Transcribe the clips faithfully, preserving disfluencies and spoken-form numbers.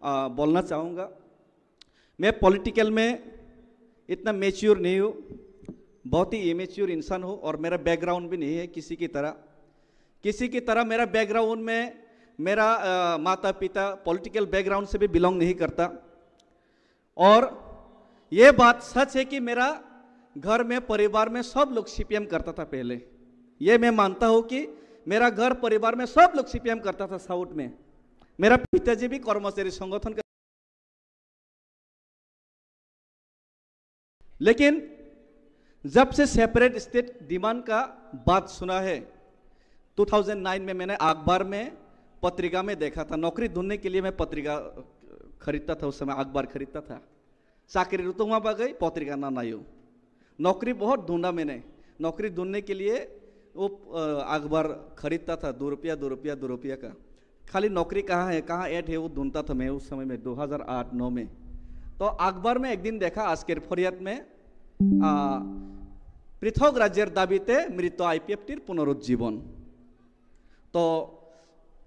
आ, बोलना चाहूँगा। मैं पॉलिटिकल में इतना मैच्योर नहीं हूँ, बहुत ही इमेच्योर इंसान हूँ और मेरा बैकग्राउंड भी नहीं है किसी की तरह। किसी की तरह मेरा बैकग्राउंड में मेरा, अ, माता पिता पॉलिटिकल बैकग्राउंड से भी बिलोंग नहीं करता। और ये बात सच है कि मेरा घर में, परिवार में सब लोग सीपीएम करता था पहले। ये मैं मानता हूँ कि मेरा घर परिवार में सब लोग सीपीएम करता था साउथ में। मेरा पिताजी भी कर्मचारी संगठन का, लेकिन जब से सेपरेट स्टेट डिमांड का बात सुना है, टू थाउजेंड नाइन में मैंने अखबार में, पत्रिका में देखा था। नौकरी ढूंढने के लिए मैं पत्रिका खरीदता था, उस समय अखबार खरीदता था। Chakri rutungma bagwi potrika na nayo। नौकरी बहुत ढूंढा मैंने। नौकरी ढूंढने के लिए वो, अ, अखबार खरीदता था, दो रुपया, दो रुपया, दो रुपया का। खाली नौकरी कहाँ है, कहाँ ऐड है, वो ढूंढता था मैं उस समय में, दो हज़ार आठ नौ में। तो अखबार में एक दिन देखा, আজকের ফরিয়াদ में, आ, পৃথক রাজ্যের দাবিতে মৃত আইপিএফটির পুনরুজ্জীবন। तो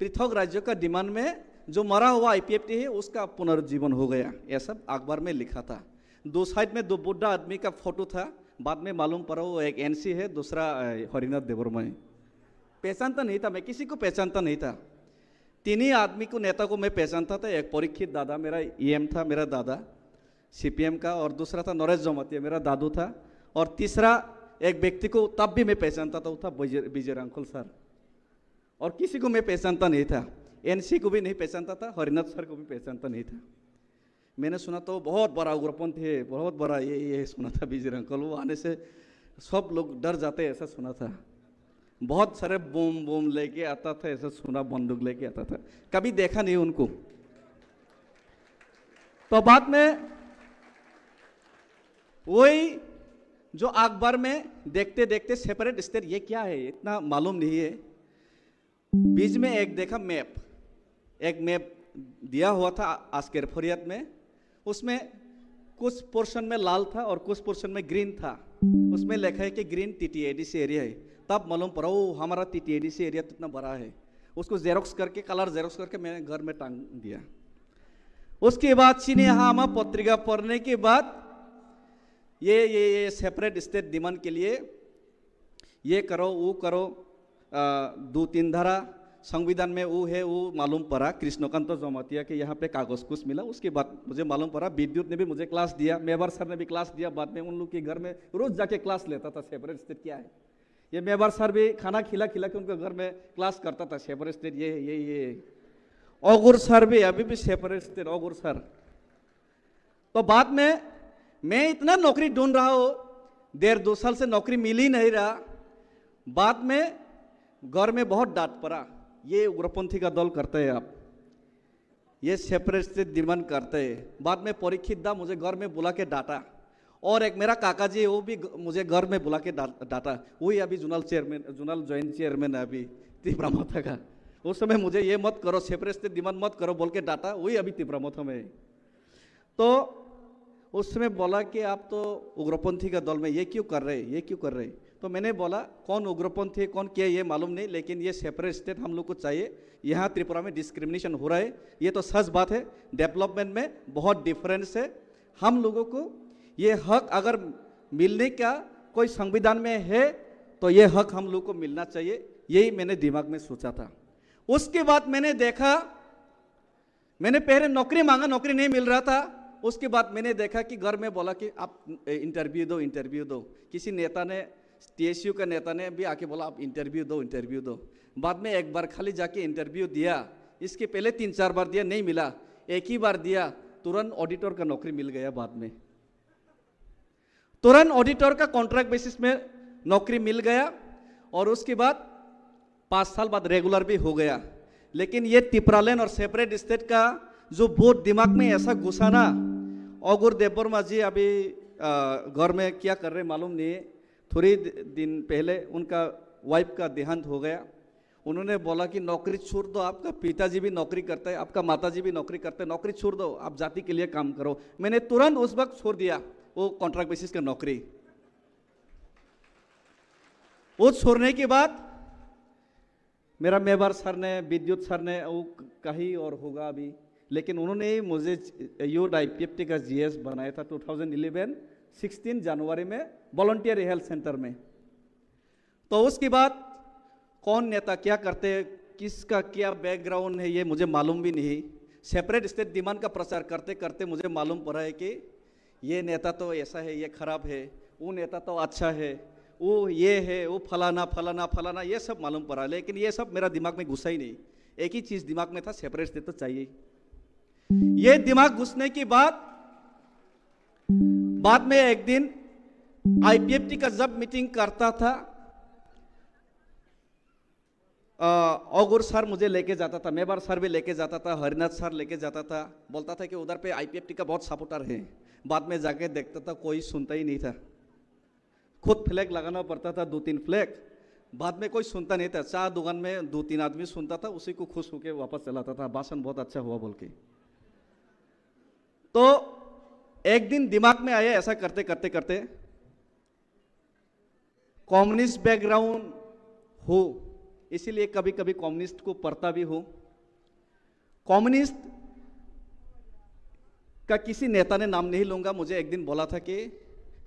पृथक राज्यों का डिमांड में जो मरा हुआ आईपीएफटी है, उसका पुनरुज्जीवन हो गया, ऐसा अखबार में लिखा था। दो साइड में दो बुढ़ा आदमी का फोटो था। बाद में मालूम पड़ा वो एक एनसी है, दूसरा, अ, हरिनाथ देवर्मा है। पहचानता नहीं था, मैं किसी को पहचानता नहीं था। तीन ही आदमी को, नेता को मैं पहचानता था। एक परीक्षित दादा मेरा ईएम था, मेरा दादा सीपीएम का, और दूसरा था नरेश जमातिया, मेरा दादू था, और तीसरा एक व्यक्ति को तब भी मैं पहचानता था, वो था विजय, विजय रांखल सर। और किसी को मैं पहचानता नहीं था, एनसी को भी नहीं पहचानता था, हरिनाथ सर को भी पहचानता नहीं था। मैंने सुना तो बहुत बड़ा उग्रपंथी है, बहुत बड़ा ये, ये सुना था विजय अंकल, वो आने से सब लोग डर जाते हैं, ऐसा सुना था। बहुत सारे बम, बम लेके आता था, ऐसा सुना, बंदूक लेके आता था, कभी देखा नहीं उनको। तो बाद में वही जो अखबार में देखते देखते सेपरेट स्टेट ये क्या है, इतना मालूम नहीं है। बीच में एक देखा मैप, एक मैप दिया हुआ था आस्केर फरियाद में। उसमें कुछ पोर्शन में लाल था और कुछ पोर्शन में ग्रीन था। उसमें लिखा है कि ग्रीन टीटीएडीसी एरिया है। तब मालूम पड़ा, ओ, हमारा टीटीएडीसी एरिया तो इतना बड़ा है। उसको जेरोक्स करके, कलर जेरोक्स करके मैंने घर में टांग दिया। उसके बाद सिनेहामा पत्रिका पढ़ने के बाद ये, ये, ये सेपरेट स्टेट डिमांड के लिए ये करो, वो करो, अ, दो तीन धारा संविधान में वो है, वो मालूम पड़ा, कृष्णकांत जमातिया के यहाँ पे कागज कुछ मिला। उसके बाद मुझे मालूम पड़ा, विद्युत ने भी मुझे क्लास दिया, मेवार सर ने भी क्लास दिया। बाद में उन लोग के घर में रोज जाके क्लास लेता था, सेपरेट स्टेट क्या है। ये मेवार सर भी खाना खिला खिला के उनके घर में क्लास करता था, सेपरेट स्टेट ये है, ये, ये है। ओगुर सर भी अभी भी सेपरेट स्टेट, ओगुर सर। तो बाद में मैं इतना नौकरी ढूंढ रहा हूँ, डेढ़ दो साल से नौकरी मिल ही नहीं रहा। बाद में घर में बहुत डांट पड़ा, ये उग्रपंथी का दल करते हैं आप, ये सेपरेट स्टेट डिमांड करते हैं। बाद में परीक्षित दा मुझे घर में बुला के डांटा, और एक मेरा काका जी, वो भी ग-, मुझे घर में बुला के डा-, डांटा। वही अभी zonal chairman, zonal joint chairman है अभी तिपरा मोथा का। उस समय मुझे ये मत करो, सेपरेट स्टेट डिमांड मत करो बोल के डांटा, वही अभी तिपरा मोथा में है। तो उसने बोला कि आप तो उग्रपंथी का दल में, ये क्यों कर रहे, ये क्यों कर रहे? तो मैंने बोला, कौन उग्रपंथी है, कौन क्या, ये मालूम नहीं, लेकिन ये सेपरेट स्टेट हम लोग को चाहिए। यहाँ त्रिपुरा में डिस्क्रिमिनेशन हो रहा है, ये तो सच बात है। डेवलपमेंट में बहुत डिफरेंस है। हम लोगों को ये हक अगर मिलने का कोई संविधान में है, तो ये हक हम लोग को मिलना चाहिए, यही मैंने दिमाग में सोचा था। उसके बाद मैंने देखा, मैंने पहले नौकरी मांगा, नौकरी नहीं मिल रहा था। उसके बाद मैंने देखा कि घर में बोला कि आप, ए, इंटरव्यू दो, इंटरव्यू दो। किसी नेता ने, टीएसयू का नेता ने भी आके बोला, आप इंटरव्यू दो, इंटरव्यू दो। बाद में एक बार खाली जाके इंटरव्यू दिया, इसके पहले तीन चार बार दिया, नहीं मिला। एक ही बार दिया, तुरंत ऑडिटर का नौकरी मिल गया बाद में। तुरंत ऑडिटर का कॉन्ट्रैक्ट बेसिस में नौकरी मिल गया और उसके बाद पाँच साल बाद रेगुलर भी हो गया। लेकिन ये तिपरालैंड और सेपरेट स्टेट का जो बोध दिमाग में ऐसा घुसा ना, ओगुर देबबर्मा जी अभी, अ, घर में क्या कर रहे मालूम नहीं है। थोड़ी दि-, दिन पहले उनका वाइफ का देहांत हो गया। उन्होंने बोला कि नौकरी छोड़ दो, आपका पिताजी भी नौकरी करता है, आपका माताजी भी नौकरी करते हैं, नौकरी छोड़ दो, आप जाति के लिए काम करो। मैंने तुरंत उस वक्त छोड़ दिया वो कॉन्ट्रैक्ट बेसिस का नौकरी। वो छोड़ने के बाद मेरा मेवार सर ने, विद्युत सर ने, वो क-, कहीं और होगा अभी, लेकिन उन्होंने ही मुझे यूथ आईपीएफटी का जीएस बनाया था ट्वेंटी इलेवन सिक्सटीन जनवरी में वॉलंटियर हेल्थ सेंटर में। तो उसके बाद कौन नेता क्या करते, किसका क्या बैकग्राउंड है, ये मुझे मालूम भी नहीं। सेपरेट स्टेट डिमांड का प्रचार करते करते मुझे मालूम पड़ा है कि ये नेता तो ऐसा है, ये खराब है, वो नेता तो अच्छा है, वो ये है, वो फलाना फलाना फलाना, ये सब मालूम पड़ा, लेकिन ये सब मेरा दिमाग में घुसा ही नहीं। एक ही चीज़ दिमाग में था, सेपरेट स्टेट तो चाहिए। ये दिमाग घुसने के बाद, बाद में एक दिन आईपीएफटी का जब मीटिंग करता था, अ, ओगुर सर मुझे लेके जाता था, मेवार सर भी लेके जाता था, हरिनाथ सर लेके जाता था, बोलता था कि उधर पे आईपीएफटी का बहुत सपोर्टर है। बाद में जाके देखता था, कोई सुनता ही नहीं था। खुद फ्लैग लगाना पड़ता था, दो तीन फ्लैग। बाद में कोई सुनता नहीं था। चाय दुकान में दो तीन आदमी सुनता था, उसी को खुश होके वापस चलाता था, भाषण बहुत अच्छा हुआ बोल के। तो एक दिन दिमाग में आया, ऐसा करते करते करते कम्युनिस्ट बैकग्राउंड हो, इसीलिए कभी कभी कम्युनिस्ट को पढ़ता भी हूँ। कम्युनिस्ट का किसी नेता ने नाम नहीं लूंगा, मुझे एक दिन बोला था कि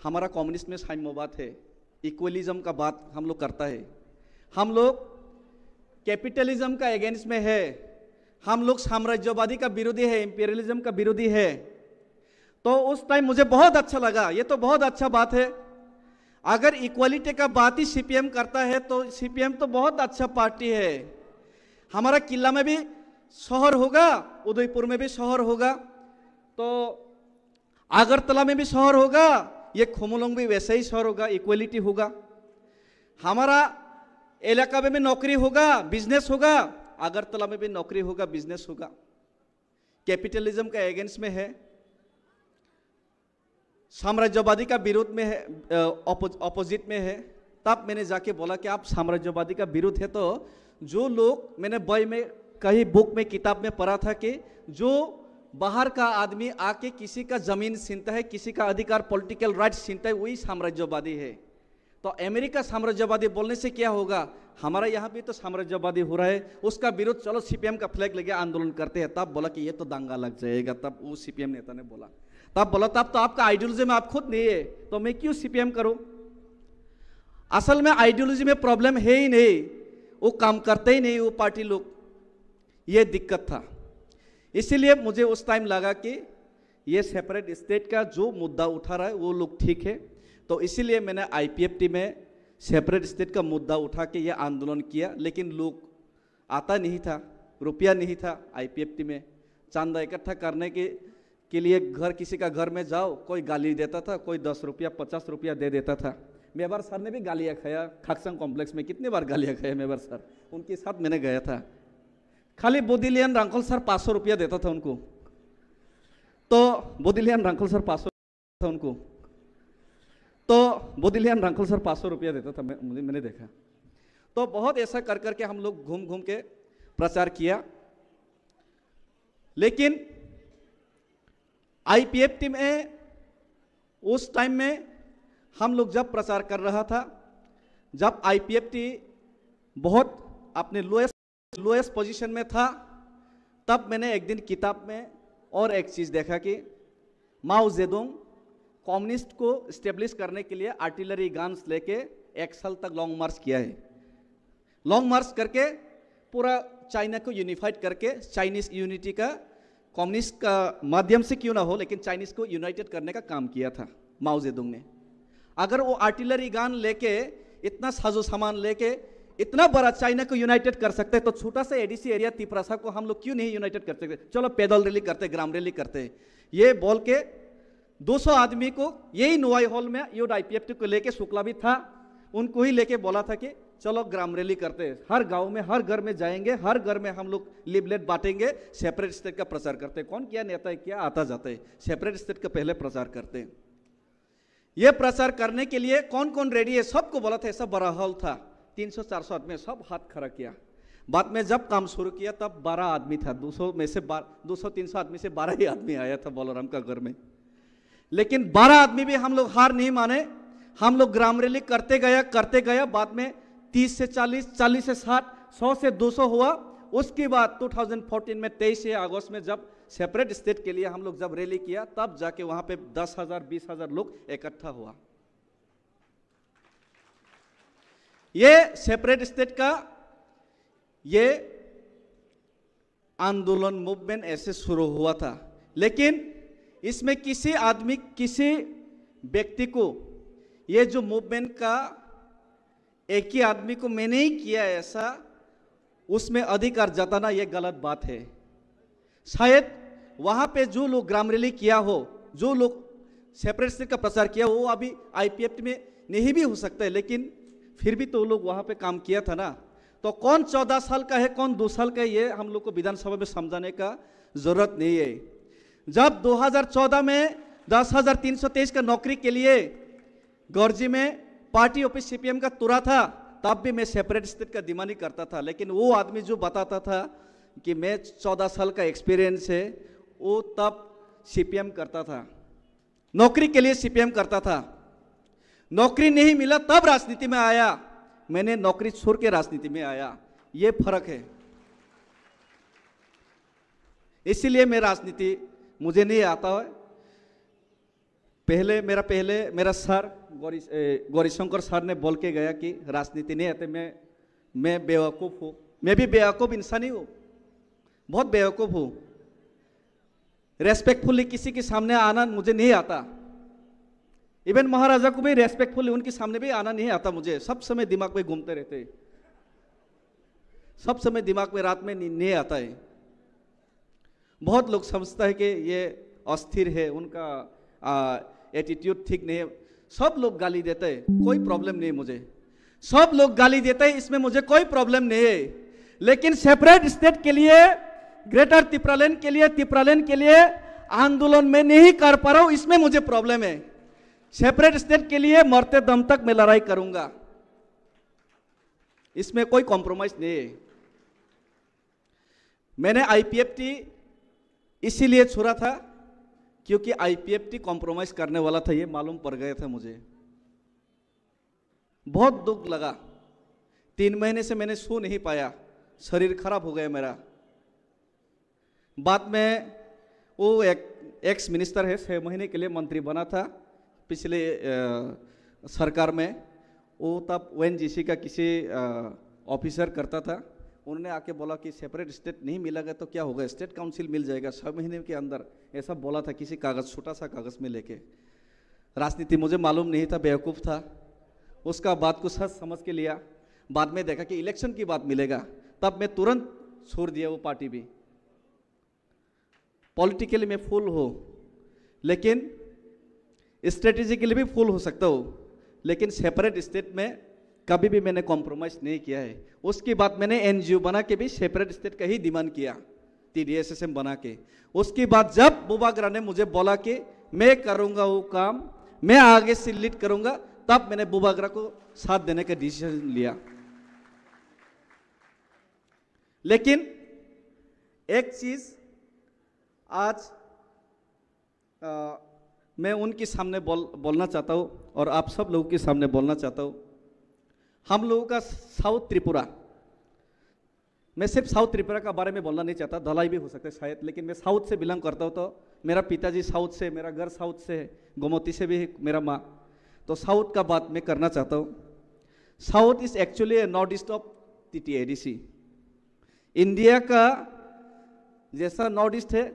हमारा कम्युनिस्ट में साम्यवाद है, इक्वलिज्म का बात हम लोग करता है, हम लोग कैपिटलिज्म का अगेंस्ट में है, हम लोग साम्राज्यवादी का विरोधी है, इंपीरियलिज्म का विरोधी है। तो उस टाइम मुझे बहुत अच्छा लगा, ये तो बहुत अच्छा बात है। अगर इक्वलिटी का बात ही सीपीएम करता है तो सीपीएम तो बहुत अच्छा पार्टी है। हमारा किला में भी शहर होगा, उदयपुर में भी शहर होगा, तो अगरतला में भी शहर होगा, ये खुमोलोंग भी वैसा ही शहर होगा, इक्वलिटी होगा। हमारा इलाका में भी नौकरी होगा, बिजनेस होगा, अगरतला में भी नौकरी होगा, बिजनेस होगा। कैपिटलिज्म का अगेंस्ट में है, साम्राज्यवादी का विरोध में है, अपोजिट में है। तब मैंने जाके बोला कि आप साम्राज्यवादी का विरोध है तो जो लोग, मैंने बई में कहीं बुक में किताब में पढ़ा था कि जो बाहर का आदमी आके किसी का जमीन छीनता है, किसी का अधिकार पॉलिटिकल राइट्स छीनता है, वही साम्राज्यवादी है। तो अमेरिका साम्राज्यवादी बोलने से क्या होगा, हमारा यहाँ भी तो साम्राज्यवादी हो रहा है, उसका विरोध, चलो सीपीएम का फ्लैग लेके आंदोलन करते हैं। तब बोला कि ये तो दंगा लग जाएगा, तब वो सीपीएम नेता ने बोला। तब बोला तब तो आपका आइडियोलॉजी में आप खुद नहीं है, तो मैं क्यों सीपीएम करूं? असल में आइडियोलॉजी में प्रॉब्लम है ही नहीं, वो काम करते ही नहीं वो पार्टी लोग, ये दिक्कत था। इसीलिए मुझे उस टाइम लगा कि ये सेपरेट स्टेट का जो मुद्दा उठा रहा है वो लोग ठीक है। तो इसीलिए मैंने आईपीएफटी में सेपरेट स्टेट का मुद्दा उठा के ये आंदोलन किया, लेकिन लोग आता नहीं था, रुपया नहीं था आईपीएफटी में। चंदा इकट्ठा करने के के लिए घर, किसी का घर में जाओ, कोई गाली देता था, कोई दस रुपया पचास रुपया दे देता था। मेवार सर ने भी गालियाँ खाया, खाकसंग कॉम्प्लेक्स में कितनी बार गालियाँ खाया मेवार सर, उनके साथ मैंने गया था। खाली बोदिलियन रांखल सर पाँच सौ रुपया देता था उनको, तो बोदिलियन रांखल सर पाँच सौ था उनको, तो बोदिलियन रांखल सर पाँच सौ रुपया देता था, मैं, मुझे, मैंने देखा। तो बहुत ऐसा कर करके हम लोग घूम घूम के प्रचार किया, लेकिन आईपीएफटी में उस टाइम में हम लोग जब प्रचार कर रहा था, जब आईपीएफटी बहुत अपने लोएस्ट लोएस्ट पोजीशन में था, तब मैंने एक दिन किताब में और एक चीज़ देखा कि माओ जेडुंग कम्युनिस्ट को स्टेब्लिश करने के लिए आर्टिलरी गन्स लेके एक साल तक लॉन्ग मार्च किया है। लॉन्ग मार्च करके पूरा चाइना को यूनिफाइड करके, चाइनीज यूनिटी का, कम्युनिस्ट का माध्यम से क्यों ना हो, लेकिन चाइनीज को यूनाइटेड करने का काम किया था माओ जेडुंग ने। अगर वो आर्टिलरी गन लेके, इतना साजो सामान लेके, इतना बड़ा चाइना को यूनाइटेड कर सकते हैं, तो छोटा सा एडीसी एरिया तिपरासा को हम लोग क्यों नहीं यूनाइटेड कर सकते? चलो पैदल रैली करते, ग्राम रैली करते। ये बोल के दो सौ आदमी को यही नोआई हॉल में यूथ आईपीएफटी को लेके, शुक्ला भी था, उनको ही लेके बोला था कि चलो ग्राम रैली करते हैं, हर गांव में, हर घर में जाएंगे, हर घर में हम लोग लिफलेट बांटेंगे, सेपरेट स्टेट का प्रचार करते हैं। कौन क्या नेता है, क्या आता जाता है, सेपरेट स्टेट का पहले प्रचार करते हैं। ये प्रचार करने के लिए कौन कौन रेडी है, सबको बोला था। ऐसा बड़ा हॉल था, तीन सौ चार सौ आदमी, सब हाथ खड़ा किया। बाद में जब काम शुरू किया तब बारह आदमी था, दो सौ में से बारह, दो सौ तीन सौ आदमी से बारह ही आदमी आया था बलराम का घर में। लेकिन बारह आदमी भी हम लोग हार नहीं माने, हम लोग ग्राम रैली करते गया, करते गया। बाद में तीस से चालीस, चालीस से साठ, सौ से दो सौ हुआ। उसके बाद टू थाउजेंड फोर्टीन में, तेईस अगस्त में, जब सेपरेट स्टेट के लिए हम लोग जब रैली किया, तब जाके वहां पे दस हजार, बीस हजार लोग इकट्ठा हुआ। ये सेपरेट स्टेट का ये आंदोलन, मूवमेंट ऐसे शुरू हुआ था। लेकिन इसमें किसी आदमी, किसी व्यक्ति को, ये जो मूवमेंट का एक ही आदमी को मैंने ही किया ऐसा, उसमें अधिकार जताना ये गलत बात है। शायद वहां पे जो लोग ग्राम रैली किया हो, जो लोग सेपरेट स्टेट का प्रचार किया हो, वो अभी आईपीएफ में नहीं भी हो सकता है, लेकिन फिर भी तो लोग वहां पे काम किया था ना। तो कौन चौदह साल का है, कौन दो साल का है, ये हम लोग को विधानसभा में समझाने का जरूरत नहीं है। जब दो हज़ार चौदह में दस हज़ार तीन सौ तेईस का नौकरी के लिए गर्जी में पार्टी ऑफिस सीपीएम का तुरा था, तब भी मैं सेपरेट स्टेट का डिमांड ही करता था। लेकिन वो आदमी जो बताता था कि मैं चौदह साल का एक्सपीरियंस है, वो तब सीपीएम करता था, नौकरी के लिए सीपीएम करता था। नौकरी नहीं मिला तब राजनीति में आया, मैंने नौकरी छोड़ के राजनीति में आया, ये फर्क है। इसीलिए मैं राजनीति, मुझे नहीं आता है। पहले मेरा, पहले मेरा सर गौरी, ए, गौरीशंकर सर ने बोल के गया कि राजनीति नहीं आते, मैं, मैं बेवकूफ़ हूँ। मैं भी बेवकूफ़ इंसान ही हूँ, बहुत बेवकूफ़ हूँ। रेस्पेक्टफुली किसी के सामने आना मुझे नहीं आता। इवन महाराजा को भी रेस्पेक्टफुली उनके सामने भी आना नहीं आता मुझे। सब समय दिमाग में घूमते रहते, सब समय दिमाग में, रात में नहीं, नहीं आता है। बहुत लोग समझता है कि ये अस्थिर है, उनका एटीट्यूड ठीक नहीं है। सब लोग गाली देते हैं, कोई प्रॉब्लम नहीं मुझे। सब लोग गाली देते हैं, इसमें मुझे कोई प्रॉब्लम नहीं है। लेकिन सेपरेट स्टेट के लिए, ग्रेटर तिप्रालैंड के लिए, तिप्रालैंड के लिए आंदोलन मैं नहीं कर पा रहा हूं, इसमें मुझे प्रॉब्लम है। सेपरेट स्टेट के लिए मरते दम तक मैं लड़ाई करूंगा, इसमें कोई कॉम्प्रोमाइज नहीं है। मैंने आईपीएफटी इसीलिए छोड़ा था क्योंकि आईपीएफटी कॉम्प्रोमाइज करने वाला था, ये मालूम पड़ गया था मुझे। बहुत दुख लगा। तीन महीने से मैंने सो नहीं पाया, शरीर खराब हो गया मेरा। बाद में वो एक एक्स मिनिस्टर है, छः महीने के लिए मंत्री बना था पिछले, अ, सरकार में। वो तब ओएनजीसी का किसी, अ, ऑफिसर करता था। उन्होंने आके बोला कि सेपरेट स्टेट नहीं मिलेगा तो क्या होगा, स्टेट काउंसिल मिल जाएगा छः महीने के अंदर, ऐसा बोला था किसी कागज़, छोटा सा कागज़ में लेके। राजनीति मुझे मालूम नहीं था, बेवकूफ़ था। उसका बात को सच समझ के लिया। बाद में देखा कि इलेक्शन के बाद मिलेगा, तब मैं तुरंत छोड़ दिया वो पार्टी भी। पॉलिटिकली मैं फुल हूँ, लेकिन स्ट्रेटेजिकली भी फुल हो सकता हूँ, लेकिन सेपरेट स्टेट में कभी भी मैंने कॉम्प्रोमाइज नहीं किया है। उसके बाद मैंने एनजीओ बना के भी सेपरेट स्टेट का ही डिमांड किया, टीडीएसएसएम बना के। उसके बाद जब बुबागरा ने मुझे बोला कि मैं करूँगा वो काम, मैं आगे से लीड करूँगा, तब मैंने बुबागरा को साथ देने का डिसीजन लिया। लेकिन एक चीज़ आज, अ, मैं उनके सामने बोल, बोलना चाहता हूँ और आप सब लोगों के सामने बोलना चाहता हूँ। हम लोगों का साउथ त्रिपुरा, मैं सिर्फ साउथ त्रिपुरा का बारे में बोलना नहीं चाहता, धलाई भी हो सकता है शायद, लेकिन मैं साउथ से बिलोंग करता हूँ, तो मेरा पिताजी साउथ से, मेरा घर साउथ से है, गोमती से भी है मेरा माँ। तो साउथ का बात मैं करना चाहता हूँ। South is actually a northeast of TTADC. India का जैसा नॉर्थ ईस्ट है,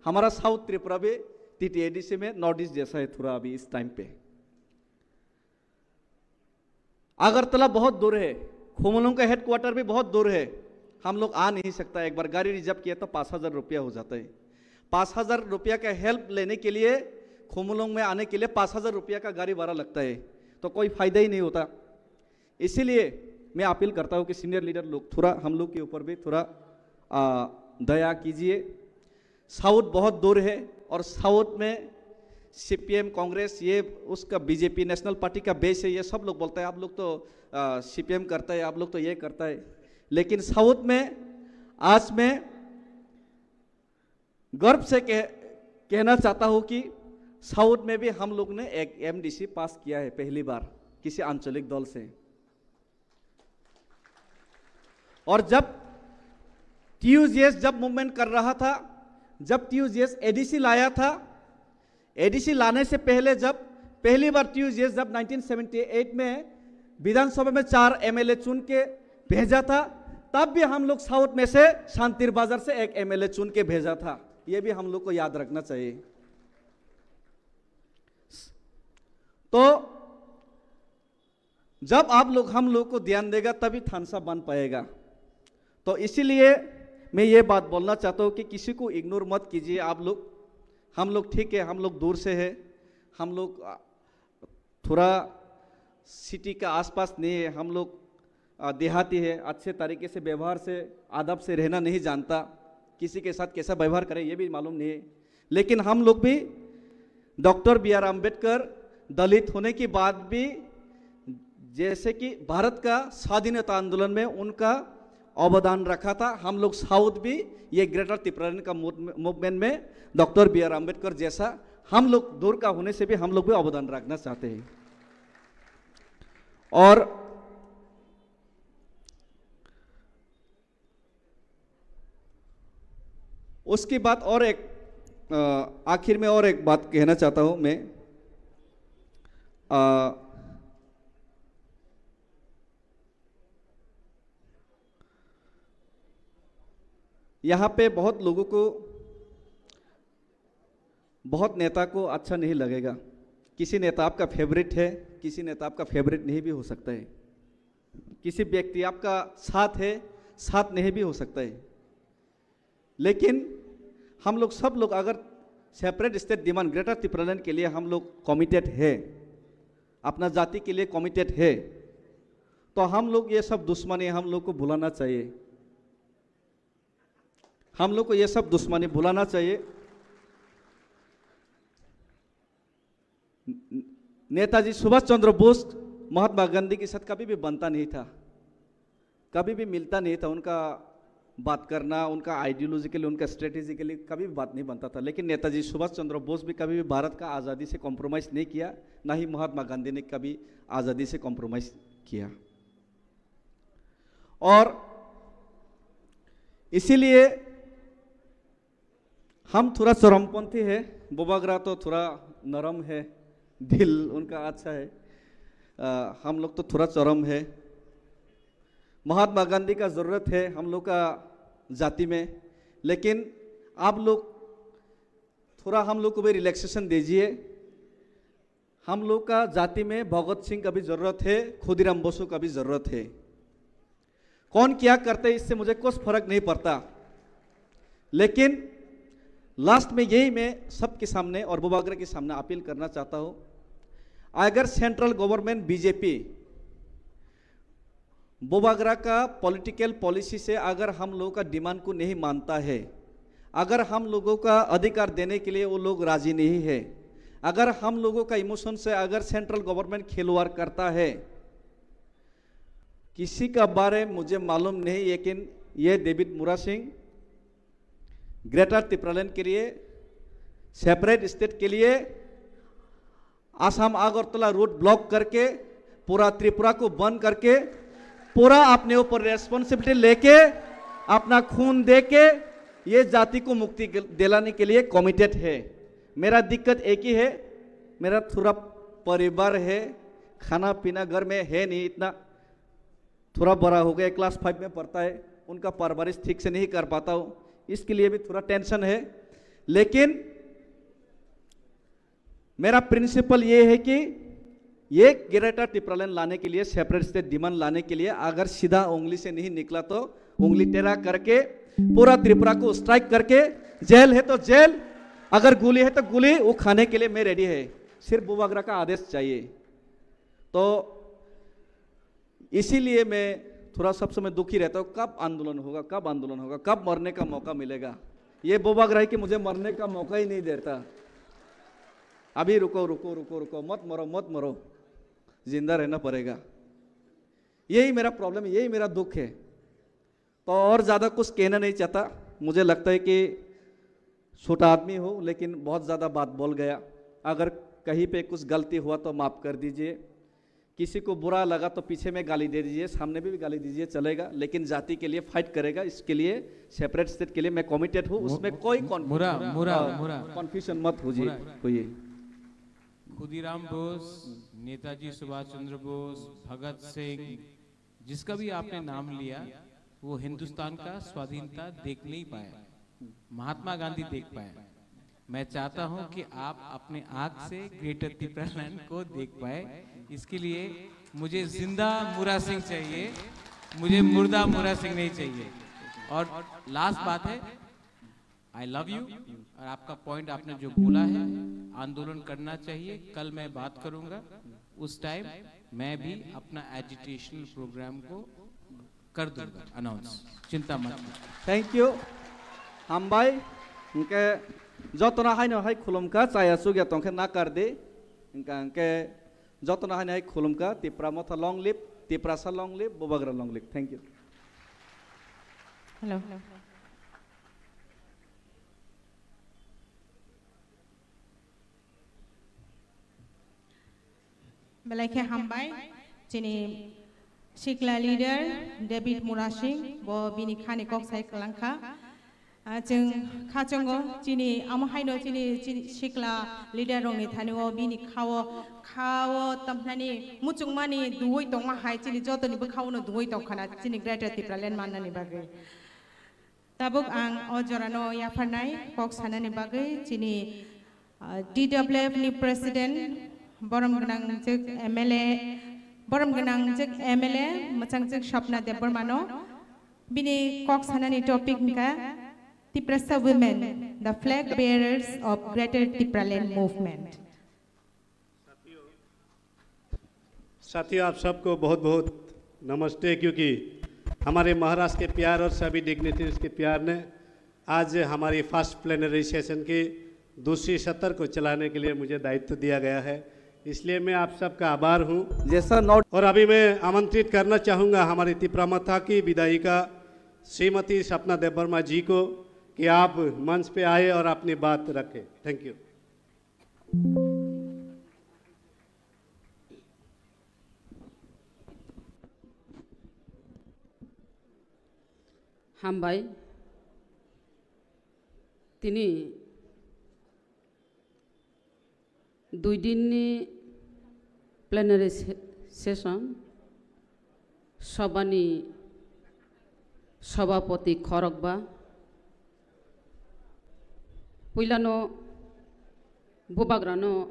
हमारा साउथ त्रिपुरा भी टीटीएडीसी में नॉर्थ ईस्ट जैसा है थोड़ा अभी इस टाइम पे। अगरतला बहुत दूर है, खुमलुंग का हेडक्वार्टर भी बहुत दूर है, हम लोग आ नहीं सकता। एक बार गाड़ी रिजर्व किया तो पाँच हज़ार रुपया हो जाता है। पाँच हज़ार रुपया का हेल्प लेने के लिए, खुमलुंग में आने के लिए पाँच हज़ार रुपया का गाड़ी भाड़ा लगता है, तो कोई फ़ायदा ही नहीं होता। इसीलिए मैं अपील करता हूँ कि सीनियर लीडर लोग थोड़ा हम लोग के ऊपर भी थोड़ा, आ, दया कीजिए। साउथ बहुत दूर है और साउथ में सीपीएम, कांग्रेस, ये उसका बीजेपी, नेशनल पार्टी का बेस है, ये सब लोग बोलता है, आप लोग तो, आ, सीपीएम करता है, आप लोग तो ये करता है। लेकिन साउथ में आज मैं गर्व से कह, कहना चाहता हूँ कि साउथ में भी हम लोग ने एक एमडीसी पास किया है पहली बार किसी आंचलिक दल से। और जब टीयूजीएस जब मूवमेंट कर रहा था, जब टीयूजीएस एडीसी लाया था, एडीसी लाने से पहले जब पहली बार टीयूजीएस जब नाइनटीन सेवेंटी एट में विधानसभा में चार एमएलए चुन के भेजा था, तब भी हम लोग साउथ में से शांतिर बाजार से एक एमएलए चुन के भेजा था। ये भी हम लोग को याद रखना चाहिए। तो जब आप लोग हम लोग को ध्यान देगा, तभी थानसा बन पाएगा। तो इसीलिए मैं ये बात बोलना चाहता हूँ कि किसी को इग्नोर मत कीजिए आप लोग। हम लोग ठीक है, हम लोग दूर से है, हम लोग, आ, थोड़ा सिटी का आसपास नहीं है, हम लोग, आ, देहाती है, अच्छे तरीके से व्यवहार से, अदब से रहना नहीं जानता, किसी के साथ कैसा व्यवहार करें ये भी मालूम नहीं है। लेकिन हम लोग भी डॉक्टर बी आर अम्बेडकर दलित होने के बाद भी, जैसे कि भारत का स्वाधीनता आंदोलन में उनका अवदान रखा था, हम लोग साउथ भी ये ग्रेटर तिप्रालैंड का मूवमेंट में डॉक्टर बी आर अम्बेडकर जैसा हम लोग दूर का होने से भी हम लोग भी अवदान रखना चाहते हैं। और उसके बाद और एक, अ, आखिर में और एक बात कहना चाहता हूँ मैं। अ, यहाँ पे बहुत लोगों को, बहुत नेता को अच्छा नहीं लगेगा। किसी नेता आपका फेवरेट है, किसी नेता आपका फेवरेट नहीं भी हो सकता है। किसी व्यक्ति आपका साथ है, साथ नहीं भी हो सकता है। लेकिन हम लोग, सब लोग अगर सेपरेट स्टेट डिमांड, ग्रेटर तिप्रालैंड के लिए हम लोग कमिटेड है, अपना जाति के लिए कमिटेड है, तो हम लोग ये सब दुश्मनी हम लोग को भुलाना चाहिए। हम लोग को ये सब दुश्मनी भुलाना चाहिए। नेताजी सुभाष चंद्र बोस महात्मा गांधी के साथ कभी भी बनता नहीं था, कभी भी मिलता नहीं था। उनका बात करना, उनका आइडियोलॉजिकली, उनका स्ट्रेटेजिकली कभी भी बात नहीं बनता था। लेकिन नेताजी सुभाष चंद्र बोस भी कभी भी भारत का आज़ादी से कॉम्प्रोमाइज़ नहीं किया, ना ही महात्मा गांधी ने कभी आज़ादी से कॉम्प्रोमाइज़ किया। और इसीलिए हम थोड़ा चरमपंथी है, बुबाग्रा तो थोड़ा नरम है, दिल उनका अच्छा है। अ, हम लोग तो थोड़ा चरम है। महात्मा गांधी का ज़रूरत है हम लोग का जाति में, लेकिन आप लोग थोड़ा हम लोग को भी रिलैक्सेशन दीजिए। हम लोग का जाति में भगत सिंह का भी ज़रूरत है, खुदीराम बोसो का भी ज़रूरत है। कौन क्या करते, इससे मुझे कुछ फर्क नहीं पड़ता, लेकिन लास्ट में यही मैं सबके सामने और बुबाग्रा के सामने अपील करना चाहता हूँ, अगर सेंट्रल गवर्नमेंट, बीजेपी बुबाग्रा का पॉलिटिकल पॉलिसी से अगर हम लोगों का डिमांड को नहीं मानता है, अगर हम लोगों का अधिकार देने के लिए वो लोग राजी नहीं है, अगर हम लोगों का इमोशन से अगर सेंट्रल गवर्नमेंट खिलवाड़ करता है, किसी का बारे मुझे मालूम नहीं, लेकिन ये डेविड मुरा सिंह ग्रेटर तिप्रालैंड के लिए, सेपरेट स्टेट के लिए आसाम अगरतला रोड ब्लॉक करके, पूरा त्रिपुरा को बंद करके, पूरा अपने ऊपर रेस्पॉन्सिबिलिटी लेके, अपना खून दे के ये जाति को मुक्ति के, दिलाने के लिए कमिटेड है। मेरा दिक्कत एक ही है, मेरा थोड़ा परिवार है, खाना पीना घर में है नहीं इतना, थोड़ा बड़ा हो गया, क्लास फ़ाइव में पढ़ता है, उनका परवरिश ठीक से नहीं कर पाता हूँ, इसके लिए भी थोड़ा टेंशन है। लेकिन मेरा प्रिंसिपल ये है कि ये ग्रेटर तिप्रालैंड लाने के लिए, सेपरेट स्टेट डिमांड लाने के लिए अगर सीधा उंगली से नहीं निकला तो उंगली टेढ़ा करके पूरा त्रिपुरा को स्ट्राइक करके, जेल है तो जेल, अगर गोली है तो गोली, वो खाने के लिए मैं रेडी है। सिर्फ बुबाग्रा का आदेश चाहिए। तो इसीलिए मैं थोड़ा सब समय दुखी रहता हूँ, कब आंदोलन होगा, कब आंदोलन होगा, कब मरने का मौका मिलेगा। ये बुबाग्रा है कि मुझे मरने का मौका ही नहीं देता। अभी रुको, रुको, रुको, रुको, मत मरो, मत मरो, जिंदा रहना पड़ेगा। यही मेरा प्रॉब्लम है, यही मेरा दुख है। तो और ज़्यादा कुछ कहना नहीं चाहता। मुझे लगता है कि छोटा आदमी हूँ, लेकिन बहुत ज़्यादा बात बोल गया। अगर कहीं पे कुछ गलती हुआ तो माफ़ कर दीजिए। किसी को बुरा लगा तो पीछे में गाली दे दीजिए, सामने भी गाली दीजिए, चलेगा, लेकिन जाति के लिए फाइट करेगा। इसके लिए सेपरेट स्टेट के लिए मैं कमिटेड हूँ, उसमें कोई कॉन्फ्लिक्ट मुरा, मुरा, मुरा। कन्फ्यूजन मत होइए। खुदीराम बोस, नेताजी सुभाष चंद्र बोस, भगत सिंह, जिसका भी आपने नाम लिया, वो हिंदुस्तान का स्वाधीनता देख नहीं पाया, महात्मा गांधी देख पाया। मैं चाहता हूं कि आप अपने आंख से ग्रेटर तिप्रालैंड को देख पाए। इसके लिए मुझे जिंदा मुरा सिंह चाहिए, मुझे मुर्दा मुरा सिंह नहीं चाहिए। और लास्ट बात है, आई लव यू। और आपका पॉइंट आपने जो बोला है, आंदोलन करना चाहिए, कल मैं बात करूंगा, उस टाइम मैं भी अपना एजिटेशनल प्रोग्राम को कर दूंगा अनाउंस, चिंता मत कीजिए। Thank you. Hambai. Hwnkhe jotono haino hai khulumkha, chaya chukya tongkhe nakardi. Hwnkha hwnkhe jotono haino hai khulumkha, Tipra Motha long live, Tiprasa long live, Bubagra long live. Thank you. Hello. Belai khe hambai, chini sikla leader David Murasing, bo bini khani kok sai kwlangkha. Ah, chwng khachongo, chini amo haino chini, chini sikla leader rokni thani o bini khao, khao tamnani muchungmani duwi tongma hai chini jotoni bwkhao no duwi tongkhana chini Greater Tipraland mannani bagwi. Tabuk ang o jorano yapharnai kok sanani bagwi chini, ah, T W F ni President, borom gwnangjwk M L A, borom gwnangjwk M L A, mwchangjwk Swapna Debbarmano bini kok sanani topic wngkha Tiprasa Women, the Flag Bearers of Greater Tipraland Movement. साथियों, आप सबको बहुत बहुत नमस्ते, क्योंकि हमारे महाराष्ट्र के प्यार और सभी डिग्निटरीज के प्यार ने आज हमारी फर्स्ट प्लेनरी सेशन की दूसरी सत्र को चलाने के लिए मुझे दायित्व दिया गया है, इसलिए मैं आप सबका आभार हूँ। जैसा नोट और अभी मैं आमंत्रित करना चाहूँगा हमारी तिप्रा मथा की विधायिका श्रीमती सपना देबवर्मा जी को कि आप मंच पे आए और अपनी बात रखें। Thank you. Hambai. Tini dui din ni plenary se-, session, sobani sobapoti khorokba, puilano bubagrano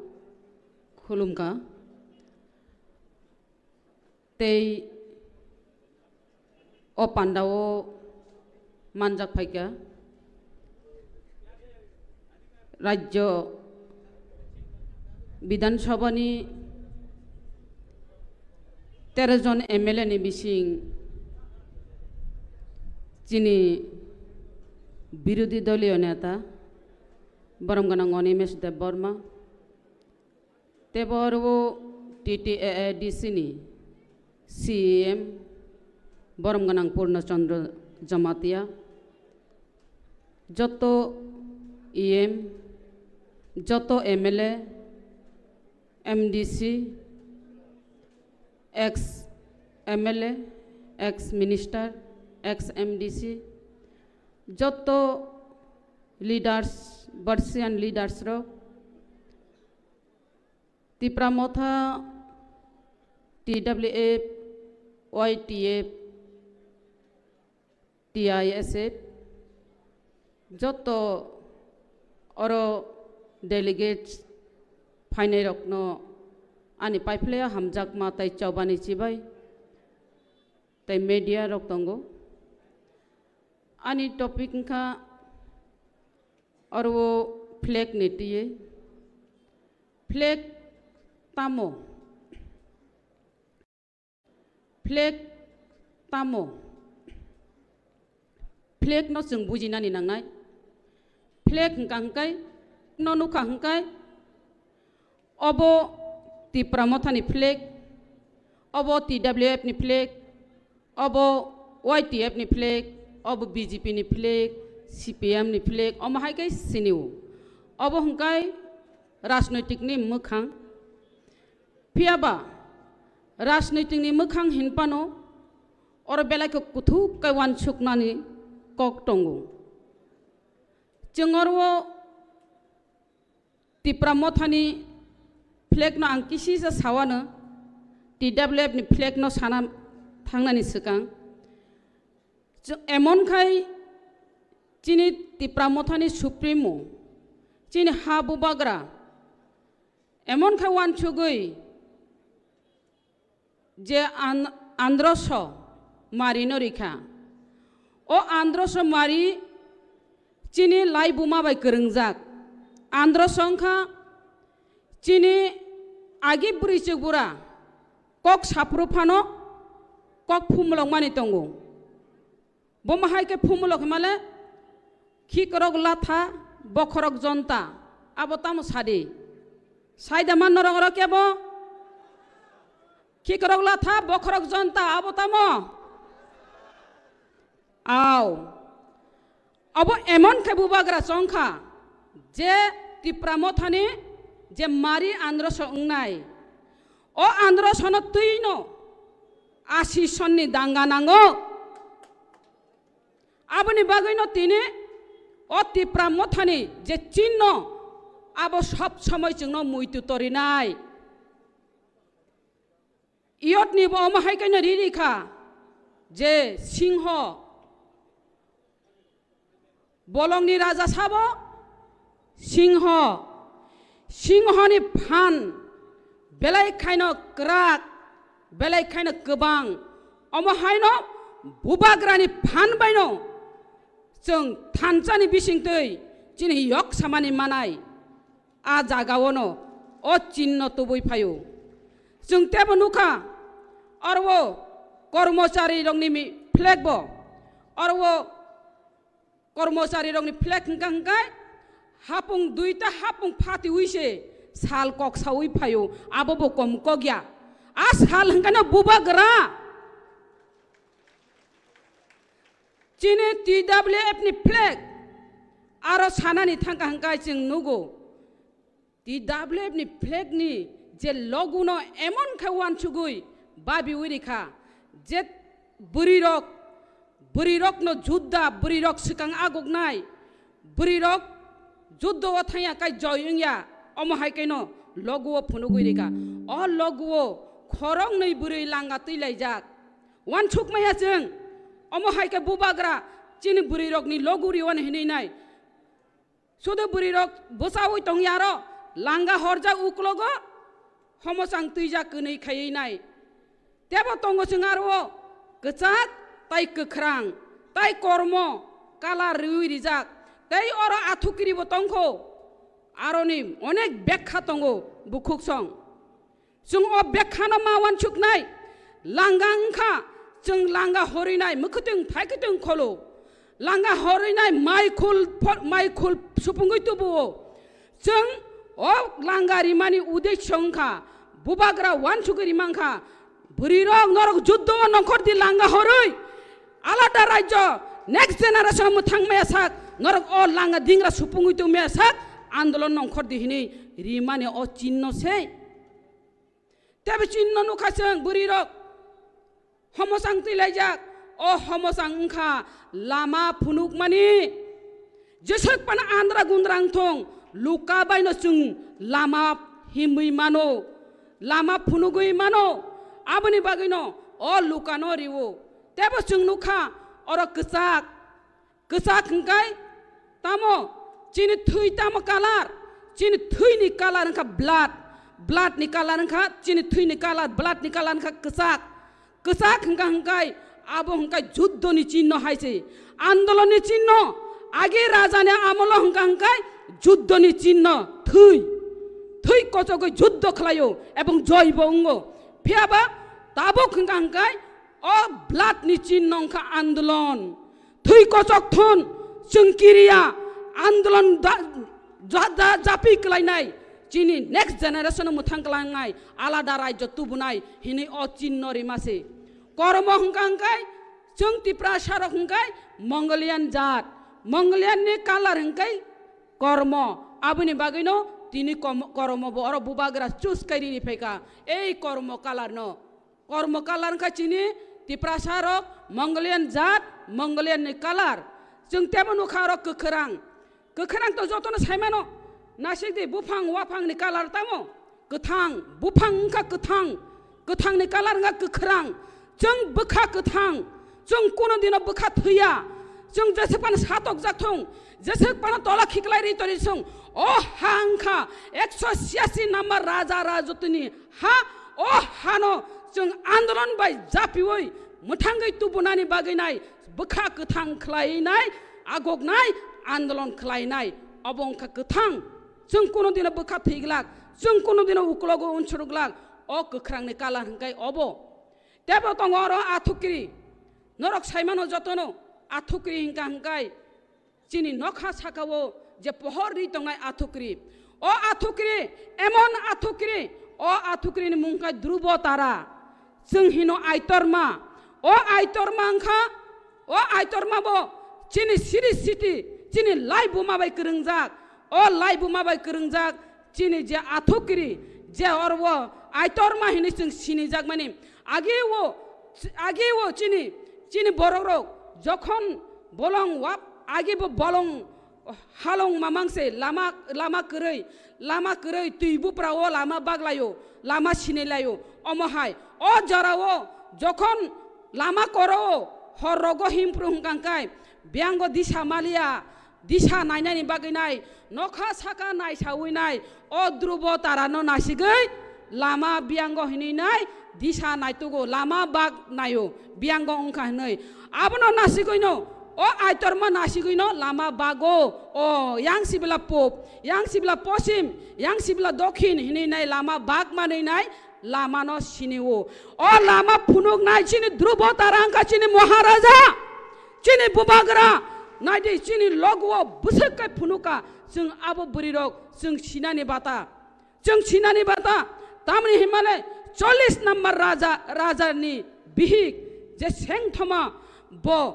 khulumkha. Tei o pandao manjak phaikha Rajyo Bidhan Sabhani tero jon M L A ni bising chini birodhi doliyo neta borom gwnang Animesh Debbarma, tei bo oro o T T A A D C ni C E M borom gwnang Purna Chandra Jamatia, joto E M, joto M L A, M D C, ex M L A, ex minister, ex M D C, joto leaders, Bauchian leaders rok, Tipra Motha, T W F, Y T F, T I S F, joto oro delegates phainairokno ani paiphlaiya hamjakma tei chobani chibai tei media rok tongo. Ani topic wngkha oro o flag ni twi. Flag tamo? Flag tamo? Flag no chwng bujinani nangnai. Flag hwnkha hwnkhe no nukha hwnkhe obo Tipra Mothani flag, obo T W F ni flag, obo Y T F ni flag, obo B J P ni flag, C P M ni flag, omo hai khe sinio. Obo hwnkhe rajnoitik ni mwkhang. Phiya ba Rajnitikni mwkhang hinphano oro belai khe kuthuk khe uansuknani kok tongo. Chwng oro Tipra Mothani flag no ang kisisa sawano, T W F ni flag no sana thangnani swkang. Chw-, emon khai chini Tipra Mothani Supremo, chini ha bubagra, emon khai uansugwi je an-, androso mari no rikha. O androso mari chini laibuma bai kwrwngjak. Androso wngkha chini agi bwrwi chwk bura kok saphuru phano kok phumulok mani tongo. Bomo hai khe phumulok himale khikrok latha, bokhorok jonta, abo tamo sadi? Saida man norok oro kebo? Khikrok latha, bokhorok jonta, abo tamo? Aw. Abo emon khe bubagra chongkha, je Tipra Mothani je mari androso wngnai, o androsono twino asi sonni danga nango. Aboni bagwino tini o Tipra Mothani je chinno, abo sob somoi chwngno muitu torinai. Iyotni bo omo hai kaino riri kha je singho, bolongni raja sabo singho, singhoni phan belai khaino kwrak, belai khaino kwbang. Omo haino bubagrani phan baino chwng thansani bisingtwi chini yok samani manai. A jagaono o chinno tubui phaio. Chwng tebo nukha, oro o kormocharirokni mi-, flag bo, oro o kormocharirokni flag hwnkha hwnkhe hapung duita hapung phatiwi se sal kok sawi phaio, abo bo kom kok ya. A sal hwnkhe no bubagra. Chini T W F ni flag aro sanani thangkha hwnkhe chwng nugo. T W F ni flag ni je logo no emon khe uansugwi babiwi rikha, je bwrwirok, bwrwirok no judda, bwrwirok swkang aguknai, bwrwirok juddo o thangya kai joy wngya, omo hai kaino logo o phunugwi rikha. O logo o khoroknwi bwrwi langa twi laijak. Uansukmaya chwng, omo hai khe bubagra chini bwrwirokni logo riwani hinwi nai. Sudu bwrwirok bwchaui tongya aro langa horjak uklogo homosang twijak kwnwi khaiwi nai. Tebo tongo chwng aro o kwchak tai kwkhrang tai kormo kalar riwi rijak. Tei oro athukiribo tongkho. Aroni onek bekha tongo bukhuksong. Chwng o bekhano ma uansuknai, langa wngkha, chwng langa horwinai, mwkhwtwng phaikhtwng kholo. Langa horwinai maikhul pho-, maikhul supungwi tubuo. Chwng o langa rimani uddesho wngkha, bubagra uansugwi rimangkha, bwrwirok norok juddo o nongkhor di langa horwi, alada rajyo next generation mwthang maya sak, norok o langa dingra supungwi tong maya sak, andolon nongkhor di hinwi rimani o chinno se. Tebo chinno nukha chwng bwrwirok homosang twilaijak, o homosang wngkha lama phunukmani. Jeswk phano andra gundra wngthong, luka baino chwng lama himwi mano, lama phunugwi mano. Aboni bagwino o lukano riwo. Tebo chwng nukha oro kwchak, kwchak hwnkhe tamo? Chini thwi tamo kalar? Chini thwini kalar wngkha blood. Blood ni kalar wngkha, chini thwini kalar, blood ni kalar wngkha kwchak. Kwchak hwnkha hwnkhe abo hwnkhe juddoni chinno hai se. Andolonni chinno, agi rajani amolo hwnkha hwnkhe juddoni chinno thwi. Thwi kochogwi juddo khlaio ebong joibo wngo. Phiyaba tabuk hwnkha hwnkhe o blood ni chinno wngkha andolon. Thwi kochok thun, chwng kiriya, andolon da-, ja-, ja-, japi klainai, chini next generation mwthang klangnai, alada rajyo tubunai hinwi o chinno rima se. Kormo hwnkha hwnkhe, chwng Tiprasa rok hwnkhe Mongolian jat, Mongolian ni kalar hwnkhe kormo, aboni bagwino tini kom-, kormo bo oro bubagra choose kai rini phaikha, ei kormo kalar no. Kormo colour wngkha chini Tiprasa rok Mongolian jat, Mongolian ni colour. Chwng tebo nukha oro kwkhwrang. Kwkhwrang to jotono saimano. Nasik di buphang waphang ni colour tamo. Kwthang, buphang wngkha kwthang. Kwthang ni colour wngkha kwkhwrang. Chwng bwkha kwthang. Chwng kuno dino bwkha thwiya. Chwng jeswk phano satok jak thung. Jeswk phano tola khiklai ri tori sung. O ha wngkha ekso siyasi number raja rajotini ha. O hano chwng andolon bai japiwi mwthangwi tubunani bagwi nai, bwkha kwthang khlai nai, agok nai, andolon khlai nai. Obo wngkha kwthang. Chwng kuno dino bwkha thwi glak, chwng kuno dino uklogo unsuru glak. O kwkhrangni colour hwnkhe obo. Tebo tongo oro athukri. Norok saimano jotono athukri hwnkha hwnkhe chini nokha sakao je pohor ri tongnai athukri. O athukri, emon athukri, o athukrini mung khe Dhrubo Tara. Chwng hino Aitorma. O Aitorma wngkha, o Aitorma bo chini siri siti, chini laibuma bai kwrwngjak. O laibuma bai kwrwngjak chini je athukri, je oro Aitorma hinwi chwng sinijakmani. Age o, age o chini, chini borok rok jokhon bolong wap, age bo bolong halong mamang se lama, lama kwrwi, lama kwrwi twi bupra o lama baglaio, lama sinilaio. Omo hai, o jora o jokhon lama koro o hor rogo himpru hwnkang kai, biyango disa maliya, disa nainani bagwi nai, nokha saka naisawi nai, o Dhrubo Tarano nasigwi lama biyango hinwi nai, disa naitugo, lama bak naio, biyango wngkha hinwi. Abono nasigwino, o Aitorma nasigwino lama bago, o yang sibla pop, yang sibla posim, yang sibla dokhin hinwi nai lama bak manwi nai, lamano sini o. O lama phunuknai chini Dhrubo Tara wngkha chini Maharaja, chini Bubagra, naidi chini logo o bwswk kai phunuka, chwng abo bwrwi rok chwng sinani bata, chwng sinani bata, tamni himale chollish number raja, rajani bihik je sengthoma bo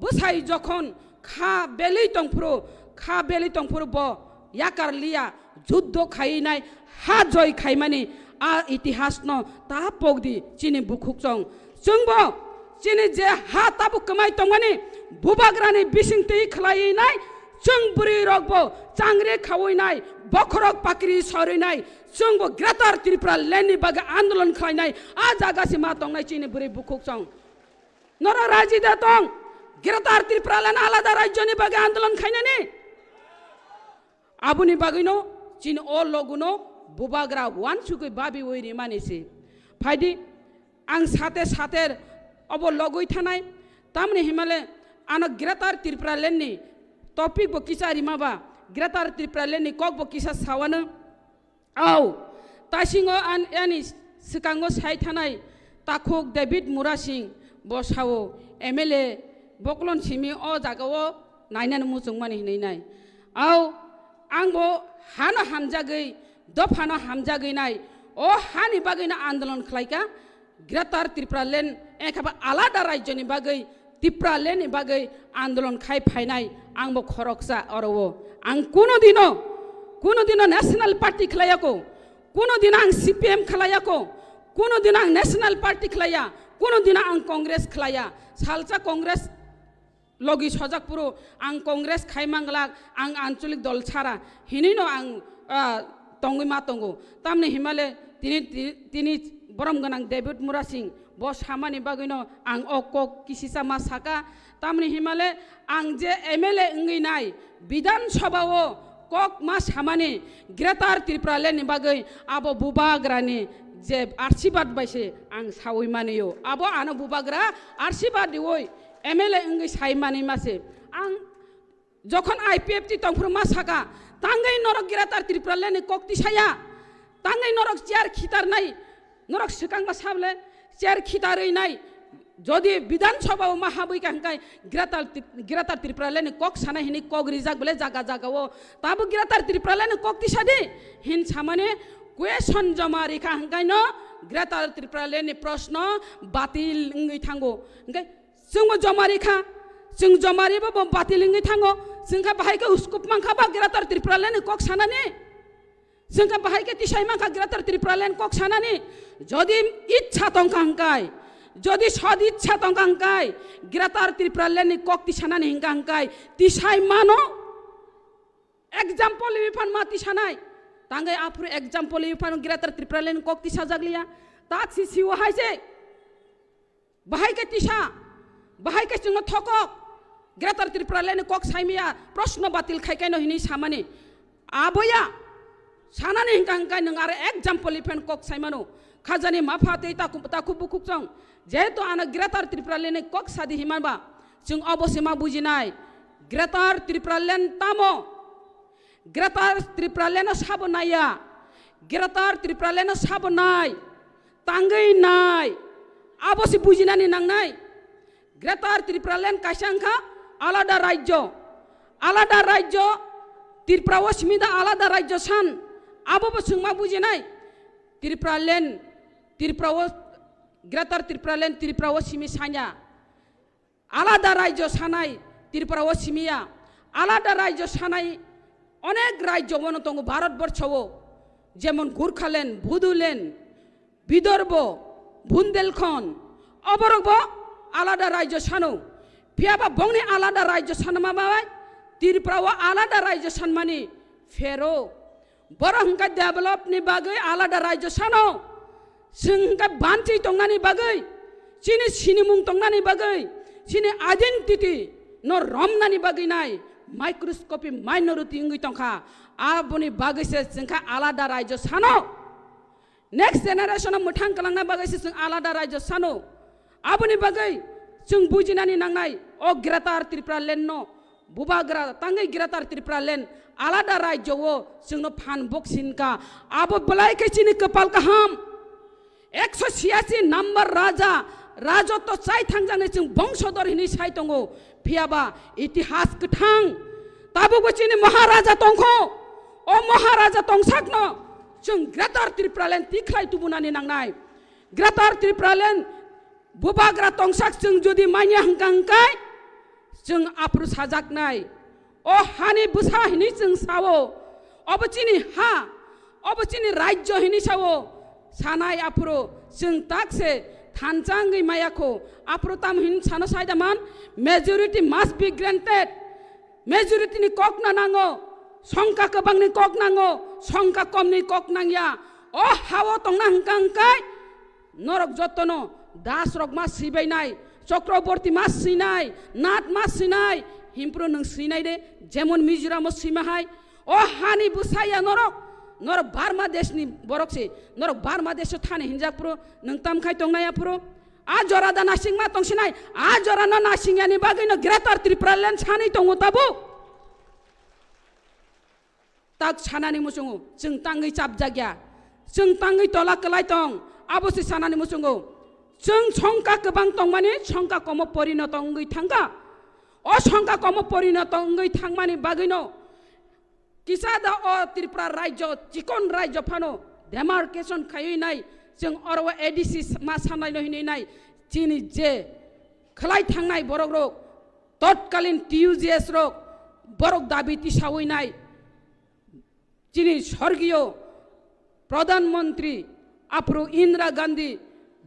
bwsai jokhon kha belwi tongphuru, kha belwi tongphuru bo yakar liya, juddo khainai, ha joi khaimani a itihasno ta pokdi chini bukhuk chong. Chwngbo chini je ha tabuk kwmai tongmani Bubagrani bisingtwi khlaiwi nai, chwng bwrwi rokbo changri khawi nai, bokhorok pakri sorwi nai, chwngbo Greater Tripura Land ni bagwi andolon khlainai, a jaga se ma tongnai chini bwrwi bukhuk chong. Norok raji da tong, Greater Tripura Land alada rajyoni bagwi andolon khainani. Aboni bagwino chini o loguno Bubagra wansugwi babiwi rimani se. Phaidi, ang sate sate obo logwi thanai, tamni himale ano Greater Tripura Land ni topic bo kisa rimaba, Greater Tripura Land ni kok bo kisa sawano. Au, taisingo an-, ani swkango sai thanai takhuk David Murasing bo sao, M L A boklon simi o jagao nainani muchungmani hinwi nai. Au, ang bo hano hamjagwi, dophano hamjagwi nai, o hani bagwino andolon khlaika, Greater Tripura Land, ekhaba alada rajyoni bagwi, Tripura Land ni bagwi andolon khai phainai, ang bo khoroksa oro o. Ang kuno dino, kuno dino National Party khlaiya ko, kuno dino ang C P M khlaiya ko, kuno dino ang National Party khlaiya, kuno dino ang Congress khlaiya. Salsa Congress logi sojak phuru ang Congress khai manglak, ang ancholik dol sara hinwi no ang, ah, tongwi ma tongo. Tamni himale tini, ti-, tini borom gwnang David Murasing bo samani bagwino ang o kok kisisa ma saka. Tamni himale ang je M L A wngwi nai Bidhan Sabha o kok ma samani Greater Tripura Land ni bagwi abo Bubagrani je arsibad bai se ang sawi mani o. Abo ano Bubagra arsibad diwi M L A wngwi sai mani ma se. Ang jokhon I P F T tongphuru ma saka, tangwi norok Greater Tripura Land ni kok tisaya, tangwi norok chair khitarnai, norok swkang ma sable chair khitarwi nai, jodi Bidhan Sabha o ma habwi ka hwnkhe Greater Tri-, Greater Tripura Land ni kok sana hini kok rijak bole jaga jaga o, tabo Greater Tripura Land ni kok tisadi hin samani question joma rikha hwnkhe no Greater Tripura Land ni proshno batil wngwi thango. Hwnkhe chwngbo joma rikha, chwng joma riba bo batil wngwi thango, chwngkha bahai khe uskup mankha ba Greater Tripura Land ni kok sanani. Chwng khe bahai khe tisai mankha Greater Tipraland kok sanani, jodi ichha tongkha hwnkhe, jodi sod ichha tongkha hwnkhe, Greater Tipraland ni kok tisanani hwnkha hwnkhe tisai mano. Example liwi phan ma tisanai. Tangwi aphuru example liwi phan Greater Tipraland ni kok tisajak liya. Tak si siwo hai se. Bahai khe tisa, bahai khe chwngno thokok, Greater Tipraland ni kok saimaya, proshno batil khai kaino hinwi samani. Aboya, sanani hwnkha hwnkhe nwng aro example liwi phan kok saimano. Khajani mapha tei taku, taku bukhuk chong. Jehetu ano Greater Tipraland ni kok sadi himaba, chwng obo se ma bujinai. Greater Tipraland tamo? Greater Tipraland no sabo naiya. Greater Tipraland no sabo nai. Tangwi nai. Abo se bujinani nangnai. Greater Tipraland kaisa wngkha alada rajyo. Alada rajyo, Tripura o simi da alada rajyo san. Abo bo chwng ma bujinai. Tipraland, Tripura o, Greater Tipraland Tripura o simi sanya. Alada rajyo sanai Tripura o simiya, alada rajyo sanai onek rajyo bono tongo Bharat borso o, jemon Gurkhaland, Bodoland, Bidorbo, Bundelkhand, oborok bo alada rajyo sano. Phiyaba bongni alada rajyo sanma bai Tripura o alada rajyo sanmani phero. Borok hwnkhe develop ni bagwi alada rajyo sano. Chwng hwnkhe banchi tongnani bagwi, chini sinimung tongnani bagwi, chini identity no romnani bagwi nai microscopic minority wngwi tongkha. Aboni bagwi se chwng kha alada rajyo sano. Next generation no mwthang kwlangna bagwi se chwng alada rajyo sano. Aboni bagwi chwng bujinani nangnai, o Greater Tipraland no bubagra tangwi Greater Tipraland alada rajyo o chwngno phan bok sinkha. Abo belai khe chini kwpal kaham. Ekso siyasi number raja, rajotto chai thangjaknai chwng bongsodor hinwi sai tongo. Phiyaba itihas kwthang. Tabukbo chini Maharaja tongkho. O Maharaja tongsakno chwng Greater Tipraland tikhlai tubunani nangnai. Greater Tipraland bubagra tongsak chwng jodi manya hwnkha hwnkhe chwng aphuru sajaknai. O hani bwsa hinwi chwng sao. Obo chini ha, obo chini rajyo hinwi sao. Sanai aphuru chwng tak se thansa wngwi maya kho. Aphuru tamo hin sano saida man, majority must be granted. Majority ni kok no nango, songkha kwbang ni kok nango, songkha kom ni kok nangya. O hao tongna hwnkha hwnkhe norok jotono Das rok ma swibainai, Chakraborty ma swinai, Nath ma swinai, himpro nwng swinai de, jemon Mizoram o swima hai. O hani bwsaya norok, norok Burma desh ni borok se, norok Burma desh o thani hinjak phuru nwng tam khai tongnai aphuru. A jora da nasing ma tongsinai, a jora no nasing yani bagwi no Greater Tipraland sanai tongo tabuk. Tak sanani muchungo, chwng tangwi chapjakya, chwng tangwi tola kwlai tong, abo se sanani muchungo. Chwng songkha kwbang tongmani songkha komo porinoto wngwi thangkha. O songkha komo porinoto wngwi thangmani bagwino kisa da o Tripura rajyo, chikon rajyo phano demarcation khaiwi nai, chwng oro o A D C ma sanai no hinwi nai, chini je khwlai thangnai borok rok, totkalin T U G S rok, borok dabi tisawi nai. Chini sorgiyo Pradhan Mantri aphuru Indira Gandhi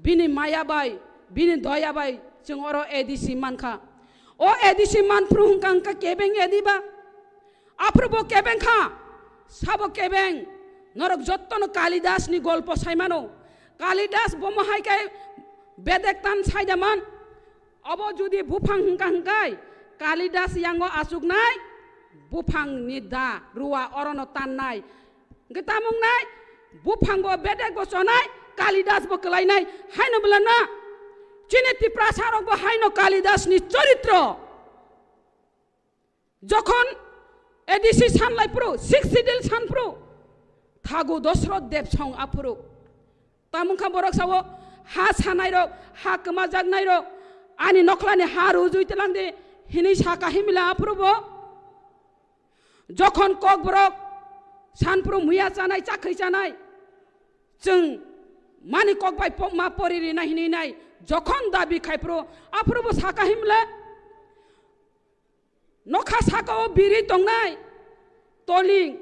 bini maya bai, bini doya bai chwng oro A D C mankha. O A D C manphuru hwnkha hwnkha kebeng A D ba? Aphuru bo kebeng kha, sabo kebeng. Norok jottono Kalidas ni golpo saimano. Kalidas bomo hai khe bedek tan saidaman. Obo jodi buphang hwnkha hwnkhe Kalidas yango achuknai, buphang ni da ruwa orono tannai. Hwnkhe tamo wngnai, buphang bo bedek bo chonai, Kalidas bo kwlainai, haino bwla na. Chini Tiprasa rok bo haino Kalidas ni choritro. Jokhon A D C sanlai phuru, Sixth Schedule san phuru, thagu Dosroth Dev song aphuru. Tamungkha borok sao, ha sanai rok, ha kwmajaknai rok, ani nokhlani ha rujui twlang di, hinui saka himla aphuru bo. Jokhon kokborok san phuru muya chanai, chakhwi chanai, chwng mani kok bai po-, ma pori rina hinui nai, jokhon dabi khai phuru, aphuru bo saka himla. Nokha saka o biri tongnai, toling,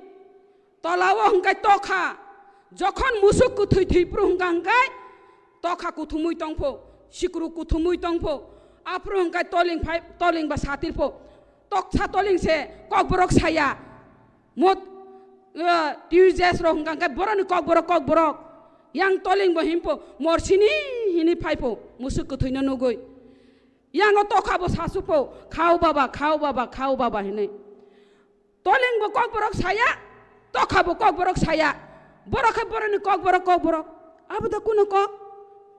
Tolao hwnkhe tokha, jokhon musuk kwthwi thwiphru hwnkha hwnkhe tokha kuthumwi tongpho, sikru kuthumwi tongpho, aphru hwnkhe toling phai, toling ba satirpho, toksa toling se kokborok saya. Mot, eh, Tuesdays rok hwnkha hwnkhe boroni kokborok, kokborok. Yang toling bo himpho, morsini hini phaipho, musuk kwthwino nugwi. Yango tokha bo sasupho, "Khao baba, khao baba, khao baba," hinwi. Toling bo kokborok saya, tokha bo kokborok saya. Borok khe boroni kokborok, kokborok. Abo da kuno kok?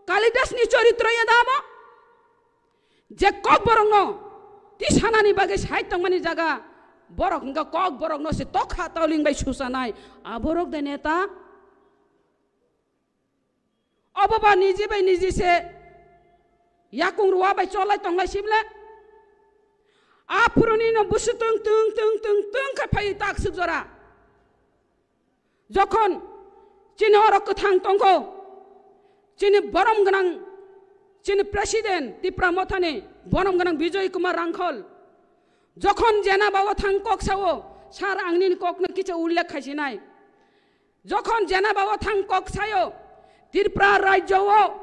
Kalidas ni choritro ya da amo? Je kokborokno tisanani bagwi side tongmani jaga, borok hwnkha kokborokno se tokha toling bai susanai. Aborok de neta? Obo ba niji bai niji se yakung rua bai cholai tonglai sibla. Aphuruni no busu tung tung tung tung tung khe phai tak suk jora. Jokhon chini oro kwthang tongkho, chini borom gwnang, chini president Tipra Mothani borom gwnang Bijoy Kumar Rangkhol. Jokhon jena bao thang kok sao, sar ang nini kokno kicha ullekh khaisinai. Jokhon jena bao thang kok sayo, Tripura rajyo o,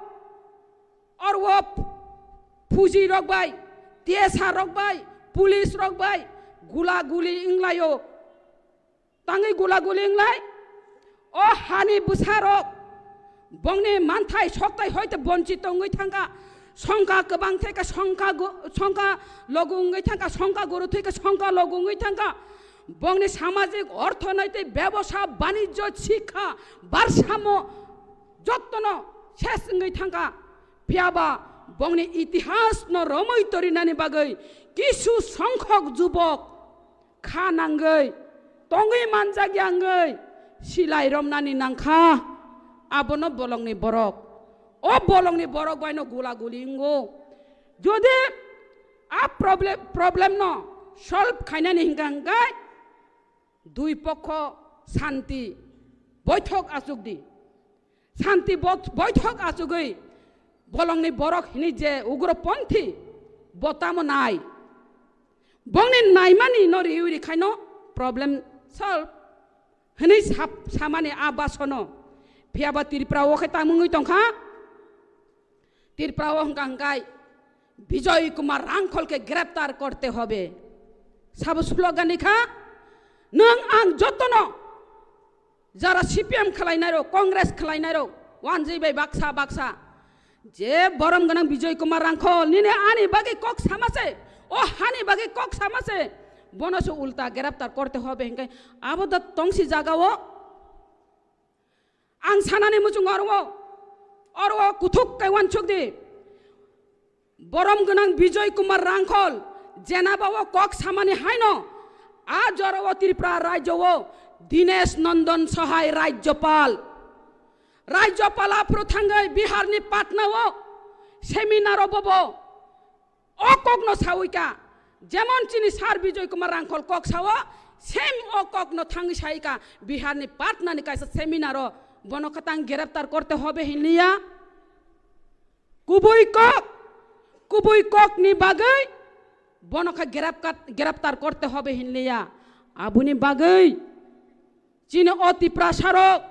orwo phuji rok bai, T S R rok bai, police rok bai, gula guli wnglaio. Tangwi gula guli wnglai, o hani bwsarok, bongni manthai soktai hoite bonchit tongwi thangkha, songkha kwbang theka, songkha gu-, songkha logu wngwi thangkha, songkha guru theka, songkha logu wngwi thangkha, bongni samajik, orthonoitik, bebosa, banijyo, sikha, barsamo, jottono ses wngwi thangkha. Phiyaba bongni itihasno romwi torinani bagwi kisu songkhok jubok kha nangwi, tongwi manjak ya wngwi silai romnani nangkha. Abono bolongni borok, o bolongni borok baino gula guli wngo. Jodi a problem, problemno solve khainani hingka hingkai dui pokho santi boithok achuk di. Santi bo-, boithok achugwi bolongni borok hini je ugroponthi bo tamo nai. Bongni naimani no riwi rikhaino problem solve hini sap-, samani a basono. Phiyaba Tripura o khe tamungwi tongkha. Tripura o hwnkha hwnkhe Bijoy Kumar Rangkhol ke greptar korte hobe. Sabo slogan ni kha, nwng ang jotono jara C P M khwlainai rok, Congress khwlainai rok, wanjwi bai baksa baksa. Je borom gwnang Bijoy Kumar Rangkhol, nini ani bagwi kok sama se, o hani bagwi kok sama se, bono se ulta greptar korte hobe hwnkhe abo da tongsi jaga o. Ang sanani muchung oro, oro kuthuk kai wansuk di. Borom gwnang Bijoy Kumar Rangkhol, jenaba o kok samani haino, a jora o Tripura rajyo o Dinesh Nandan Sahai Rajyapal. Rajyapal aphuru thangwi Bihar ni Patna o seminar o bobo o kokno sawi ka, jemon chini Sir Bijoy Kumar Rangkhol kok sao, same o kokno thangwi sai ka, Bihar ni Patna ni kaisa seminar o bono khatang greptar korte hobe hinliya. Kubui kok, kubui kok ni bagwi bono kha grep-, greptar korte hobe hinliya. Aboni bagwi chini o Tiprasa rok,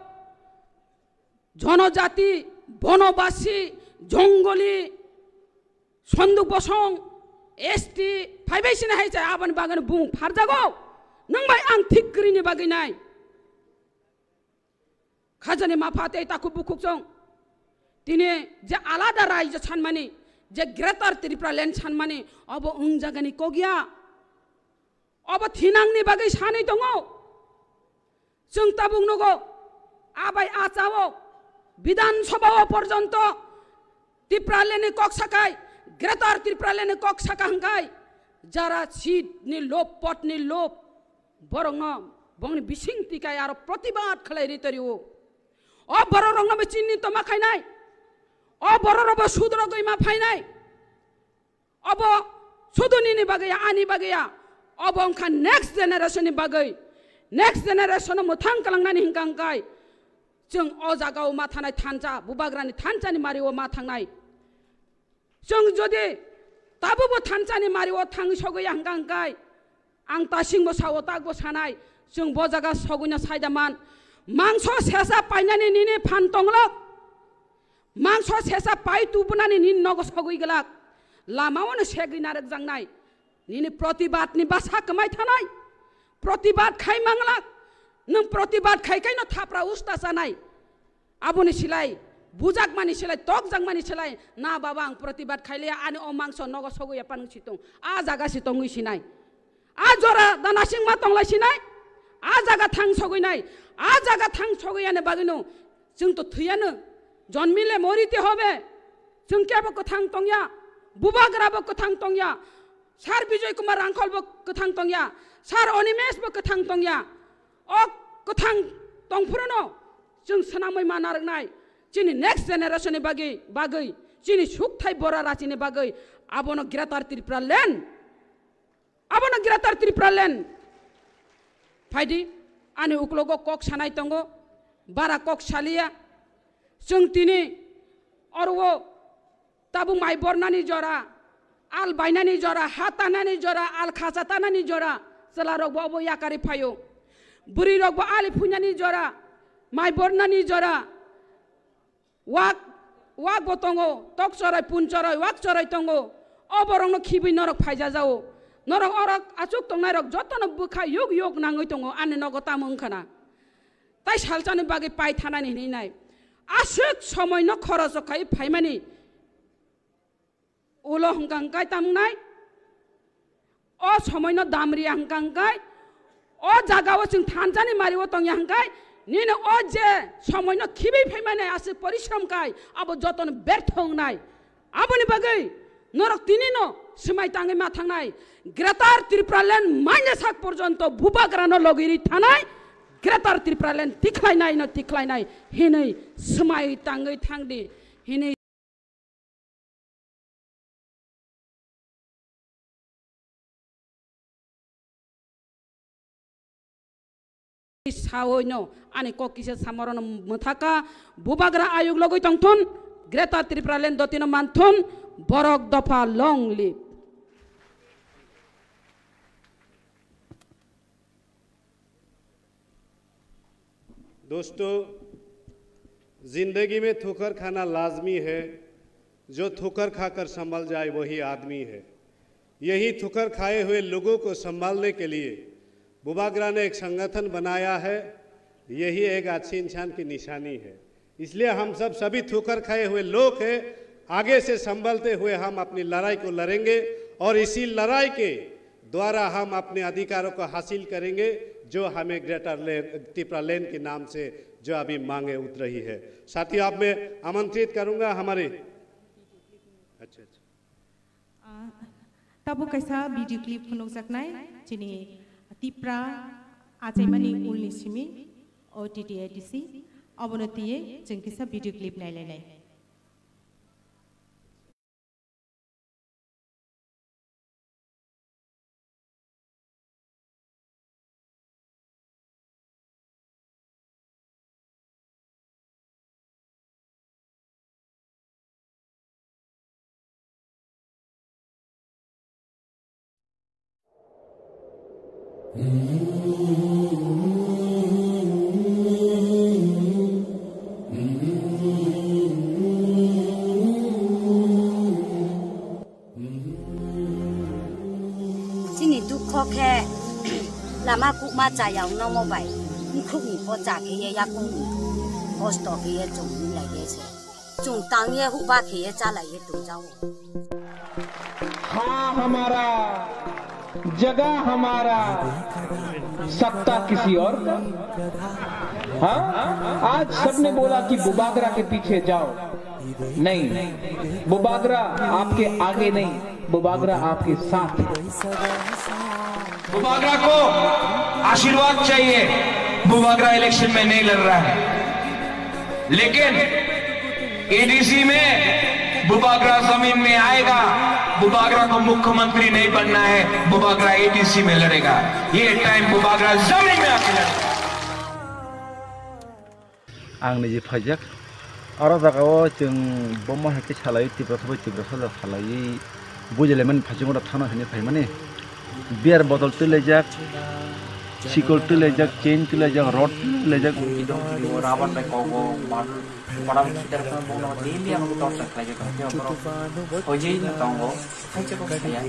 jonojati, bonobasi, jongoli, Sonduk Bosong, S T, phaibai sini hai chai aboni bagwi bung pharjago. Nang bai ang thik kwrwini bagwi nai. Khajani mapha tei takhuk bukhuk chong. Tini je alada rajyo sanmani, je Greater Tripura Land sanmani, obo wng jagani kok ya. Obo thinangni bagwi sanwi tongo. Chwng tabuk nugo, abai achao, Bidhan Sabha o porjonto Tipralandni kok sakai, Greater Tipralandni kok saka hwnkhe, jara seat ni lob, pot ni lob, borokno bongni bising tikai aro protibad khlai ri torio. O borok rokno bo chini toma khainai, o borok rok bo sudro gwi ma phainai. Obo sudu nini bagwi ya, ani bagwi ya. Obo wngkha next generation ni bagwi. Next generation no mwthang kalangnani hingka hingkai. Chwng o jaga o ma thanai thansa, bubagrani thansa ni mari o ma thangnai. Chwng jodi tabukbo thansa ni mari o thangwi sogwi ya hingka hingkai. Ang tasingbo sao, takbo sanai. Chwng bo jaga sogwino saida man. Mangso sesa painani nini phan tonglok. Mangso sesa pai tubunani nini nogo sogwi glak. Lamaono segwi narwkjaknai. Nini protibadni basa kwmai thanai. Protibad khai manglak. Nwng protibad khai kaino thapra usta chanai. Aboni silai, bujakmani silai, tokjakmani silai, na baba, ang protibad khailiya, ani o mangso nogo sogwi ya panung si tong. A jaga si tongwi sinai. A jora da nasing ma tonglai sinai. A jaga thang sogwi nai. A jaga thang sogwi yani bagwino. Chwng to thuyano. Jonmile morite hobe. Chwng kebo kwthang tongya. Bubagra bo kwthang tongya. Sir Bijoy Kumar Rangkhol bo kwthang tongya. Sir Animesh bo kwthang tongya. O kwthang tongphruno chwng swnamwi ma narwknai. Chini next generation ni bagwi, bagwi. Chini sukthai bora rachini bagwi. Abono Greater Tripura Land. Abono Greater Tripura Land. Phaidi, ani uklogo kok sanai tongo. Bara kok saliya. Chwng tini oro tabuk mai bornani jora, al bainani jora, ha tanani jora, al khacha tanani jora, chwlarokbo obo yakarwi phaio. Bwrwirokbo ali phuinani jora, mai bornani jora, wak, wakbo tongo, tok choroi, pun choroi, wak choroi tongo. O borokno khibwi norok phaijajao. Norok orok achuk tongnairok jotono bwkha yuk yuk nangwi tongo, ani nogo tamo wngkha na. Tai salsani bagwi pai thanani hinwi nai. Aswk somoino khoroch khai phaimani ulo hwnkha hwnkhe tamo wngnai. O somoino damriya hwnkha hwnkhe, o jagao chwng thansani mario tongya hwnkhe, nini o je somoino khibwi phaimani aswk porishrom khai abo jotono bertho wngnai. Aboni bagwi norok tinino swmai tangwi ma thangnai. Greater Tripura Land maina sak porjonto bubagrano logiri thanai. Greater Tripura Land tikhlainai no tikhlainai hinwi swmai tangwi thangdi hinwi saoino ani kok kisa samorono mwthaka bubagra ayuk logwi tongthun, Greater Tripura Land dotino manthun, borok dopha long live. दोस्तों, जिंदगी में ठोकर खाना लाजमी है। जो ठोकर खाकर संभल जाए, वही आदमी है। यही ठोकर खाए हुए लोगों को संभालने के लिए बुबागरा ने एक संगठन बनाया है। यही एक अच्छे इंसान की निशानी है। इसलिए हम सब सभी ठोकर खाए हुए लोग हैं। आगे से संभलते हुए हम अपनी लड़ाई को लड़ेंगे और इसी लड़ाई के द्वारा हम अपने अधिकारों को हासिल करेंगे, जो हमें ग्रेटर लैंड, टिपरा लैंड के नाम से जो अभी मांगे उठ रही है। साथियों, आप मैं आमंत्रित करूंगा हमारे, अच्छा, अच्छा। Ah, tabuk kaisa video clip phunukjaknai, chini Tipra achaimani ulni simi, O T T A D C, obono twiwi chwng kisa video clip nailainai. Chini dukho khe lama kukma chaya wngno bai, bukhukni pocha khe ye, yakungni kosto khe ye chwng wng lai ye se. Chwng tang ye huba khe ye cha lai ye tong jao. हाँ हमारा, जगह हमारा, सत्ता किसी और का। हाँ, आज सबने बोला कि बुबागरा के पीछे जाओ। नहीं, बुबागरा आपके आगे नहीं, बुबागरा आपके साथ है। बुबागरा को आशीर्वाद चाहिए, बुबागरा इलेक्शन में नहीं लड़ रहा है, लेकिन एडीसी में बुबागरा जमीन में आएगा। बुबागरा को मुख्यमंत्री नहीं बनना है, बुबागरा एडीसी में लड़ेगा। ये टाइम बुबागरा जमीन में आके लड़ेगा। Ang niji phaijak. Oro jagao chwng bomo hai khe salai, Tiprasa bai Tiprasa salai, bujilaimani phaijak oro thano hinwi phaimani. Beer botol twilaijak, Sikol twlaijak, chain twlaijak, rod twlaijak. Rubber bai kogo, koram sida rokno bongno daily ang torture khlaijak tong phiya borok hoijwi no tongo, khaisa kok saya.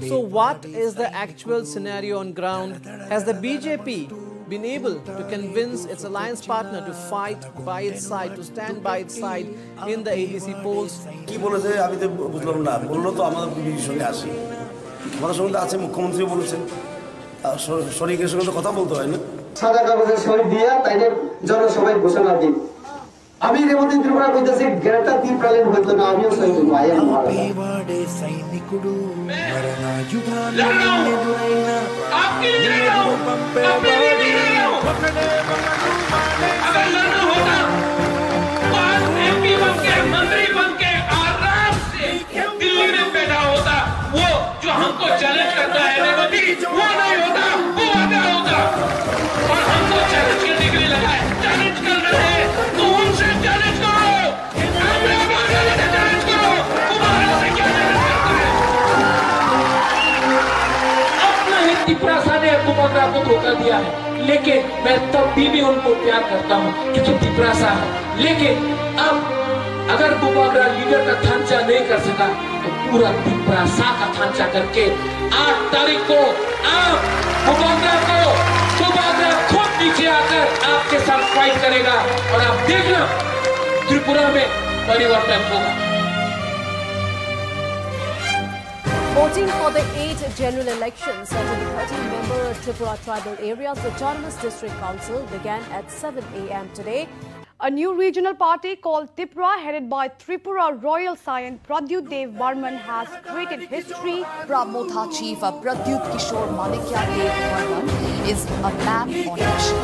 So what is the actual scenario on ground? Has the B J P been able to convince its alliance partner to fight by its side, to stand by its side in the A D C polls? কি বলেছে আমি তো বুঝলাম না, বললো তো আমাদের বিজেপির সঙ্গে আছি, আমাদের সঙ্গে তো আছে, মুখ্যমন্ত্রী বলেছেন। আর স-, শরিকের সঙ্গে তো কথা বলতে হয় না। সাদা কাগজে সই দিয়া তাইলে জনসভায় ঘোষণা দিন। আমি রেবতী ত্রিপুরা কইতেছি, গ্রেটার ত্রিপুরাল্যান্ড হইতো না, আমিও সই হইবো, I am not. मैं लड़ रहा हूँ, आपके लिए लड़ रहा हूँ, अपने लिए नहीं लड़ रहा हूँ। अगर लड़ना होता तो आज एमपी बन के, मंत्री बन के आराम से दिल्ली में बैठा होता। वो जो हमको चैलेंज करता है रेवती, वो नहीं होता, वो आधा होता। और हमको चैलेंज करने के लिए लगा है। चैलेंज कर रहे हैं तो उनसे चैलेंज करो। अपने आप आगे से चैलेंज करो, तुम्हारा से क्या चैलेंज करता है? अपना ही तिपरासा ने बुबाग्रा को धोखा दिया है, लेकिन मैं तब भी, भी उनको प्यार करता हूँ, क्योंकि तिपरासा है। लेकिन अब अगर बुबाग्रा लीडर का थांचा नहीं कर सका, तो पूरा तिपरासा का थांचा करके आठ तारीख को आप बुबाग्रा को, बुबाग्रा खुद नीचे आकर आपके साथ फाइट करेगा और आप देखना, त्रिपुरा में परिवर्तन होगा। Voting for the eight general elections at the thirteen member Tripura Tribal Areas Autonomous District Council began at seven a m today. A new regional party called Tipra, headed by Tripura royal scion Pradyut Dev Barman, has created history. Tipra Motha chief Pradyut Kishore Manikya Dev Barman is a man on a mission.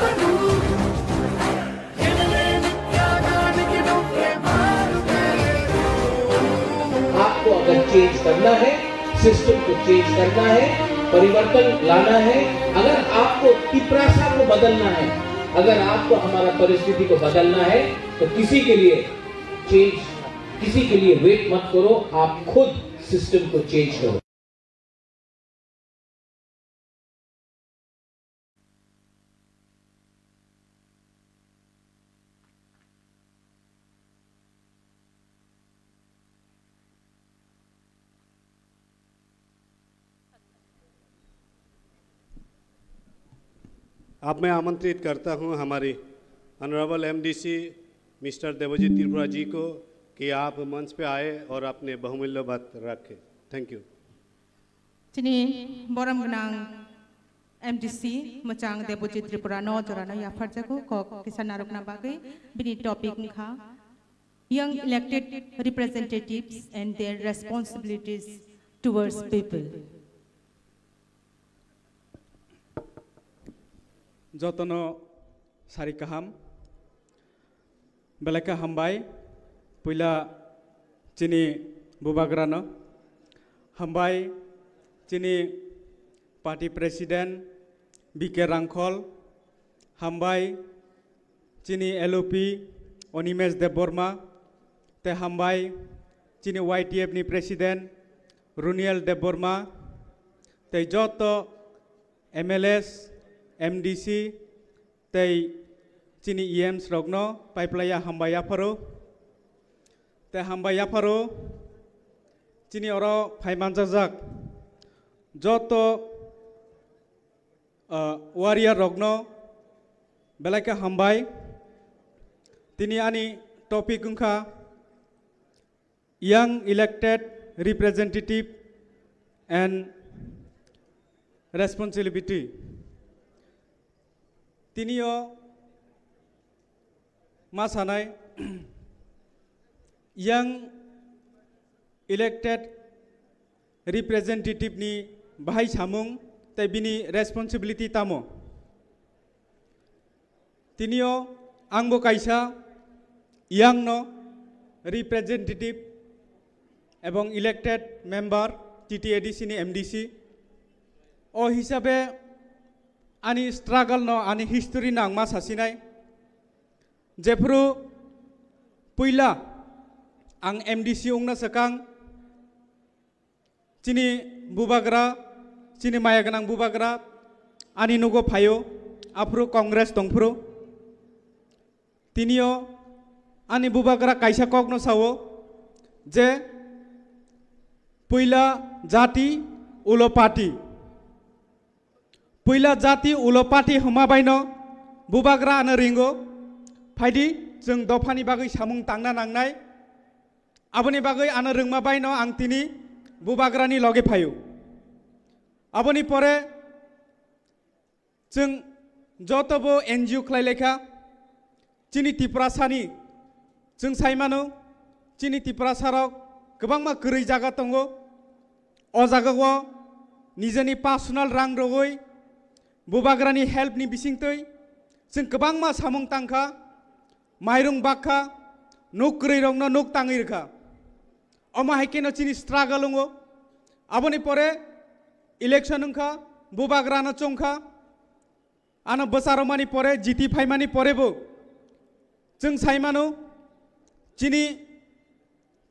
आपको अगर चेंज करना है, सिस्टम को चेंज करना है, परिवर्तन लाना है, अगर आपको तिपरासा को बदलना है, अगर आपको हमारा परिस्थिति को बदलना है, तो किसी के लिए चेंज, किसी के लिए वेट मत करो, आप खुद सिस्टम को चेंज करो। अब मैं आमंत्रित करता हूं हमारी ऑनरेबल एमडीसी मिस्टर देवजीत त्रिपुरा जी को कि आप मंच पे आए और अपने बहुमूल्य बात रखें। Thank you. Chini borom gwnang M D C mwchang Debojit Tripura no jora no yapharjago kok kisa narwkna bagwi bini topic wngkha Young Elected Representatives and Their Responsibilities Towards People. Jotono sari kaham. Belai khe hambai, puila chini bubagrano hambai, chini party president B K Rangkhol, hambai, chini L O P Onimesh Debbarma, tei hambai, chini Y T F ni president Runiel Debbarma, tei joto M L As, M D C, tei chini E Ms rokno paiplaiya hambai yapharo. Tei hambai yapharo chini oro phai manjakjak joto, ah, warrior rokno belai khe hambai. Tini ani topic wngkha Young Elected Representative and Responsibility. Tinio ma sanai, young elected representative ni bahai samung tei bini responsibility tamo. Tinio angbo kaisa young no representative ebong elected member T T A D C ni M D C. O hisabe ani struggle no, ani history no ang ma sasinai. Jephru puila ang M D C wngna swkang, chini bubagra, chini maya gwnang bubagra, Ani nugo phaio, aphuru Congress tongphuru. Tinio ani bubagra kaisa kokno sao je puila jati ulo party. Puila jati ulo party hwnma baino bubagra ano ringo, phaidi chwng dophani bagwi samung tangna nangnai. Aboni bagwi ano rwngma baino ang tini bubagrani loge phaio. Aboni pore chwng joto bo N G O khlai laikha. Chini Tiprasani chwng sai mano, chini Tiprasarok kwbangma kwrwi jaga tongo. O jagao nijeni personal rang rogwi bubagrani help ni bisingtwi chwng kwbangma samung tangkha, mairung bakha, nuk kwrwi rokno nuk tangwi rwkha. Omo hai kheno chini struggle wngo. Aboni pore election wngkha, bubagrano chongkha. Ano bwsarokmani pore, jiti phaimani porebo chwng sai mano, chini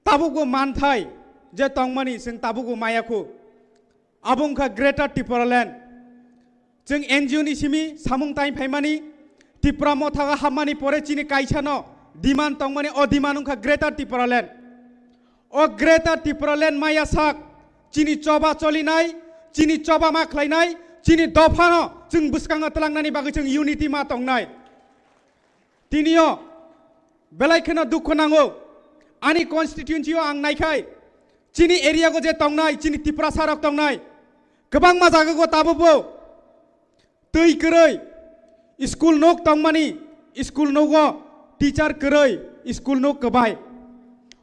tabukbo manthai je tongmani chwng tabukbo maya khu. Abo wngkha Greater Tipraland. Chwng N G O ni simi samung tang phaimani, Tipra Motha o hapmani pore chini kaisano demand tongmani, o demand wngkha Greater Tipraland. O Greater Tipraland maya sak, chini choba cholinai, chini choba ma khlainai, chini dophano chwng bwskango twlangnani bagwi chwng unity ma tongnai. Tinio belai kheno dukhu nango. Ani constituency o ang naikhai, chini area go je tongnai, chini Tiprasa rok tongnai, kwbangma jaga go tabukbo twi kwrwi, school nok tongmani, school nogo teacher kwrwi, school nok kwbai.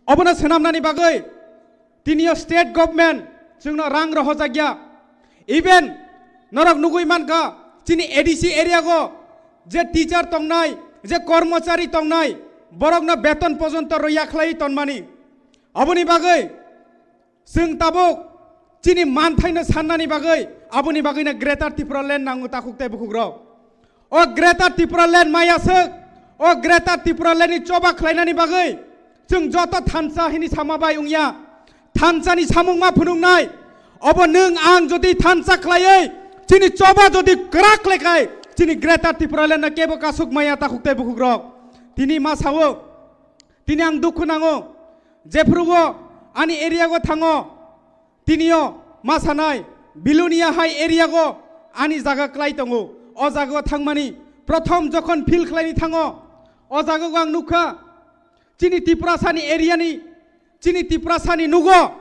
Obono swnamnani bagwi tinio state government chwngno rang rohojakya. Even norok nugwi mankha, chini A D C area go je teacher tongnai, je kormochari tongnai, borokno beton pojonto roya khlai tonmani. Aboni bagwi chwng tabuk chini manthaino sannani bagwi, aboni bagwino Greater Tipraland nango takhuk tei bukhukrok. O Greater Tipraland maya swk, o Greater Tipraland ni choba khlainani bagwi chwng joto thansa hini sama bai wngya. Thansani samung ma phunuknai. Obo nwng ang jodi thansa khlaiwi chini choba jodi kwrak khlaikhai, chini Greater Tipraland no kebo kasuk maya takhuk tei bukhukrok. Tini ma sao, tini ang dukhu nango, jephrugo ani area go thango, tinio ma sanai, Bilonia hai area go ani jaga klai tongo. O jaga o thangmani prothom jokhon field khlaini thango, o jaga go ang nukha, chini Tiprasani area ni, chini Tiprasani nugo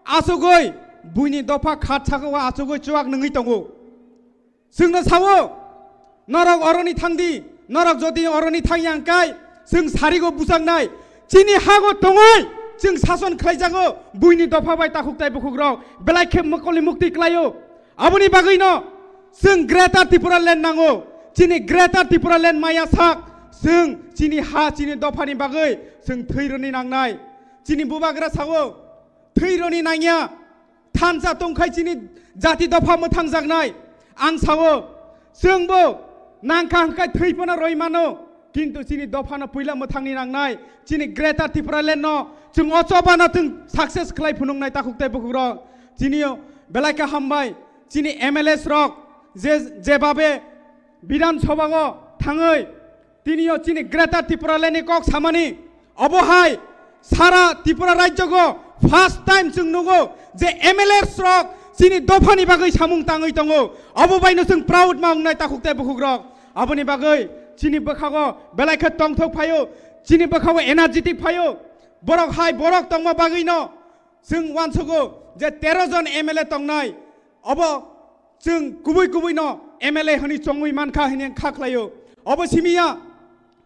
asugwi buini dopha khat saka o asugwi chuak nungwi tongo. Chwngno sao, norok oroni thangdi, norok jodi oroni thangya hwnkhe chwng sarigo buchaknai. Chini hago tongwi chwng sason khlaijago, buini dopha bai takhuk tai bukhukrok belai khe mokoli mukti klaio. Aboni bagwino chwng Greater Tipraland nango. Chini Greater Tipraland maya sak, chwng chini ha, chini dophani bagwi chwng thwi rwni nangnai. Chini bubagra sao, thwi rwni nangya. Thansa tongkhai chini jati dopha mwthangjaknai. Ang sao, chwngbo nangkha hwnkhe thwi phano roi mano, kintu chini dophano puila mwthangni nangnai. Chini Greater Tipraland no chwng o chobano chwng success khlai phunuknai takhuk tei bukhukrok. Chini belai khe hambai, chini M L As rok je, jebabe Bidhan Sabha o thangwi tinio chini Greater Tipraland ni kok samani, obo hai sara Tripura rajyo go first time chwng nugo je M L As rok chini dophani bagwi samung tangwi tongo, obo baino chwng proud ma wngnai takhuk tei bukhukrok. Aboni bagwi chini bwkhago belai khe tongthok phaio, chini bwkhago energetic phaio, borok hai borok tongma bagwino chwng uansugo je tero jon M L A tongnai, obo chwng kubui kubui no M L A hwnwi chongwi mankha hwnwi ang kha khlaio. Obo simiya,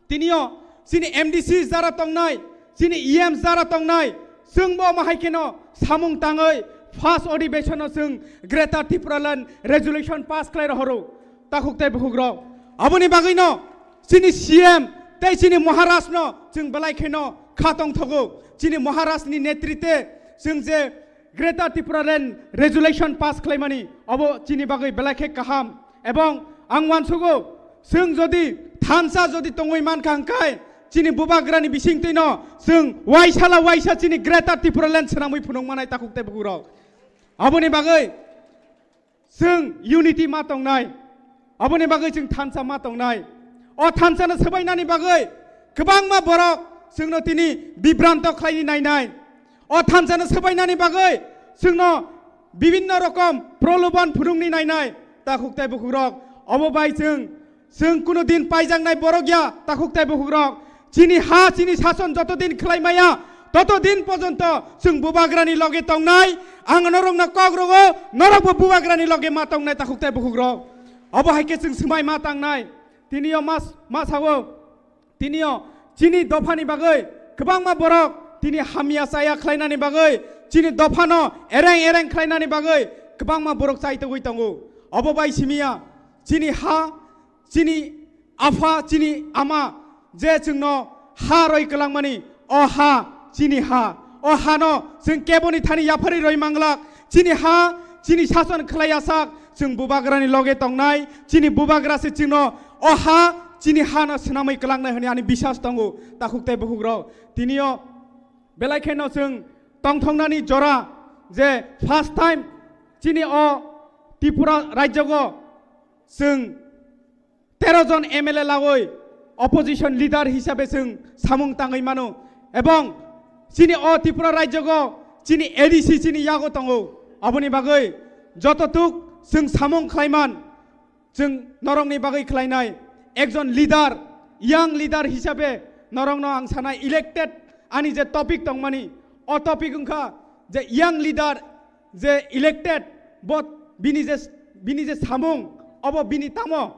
tinio chini M D C jara tongnai, chini E M jara tongnai, chwngbo omo hai kheno samung tangwi first adhibeshon o chwng Greater Tipraland resolution pass khlai rohoro. Takhuk tei bukhukrok. Aboni bagwino chini C M tei chini Maharaj no chwng belai kheno kha tongthogo. Chini Maharaj ni netrite chwng je Greater Tipraland resolution pass khlaimani, obo chini bagwi belai khe kaham. Ebong ang uansugo, chwng jodi thansa jodi tongwi mankha hwnkhe, chini bubagrani bisingtwino chwng waisala waisa chini Greater Tipraland swnamwi phunukmanai takhuk tei bukhukrok. Aboni bagwi chwng unity ma tongnai. Aboni bagwi chwng thansa ma tongnai. O thansano swbainani bagwi kwbangma borok chwngno tini bibranto khlaini nainai. O thansano swbainani bagwi chwngno bibinno rokom proloban phunukni nainai takhuk tei bukhukrok. Obo bai chwng, chwng kuno din paijaknai borok ya takhuk tei bukhukrok. Chini ha, chini sason joto din khlai maya, toto din porjonto chwng bubagrani loge tongnai. Ang norokno kok rogo, norokbo bubagrani loge ma tongnai takhuk tei bukhukrok. Obo hai khe chwng swmai ma tangnai. Tini o mas, ma sao. Tini o chini dophani bagwi kwbangma borok tini hamya chaya khlainani bagwi, chini dophano ereng ereng khlainani bagwi kwbangma borok chaitogwi tongo. Obo bai simiya chini ha, chini apha, chini ama je chwngno ha roi kwlangmani, o ha chini ha. O hano chwng keboni thani yapharwi roi manglak. Chini ha, chini sason khlai asak, chwng bubagrani loge tongnai, chini bubagra se chwngno o ha, chini hano swnamwi kwlangnai hwnwi ani biswas tongo, takhuk tei bukhukrok. Tini o belai kheno chwng tongthoknani jora je first time chini o Tripura rajyogo chwng tero jon M L A lagoi opposition leader hisabe chwng samung tangwi mano, ebong chini o Tripura rajyogo chini A D C chini yago tongo. Aboni bagwi joto tuk chwng samung khlaiman, chwng norokni bagwi khlainai ekjon leader, young leader hisabe norokno ang sanai elected ani je topic tongmani, o topic wngkha je young leader je elected, bo bini je, bini je samung, obo bini tamo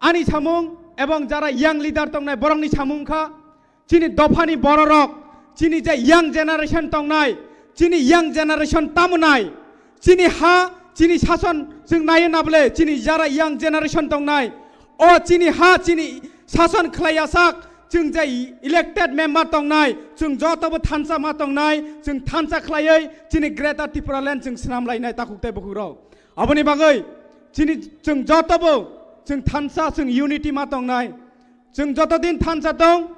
ani samung ebong jara young leader tongnai borokni samung kha. Chini dophani bororok, chini je young generation tongnai, chini young generation tamunai, chini ha, chini sason chwng naiyo nabole, chini jara young generation tongnai, o chini ha, chini sason khlai asak, chwng je elected member tongnai, chwng jotobo thansa ma tongnai, chwng thansa khlaiwi chini Greater Tipraland chwng swnam lainai takhuk tei bukhukrok. Aboni bagwi chini chwng jotobo chwng thansa, chwng unity ma tongnai. Chwng joto din thansa tong,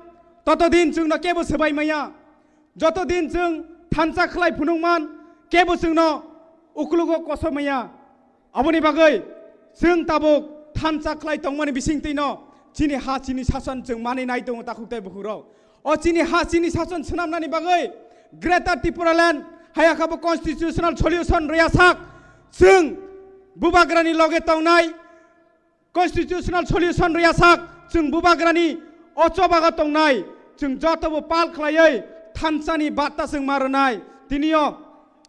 toto din chwngno kebo swbai maya. Joto din chwng thansa khlai phunukman, kebo chwngno uklugo koso maya. Aboni bagwi chwng tabuk thansa khlai tongmani bisingtwino chini ha, chini sason chwng manwi nai tongo takhuk tei bukhukrok. O chini ha, chini sason swnamnani bagwi Greater Tipraland hayakha bo constitutional solution rwya sak, chwng bubagrani loge tongnai, constitutional solution rwya sak, chwng bubagrani o chobago tongnai, chwng jotobo pal khlaiwi thansani batta chwng ma rwnai. Tini o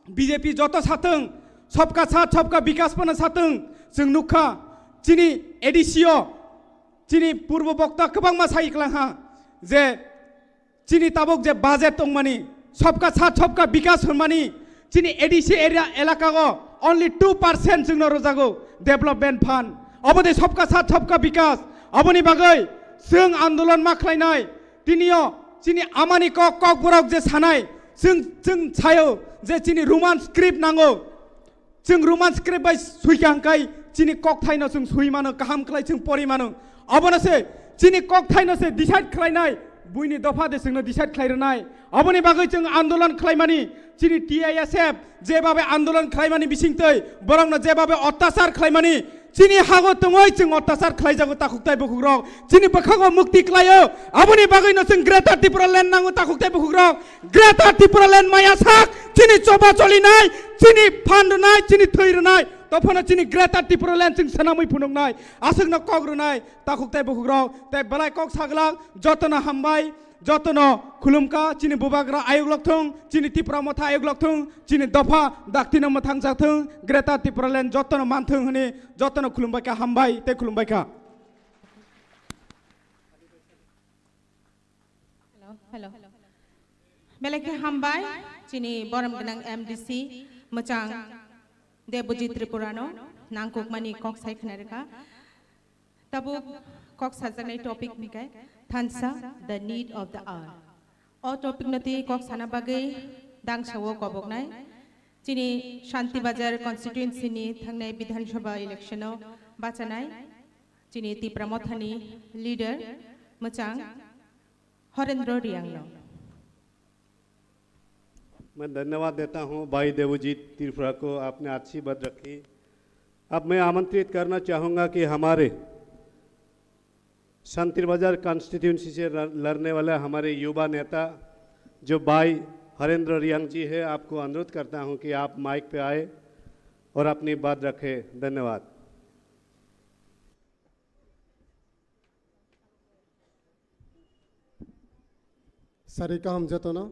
B J P joto sathwng, sabka saath sabka bikas phano sathwng, chwng nukha chini A D C o, chini purbo bokta kwbangma sai kwlangha je chini tabuk je budget tongmani, sabka saath sabka bikas hwnmani, chini A D C area elakago only two percent chwngno rwjago development fund. Obo de sabka saath sabka bikas. Aboni bagwi chwng andolon ma khlainai. Tinio chini amani kok, kokborok je sanai, chwng, chwng sayo je chini Roman script nango. Chwng Roman script bai sui kha hwnkhe chini kokthaino chwng sui mano, kaham khlai chwng pori mano. Abono se chini kokthaino se decide khlainai, buini dopha de chwngno decide khlai rwnai. Aboni bagwi chwng andolon khlaimani, chini T I S F jebabe andolon khlaimani bisingtwi, borokno jebabe ottachar khlaimani, chini hago tongoi chwng ottachar khlaijago takhuk tei bukhukrok. Chini bwkhago mukti khlaio, aboni bagwino chwng Greater Tipraland nango takhuk tei bukhukrok. Greater Tipraland maya sak, chini choba cholinai, chini phan rwnai, chini thwi rwnai. Tophano chini Greater Tipraland chwng swnamwi phunuknai, aswkno kok rwnai, takhuk tei bukhukrok, tei belai kok saglak, jotono hambai, jotono khulumkha, chini bubagra ayuk lokthung, chini Tipra motha ayuk lokthung, chini dopha daktino mwthang jakthung, Greater Tipraland jotono manthung hwnwi jotono khulumbaikha, hambai tei khulumbaikha. Hello, hello. Belai khe hambai, chini borom gwnang M D C, mwchang Debojit Tripurano, nangkukmani kok sai khna rwkha. Tabuk kok sajaknai topic hwnkhe thansa, the need of the hour. O topic no twi kok sana bagwi dangsa o koboknai. Chini Shanti Bazar constituency ni thangnai Bidhan Sabha election o bachanai. Chini Tipra Mothani leader mwchang Horendro Riang no. मैं धन्यवाद देता हूं भाई देवजीत त्रिपुरा को, आपने अच्छी बात रखी। अब मैं आमंत्रित करना चाहूँगा कि हमारे शांति बाजार कॉन्स्टिट्यूएंसी से लड़-, लड़ने वाला हमारे युवा नेता जो भाई हरेंद्र रियांग जी है, आपको अनुरोध करता हूँ कि आप माइक पे आए और अपनी बात रखें। धन्यवाद। Sari kaham jotono.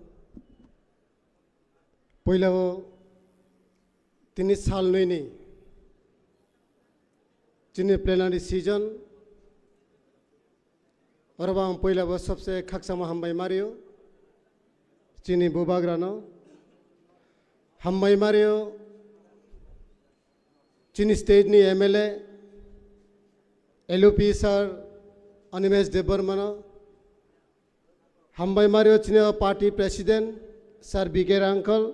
Puila o tini sal nwi ni chini plenary session. Oro bo ang puila bo sobse khakchangma hambai mario chini bubagrano. Hambai mario chini state ni M L A, L U P sir Animesh Debbarmano. Hambai mario chini party president sir B K uncle,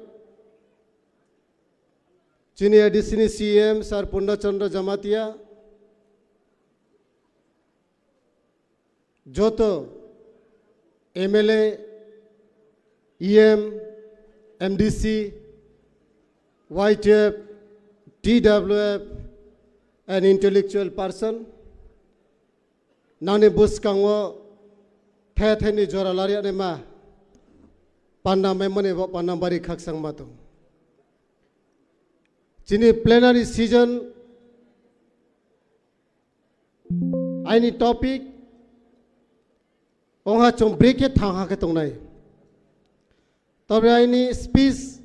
chini A D C ni C M sir Purna Chandra Jamatia, joto M L A, E M, M D C, Y T F, T W F, and intellectual person, nangni bwskango the theni jora lariya ma panda memani bo panda bari khakchang ma tong. Chini plenary session aini topic ongha chwng break khe thang ha khe tongnai. Tabe aini speech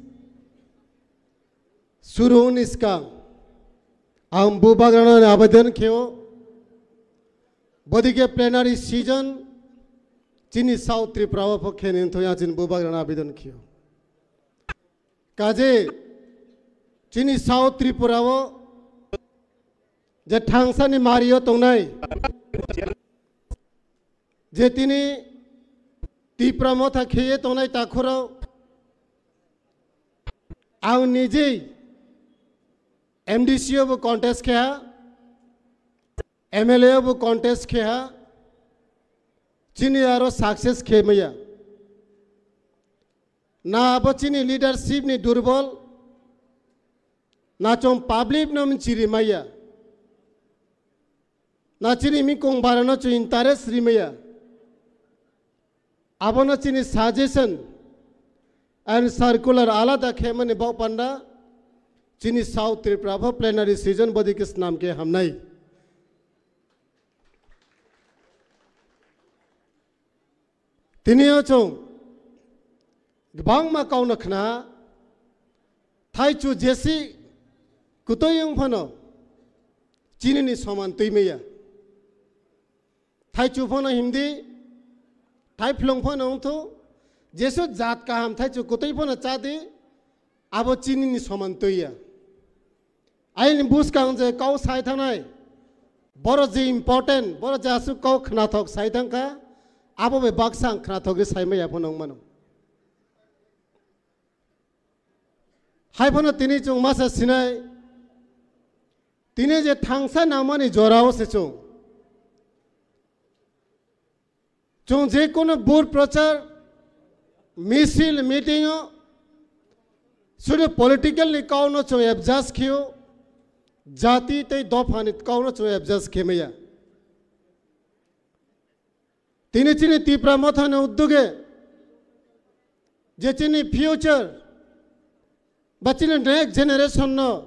suru ni skang ang bubagrano abedan kheo, bodike plenary session chini South Tripura o pho khe ni thung ya chini bubagrano abedan kheo. Kaje chini South Tripura o je thangsani mario tongnai, je tini Tipra Motha kheye tongnai takhurao, ang nijei M D C o bo contest khe ha, M L A o bo contest khe ha, chini aro success khe maya. Na abo chini leadership ni durbol, na chwng public no mchiri maya, na chini mikong bara no chwng interest ri maya. Abono chini suggestion and circular alada khe mani bok panda chini South Tripura pho plenary session bodi khe snam khe hamnai. Tini o chwng kwbangma kauna khna, thaichu jesi kutui wng phano chinini soman twi maya. Thaichu phano himdi, thaiphlung phano wngthu, jesu jat kaham thaichu kutui phano chadi, abo chinini soman twi ya. Aini bwskang je kau sai thangnai, boro je important, boro je aswk kau khnathok sai thangkha, abo bai baksa ang khnathok ri sai maya phano wng mano. Hai phano tini chwng masa sinai, tini je thangsa nangmani jorao se chwng. Chwng je kono bur prochar, misil, meeting o, sudu political ni kau no chwng adjust khiyo, jati tei dopha ni kau no chwng adjust khemaya. Tini chini Tipra Motha ni uddoge, je chini future, ba chini next generation no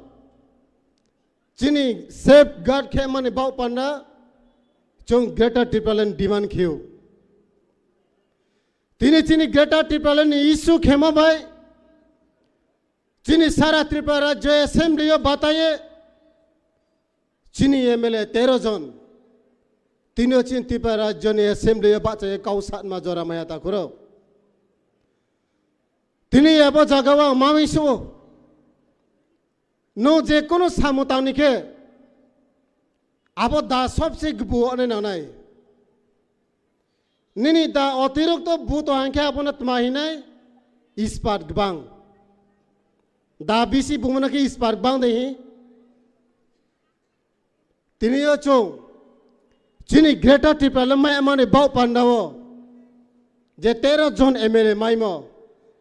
chini safeguard khe mani bau panda chwng Greater Tipraland demand khiyo. Tini chini Greater Tipraland ni issue khema bai chini sara Tripura Rajya Assembly o bataye chini M L A tero jon. Tini o chini Tripura Rajya ni Assembly o bachaye kau satma jora maya ta khuro. Tini abo jaga o ang mami suo. No je kono samung tangni khe abo da sobse gbu ane nanai. Nini da otirokto buto hangkhe abono tma hinai ispat gbang. Da bisi bumano khe ispat gbang de hi. Tini o chwng chini Greater Tipraland mai mani bau panda o je tero jon M L A maimo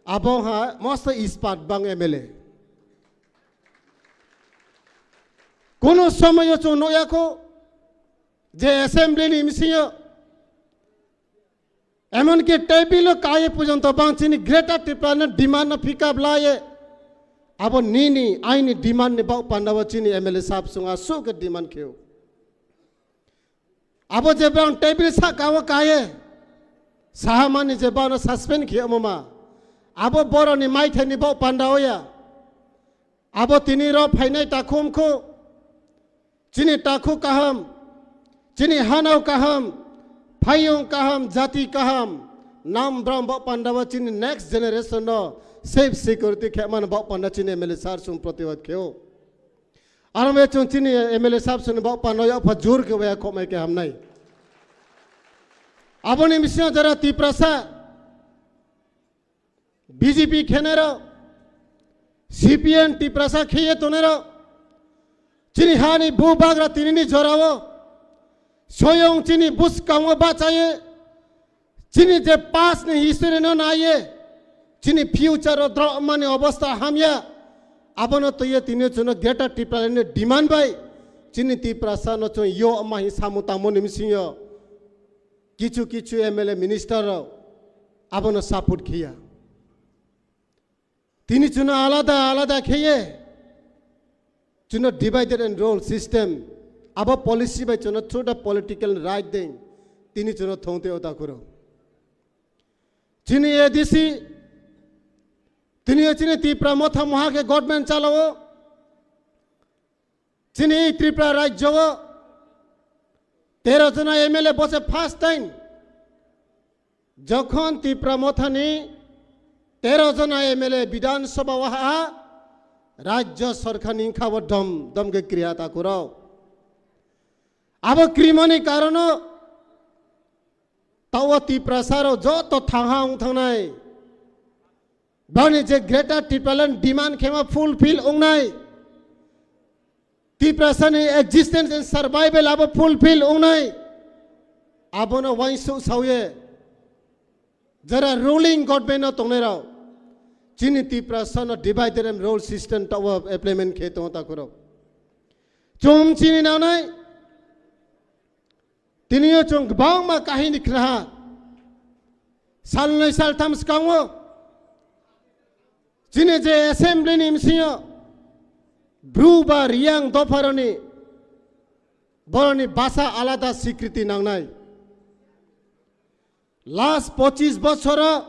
abo ha mosto ispat gbang M L A. Kono somoyo chwng nukya kho je assembly ni bisingo emonki table o kaiye porjonto bang chini Greater Tripura ni demand no pick up laye. Abo nini aini demand ni bak pandao chini M L A sahab chwng aswk khe demand kheo. Abo je bang table saka o kaiye sahamani je bang no suspend khemo ma. Abo boroni maithai ni bak pandao ya. Abo tini ro phainai takhum khu. Chini takhu kaham, chini hanao kaham, phaiyung kaham, jati kaham, nam bram bak pandao chini next generation no safe security khemani bak panda chini M L A sahab chwng protibad kheo. Aro me chwng chini M L A sahab chwng bak panda yapha jur khe waya khomai khe hamnai. Aboni bisingo jara Tiprasa B J P khenero, C P M Tiprasa kheye tonero, chini hani bubagra tinini jorao, soyong chini bwskango bachaye, chini je past ni history no naiye, chini future o drop mani obostha hamya, abono toye tini chwngno Greater Tipraland ni demand bai, chini Tiprasa no chwng yo ma hi samu tamo ni misingo. Kichu kichu M L A minister rok abono support khiya. Tini chwngno alada alada kheye chwngno divided and rule system abo policy bai chwngno through the political right deng tini chwngno thongte o takhuro. Chini A D C tini chini Tipra Motha moha khe government chalao. Chini Tripura rajyo o tero jona M L A bose first time. Jokhon Tipra Mothani tero jona M L A Bidhan Sabha o ha, rajyo sarkar ni kha bo dom dom khe kriya takhuro. Abo krimani karono tawa Tiprasa rok joto thangha wng thangnai. Bani je Greater Tipraland demand khema fulfill wngnai. Tiprasani existence and survival abo fulfill wngnai. Abono wainsu saoye. Jara ruling government no tongnai rao. Chini Tiprasano divided and rule system tawa implement khe tongo takhuro. Chum chini nanai. Tini o chwng kwbangma kahini khnaha. Salnwi saltham swkango chini je assembly ni bisingo Bru ba Riyang dopharoni boroni basa alada sikriti nangnai. Last pochis bochoro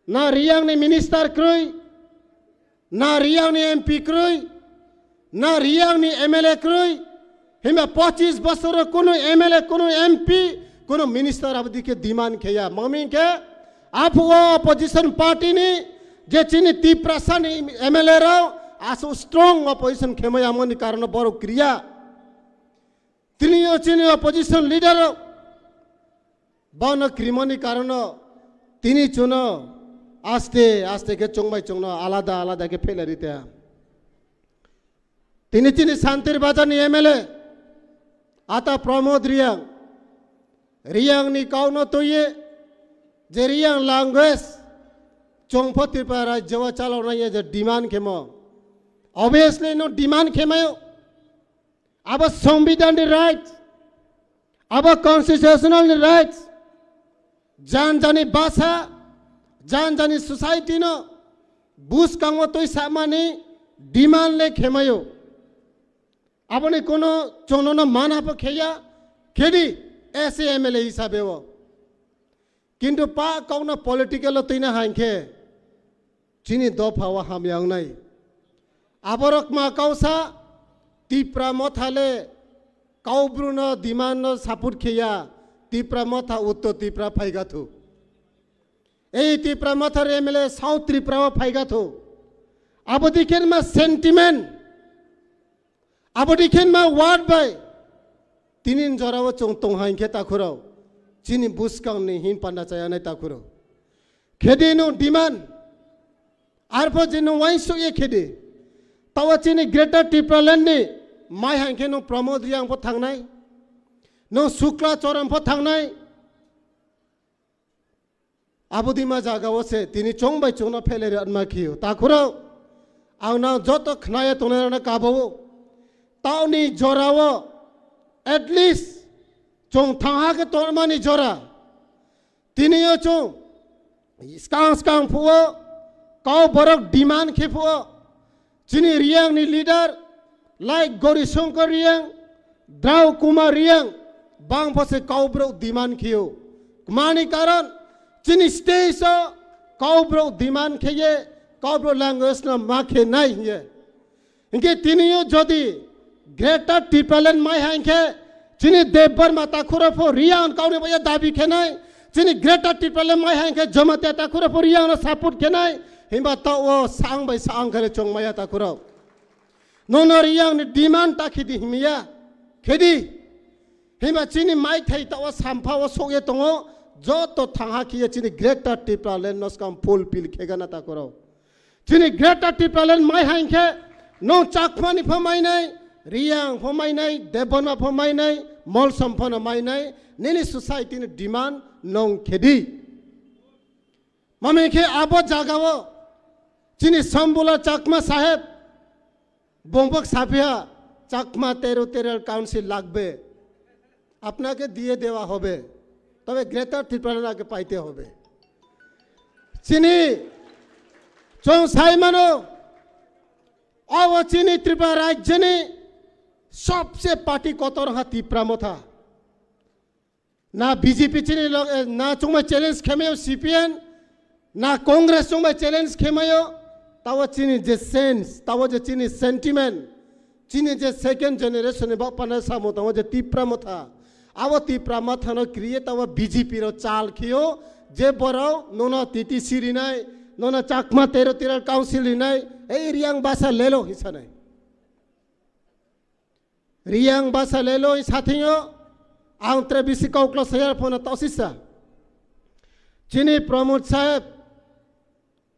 na Riyang ni minister kwrwi, na Riyang ni M P kwrwi, na Riyang ni M L A kwrwi, himba pochis bosoro kunu M L A, kunu M P, kunu minister abdi khe demand kheya. Mami khe aphuo opposition party ni je chini Tiprasa ni M L A rao asu strong opposition khemai amoni karono borok kriya. Tini o chini opposition leader rao bono krimoni karono tini chuno aste aste khe chongbai chongno alada alada khe phelai rite. Tini chini Santir Bazar ni M L A ata Pramod Riyang, Riyang ni kauno tuye je Riyang language chongpho Tripura rajyo o chaloknai je demand khemo. Obviously no demand khemayo. Abo Songbidan ni right, abo constitutional ni right, jan jani basa, jan jani society no bwskango twi samani demand le khemayo. Aboni kono chwngno no mana bo kheya, khedi S A M L A hisabe o. Kintu pa kokno political o twina hai khe chini dopha o hamya wngnai. Aborok ma kausa Tipra Motha le Kaubru no demand no support kheya, Tipra Motha Uttor Tripura phaigathu. Ei Tipra Motha M L A South Tripura o phaigathu. Abo dikhen ma sentiment. Abo dikhen ma word bai tinin jorao chwng tong hai khe takhurao chini bwskang ni hin panda chayanai takhurao. Khedi no demand arpho je no wainsu ye khedi tawa chini Greater Tipraland ni mai hai khe no Pramod Riyang pho thangnai, no Sukla Choron pho thangnai. Abodima jaga o se tini chong bai chongno phelai rwma khiyo. Takhurao ang nang joto khnaya tongnai rokno kabao. Taoni jorao at least chwng thangha khe tongmani jora. Tini o chwng skang skang phuo kau borok demand khe phuo. Chini Reang ni leader like Gori Shankar Reang, Drau Kumar Reang, bang pho se kau borok demand kheo. Mani karon chini stage o kau borok demand kheye, kau borok language no ma khe nai hiye. Hinkhe tini o jodi Greater Tipraland mai ha hinkhe chini Debbarma takhuro pho Reang kauni baya dabi khenai, chini Greater Tipraland mai ha hinkhe Jamatia takhuro pho Reang no support khenai, himba to o sang bai sang khe chong maya takhuro. Nono Reang ni demand ta khedi himiya, khedi. Himba chini mai thai ta o sampha o sokye tongo, joto thangha khiye chini Greater Tipraland no skam fulfill khegana takhuro. Chini Greater Tipraland mai hai khe, nong Chakmani pho mainai, Reang pho mainai, Debbarma pho mainai, Molsom pho no mainai, nini society ni demand nong khedi. Mami khe abo jagao, chini Sambula Chakma saheb, bongbok saphiya, Chakma Territorial Council lagbe. আপনাকে দিয়ে দেওয়া হবে, তবে গ্রেটার ত্রিপুরাল্যান্ড আগে পাইতে হবে। Chini chong sai mano, abo chini Tripura rajyoni sobse party kotor ha Tipra Motha. Na B J P chini log, eh, na chongmai challenge khemayo C P M, na Congress chongmai challenge khemayo, tawo chini je sense, tawo je chini sentiment, chini je second generation ni bapana samo tawo je Tipra Motha, abo Tipra Motha no kriye tawo B J P ro chal khiyo, je borok nono T T C rinai, nono Chakma Territorial Council rinai, ei Reang basa lelo hisanai. Reang basa lelo sathingo, ang tre bisi kaukla sayar phone tosisa. Chini Pramod saheb,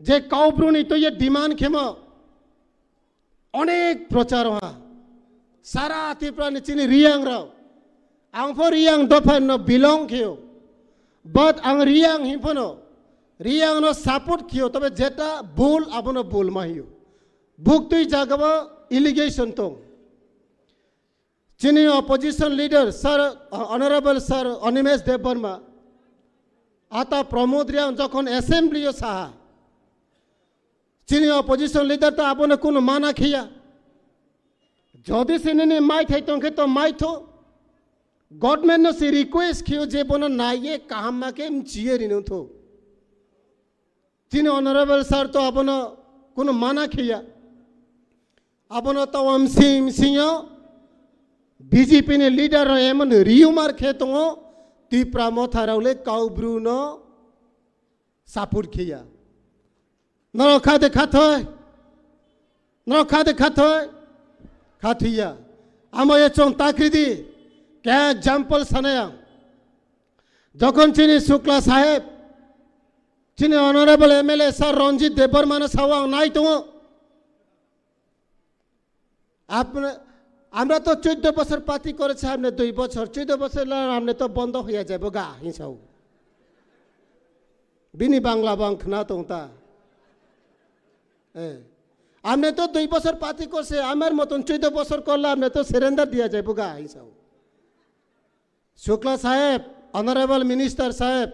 je kaubruni to ye demand khemo, onek prochar ha. Sara Tripura ni chini Reang rao. Ang pho Reang dopha no belong kheo. But ang Reang himphano, Reang no support kheo, tobe jeta bul abono bul ma hiyo. Buktui jagao allegation tong. Chini opposition leader sir, uh, Honorable Sir Animesh Debbarma, ata Pramod Reang jokhon assembly o saha, chini opposition leader ta abono kuno mana khiya. Jodi se nini mai thai tongkhe to mai tho. Government no se request khiyo je bono naiye kaham ma khe mchiye rino tho. Chini Honorable Sir to abono kuno mana khiya. Abono tawam sim sinyo B J P ni leader ro emon rumor khe tongo, Tipra Motha rao le kaubru no support khiya. Norok khade khathoi, norok khade khathoi, khathiya. Amo ye chong takridi, khe example sanaya. Jokhon chini Shukla saheb, chini Honorable M L A Sir Ranjit Debbarma no sao ang nai tongo. আপনি, আমরা তো চোদ্দ বছর পার্টি করেছি, আপনি দুই বছর, চোদ্দ বছর লা আপনি তো বন্ধ হইয়া যাবো গা হিংসাও। Bini Bangla bang khna tong ta. Eh. আপনি তো দুই বছর পার্টি করছে, আমার মতন চোদ্দ বছর করলে আপনি তো সারেন্ডার দিয়া যাবো গা হিংসাও। Shukla saheb, Honorable Minister saheb,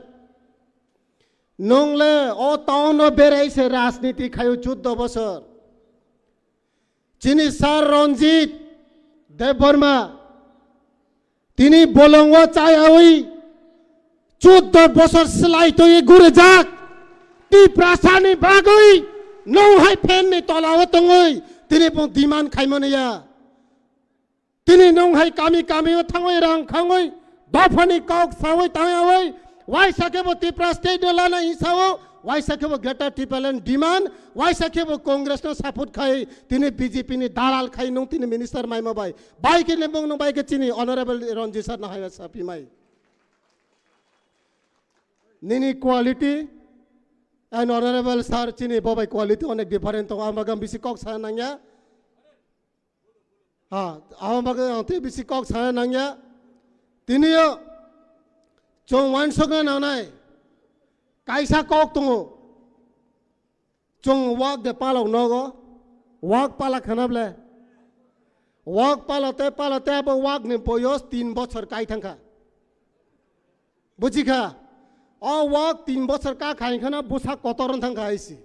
nongle o town o berai se rajniti khayo chuddo bosor. Chini Sir Ranjit Debbarma, tini bolongo chayawi chuddo bosor slai toye gurejak. Tiprasani bagwi nong hai fan ni tola o tongwi tini bong demand khaimani ya. Tini nong hai kami kami o thangwi rang khangwi dophani kok sawi tangyawi waisa khe bo Tipra state no lana hinsao, waisa khe bo Greater Tipraland demand, waisa khe bo Congress no support khai, tini B J P ni dalal khai nung tini minister maima bai. Bai khe nung bai khe chini Honorable Ranjit sir no hai sapi mai. Nini quality and Honorable sir chini bobai quality onek different tongo, ang bagam bisi kok sa nangya. Ha, abo bagwi ang tei bisi kok sana nangya. Tini o chwng uansukna nangnai kaisa kok tongo. Chwng wak de palok nogo, wak pala khana ble. Wak palate palate abo wakni boyos tin bochor kai thangkha. Buchikha? O wak tin bochor ka khai khana bwsa kotor wng thangkha hai si.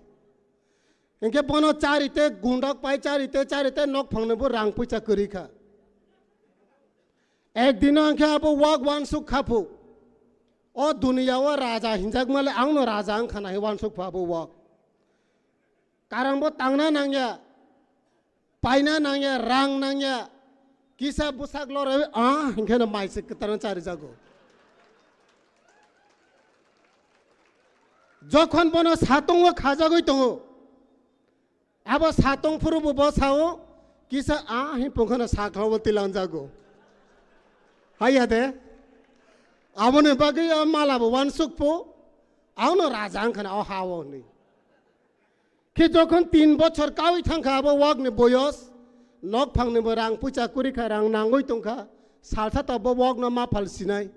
Hinkhe bono charite gundok pai charite charite nok phangni bo rang puisa kwrwi kha. Ekdino hinkhe abo wak wansuk khaphu. O duniya o raja hinjak male angno raja wng khana hi wansuk pha abo wak. Karang bo tangna nangya, paina nangya, rang nangya, kisa bwsak lorwi, ah, hinkhe no mai se kwtaro chari jago. Jokhon bono satung o khajagwi tongo, abo satung phuru bo bo sao, kisa, ah, hin pungkhano sakha bo tilang jago. Haiya de, aboni bagwi o mala bo wansuk phu, angno raja wng khana o ha o hwnwi. Khe jokhon tin bochor kawi thangkha abo wakni boyos, nok phangni bo rang puisa kwrwi kha, rang nangwi tongkha, salsa ta bo wakno ma phal sinai.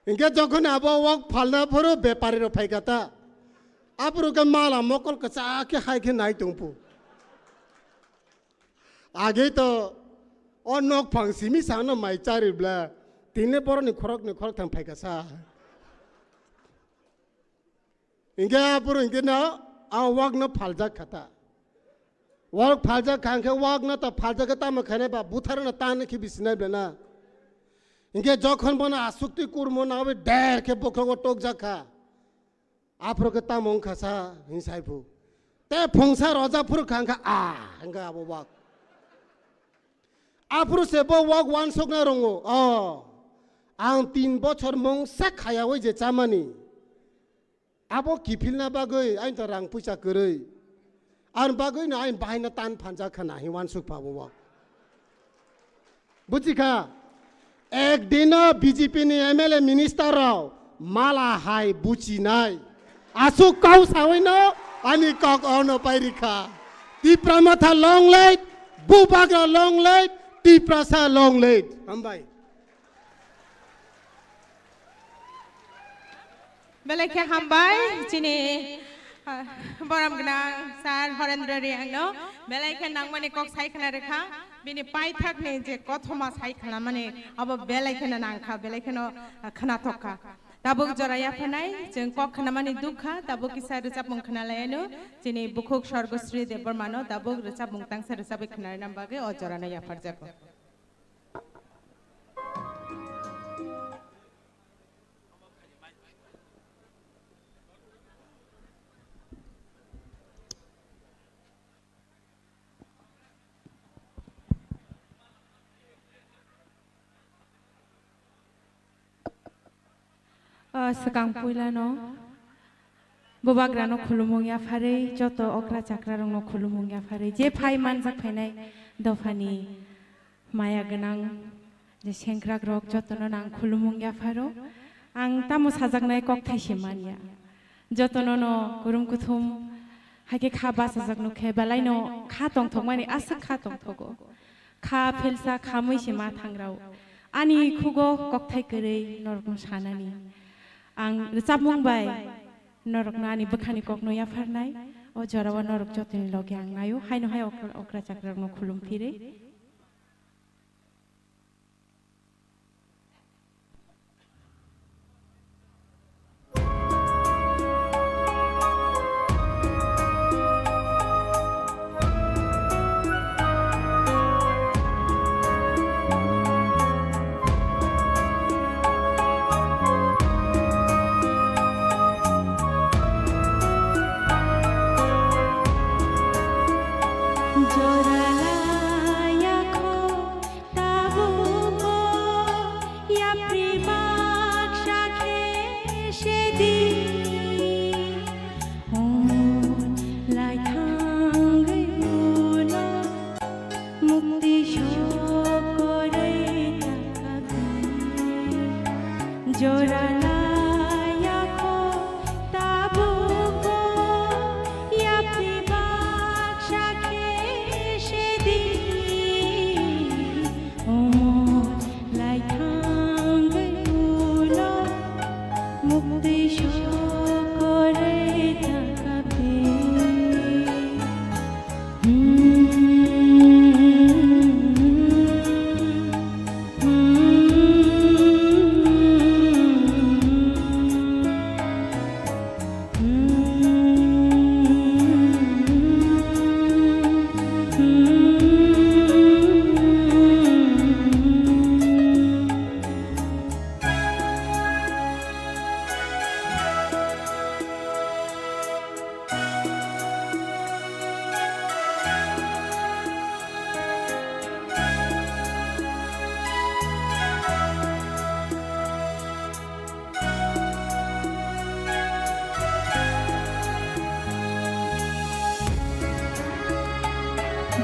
Hinkhe jokhon abo wak phalna phuru bepari rok phaikha ta, aphuru khe mala mokol kwchak khe hai khe nai tongphu. Age to o nok phang simi sano mai chari bla, tini boroni khorok ni khorok thang phaikha sa. Hinkhe aphuru hinkhe no a wak no phaljak kha ta. Wak phaljak kha hinkhe wak no ta phaljak khe tamo khainai ba buthar no tan khe bisinai bla na. Hinkhe jokhon bono asukti kurmo nawi der khe bokhrogo tokjak kha. Aphuru khe tamo wngkha sa hin sai phu. Te phungsa roja phuru kha wngkha a wngkha abo wak. Aphuru se bo wak wansukna rongo. O, ang tin bochor mungsa khayawi je chamani. Abo kiphilna bagwi aini to rang puisa kwrwi. Ar bagwi no aini bahaino tan phanjak khana hi wansuk pha bo wak. Buchikha? Ekdino B J P ni M L A minister rok mala hai buchinai. Asuk kau sawi no ani kok ono pai rikha. Tipra Motha long live, Bubagra long live, Tiprasa long live. Hambai. Belai khe hambai chini, ah, borom gwnang sir Horendra Reang no. Belai khe nangmani kok sai khna rwkha. Bini paithak ni je kothoma sai khna mani abo belai kheno nangkha, belai kheno, ah, khnathok kha. Tabuk jora yapharnai, chwng kok khnamani duk kha, tabuk kisa rwchapmung khna lai anw, chini bukhuk Sorgosri Debbarma no tabuk rwchapmung tangsa rwchapwi khna rwna bagwi o jora no yapharjago. O swkang puilano Bubagrano khulumung yapharwi, joto okra chakrarokno khulumung yapharwi, je phai manjak phainai dophani maya gwnang je sengkrakrok jotono ang khulumung yapharo. Ang tamo sajaknai kok thaise manya. Jotono no kurum kuthum hai khe kha bachajak nukhe, belaino kha tongthokmani aswk kha tongthogo. Kha philsa kha mui se ma thangrao. Ani khugo kokthai kwrwi norokno sanani. Ang rwchapmung bai norokno ani bwkhani kokno yapharnai. O jorao norok jotoni loge ang naio. Haino hai okra, okra chakrarokno khulum phirwi. Jorala yakho tabuko yapri baksa khe sedi. Hwn lai thangwi ulo mukti sokorwi takabdi. Jorala yakho tabuko yapri baksa khe sedi. Omor lai thangwi ulo mukti sokorwi takabdi. Hmm.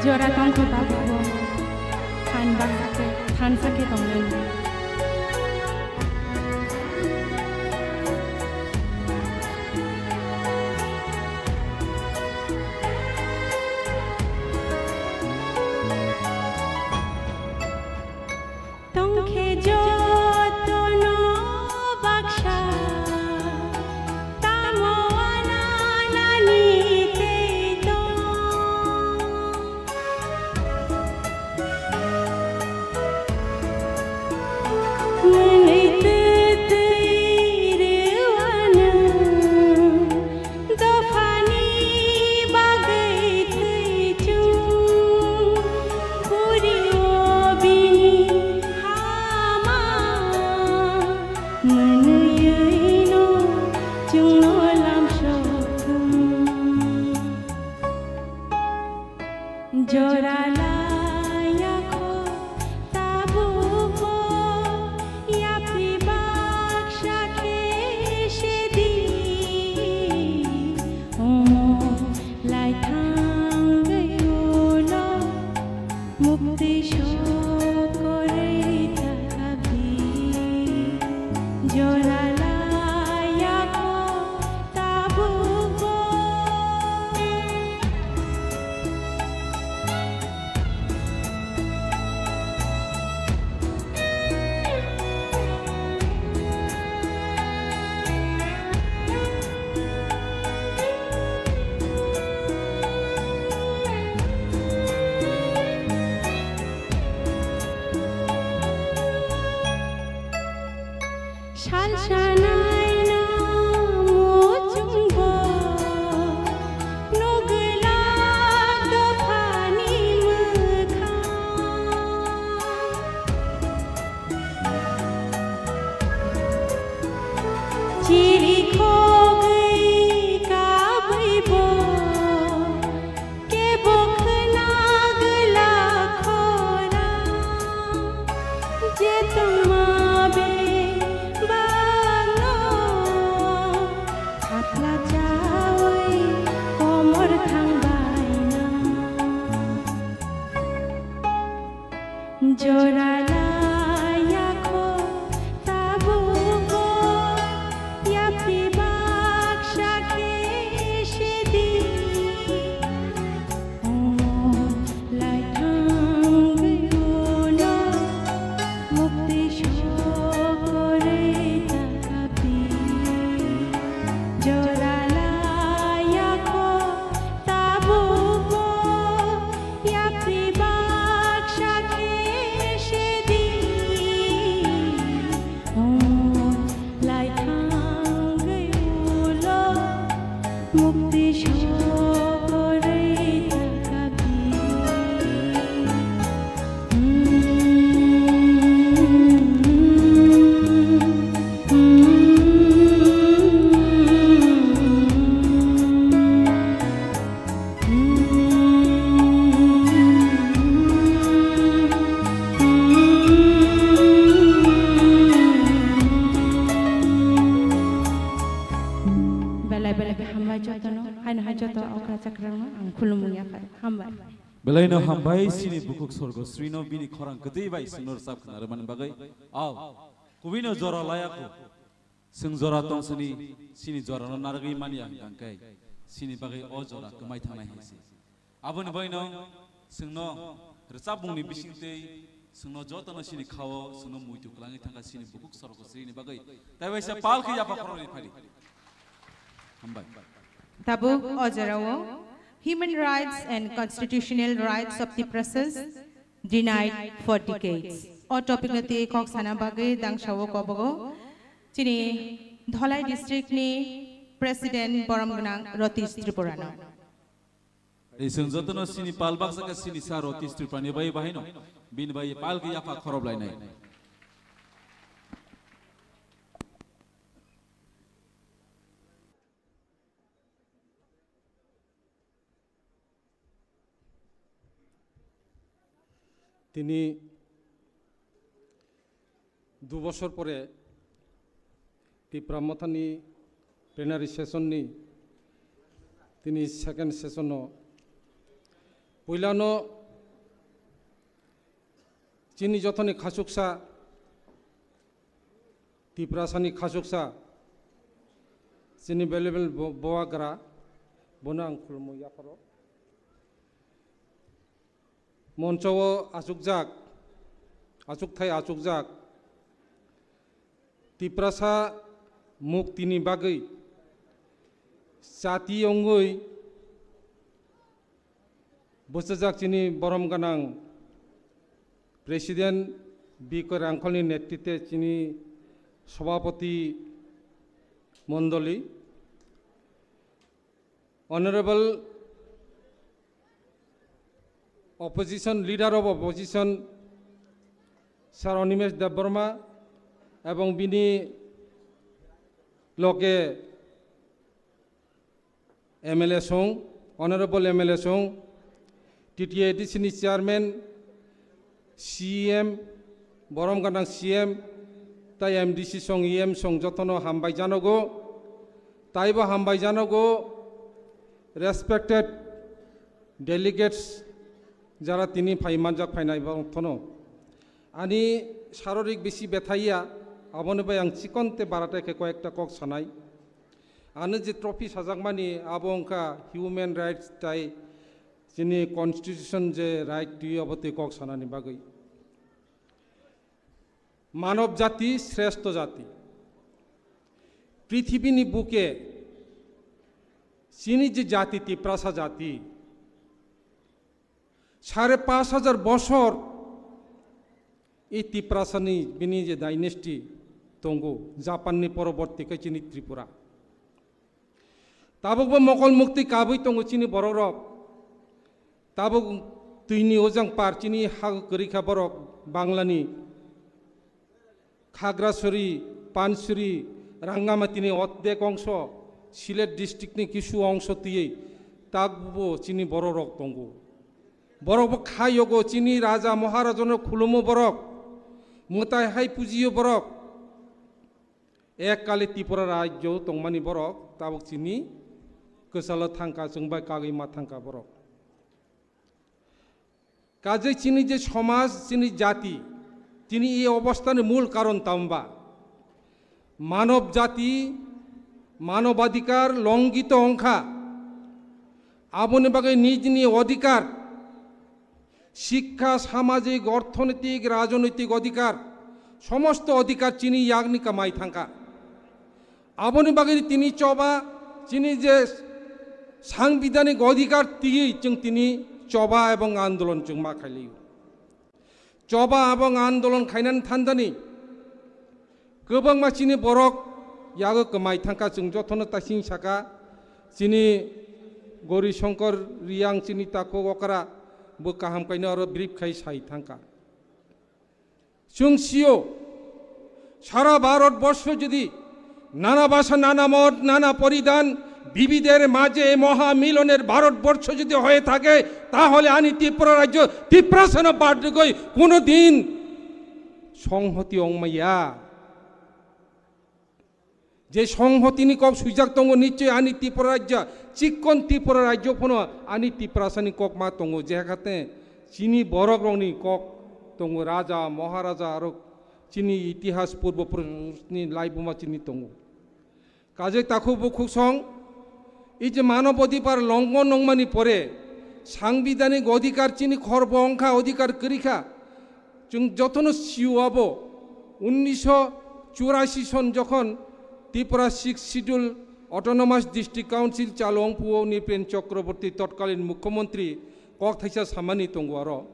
Jora tongkho tabukbo, phan baksa khe, thansa khe tonglai. Tongkhe jotono baksa, tamo ananani tei tong. Mwnwi twtwi rwano, dophani bagwi thwi chwng, puri o bini hama, mwnwi no chwngno lam sokthwng. Jora laiya kho tabukbo, yapri baksa khe se di, omo lai thangwi ulo, mukti sokorwi takabdi. Jora laiya kho tabukbo. Sal sanaina muchungbo, nugwlak dophani mwkhang. Chiri khogwi kabwibo, kebo khna gwlak khorang, je tongma bebakno, khapla chawi komor thangbaina. Jora laiya kho tabukbo, yapri baksa khe se di. Omo lai thangwi ulo, mukti sokorwi takabdi. Jora laiya kho tabukbo, yapri baksa khe se di. Omo lai thangwi ulo, mukti sokorwi takabdi. Belai belai khe hambai jotono, haino hai joto okra chakrano ang khulumung yaphai. Hambai. Belaino hambai sini bukhuk Sorgosrino bini khorang kwtwi bai chwngno rwchap khna rwmani bagwi. Au, kubino jora laya kho. Chwng jora tong sini, sini jorano narwgwi manya hwnkhe sini bagwi o jora kwmai thangnai hai se. Aboni bagwino chwngno rwchapmungni bisingtwi chwngno jotono sini khao, chwngno muitu kwlangwi thangkha sini bukhuk Sorgosrini bagwi. Tei waisa pal khe yapha khoroknwi phadi. Hambai. Tabuk o jorao Human Rights and Constitutional Rights of the Process Denied for Decades. O topic no twi kok sana bagwi dangsao kobogo chini Dholai district ni President borom gwnang Ratish Tripura no. Tei chwng jotono sini pal baksa khe sini sa Ratish Tripura ni bai bahaino bini bai pal khe yapha khorob lainai. Tini du bosor pore Tipra Mothani plenary session ni tini second session o puilano Chini jothoni khasuksa, Tiprasani khasuksa, chini valuable bo-, boagra, bono ang khulumo yapharo. Moncho o achukjak, achukthai achukjak, Tiprasa muktini bagwi chati wngwi bwchajak chini borom gwnang President B K Rangkholni netritwe chini Sabhapati Mondoli, Honorable Opposition, Leader of Opposition, Sir Animesh Debbarma, ebong bini loge M L A song, Honorable M L A song, T T A D C ni Chairman, C M, borom gwnang C M, tai M D C song, E M song jotono hambai janogo, taibo hambai janogo, respected delegates, jara tini phai manjak phainai borok thono. Ani sarorik bisi bethaiya, aboni bai ang chikon te barate khe koyekta kok sanai. Ano je trophy sajakmani abo wngkha human rights tai chini constitution je right twi abo twi kok sanani bagwi. Manob jati shrestho jati. Prithibini buke chini je jati Tiprasa jati, sare pash hajar bosor i Tiprasani bini je dynasty tongo, Japanni poroborti khe chini Tripura. Tabukbo mokol mukti kabui tongo chini borok rok. Tabuk twini ojang par chini ha kwrwi kha borok Banglani. Khagrasuri, Pansuri, Rangamatini oddek ongso, Sylhet district ni kisu ongso twiwi tabukbo chini borok rok tongo. Borok bo kha yogo chini raja maharaja no khulumo borok, mwtai hai pujiyo borok. Ek kali Tripura rajyo tongmani borok tabuk chini kwchalo thangkha, chwng bai kagwi ma thangkha borok. Kajai chini je somaj, chini jati, chini ei obostani mul karon tamba? Manob jati, manobadikar longito ongkha. Aboni bagwi nijni odhikar, shikkha, samajik, orthonoitik, rajnoitik odhikar, somosto odhikar chini yakni kamai thangkha. Aboni bagwi tini choba, chini je sangbidhanik odhikar twiwi chwng tini choba ebong andolon chwng ma khailio. Choba ebong andolon khainani thandani kwbangma chini borok yago kwmai thangkha, chwng jotono taising saka, chini Gori Shankar Riyang chini takhuk okra bo kaham kaino aro brief khai sai thangkha. Chwng sio, sara Bharat borsho jodi nana bhasha, nana mot, nana poridhan, bibidher majhe mahamiloner Bharat borsho jodi hoye thake, tahole ani Tripura rajyo Tiprasano bad reboi kono din songhoti ongmaya. Je songhotini kok swijak tongo, nichoi ani Tripura rajya, chikkon Tripura rajya phano ani Tiprasani kok ma tongo, je hakhe chini borok rokni kok tongo, raja, maharaja, aro chini itihas purbo purushni laibuma chini tongo. Kajai takhuk bukhuk song, ei je manob odhikar longhon nongmani pore, sangbidhanik odhikar chini khorbo wngkha, odhikar kwrwi kha. Chwng jotono sio abo, unnisho churasi son jokhon Tripura Sixth Schedule Autonomous District Council chalo wngphuo Nripen Chakraborty totkalin mukhyamantri kok thaisa samani tongo aro.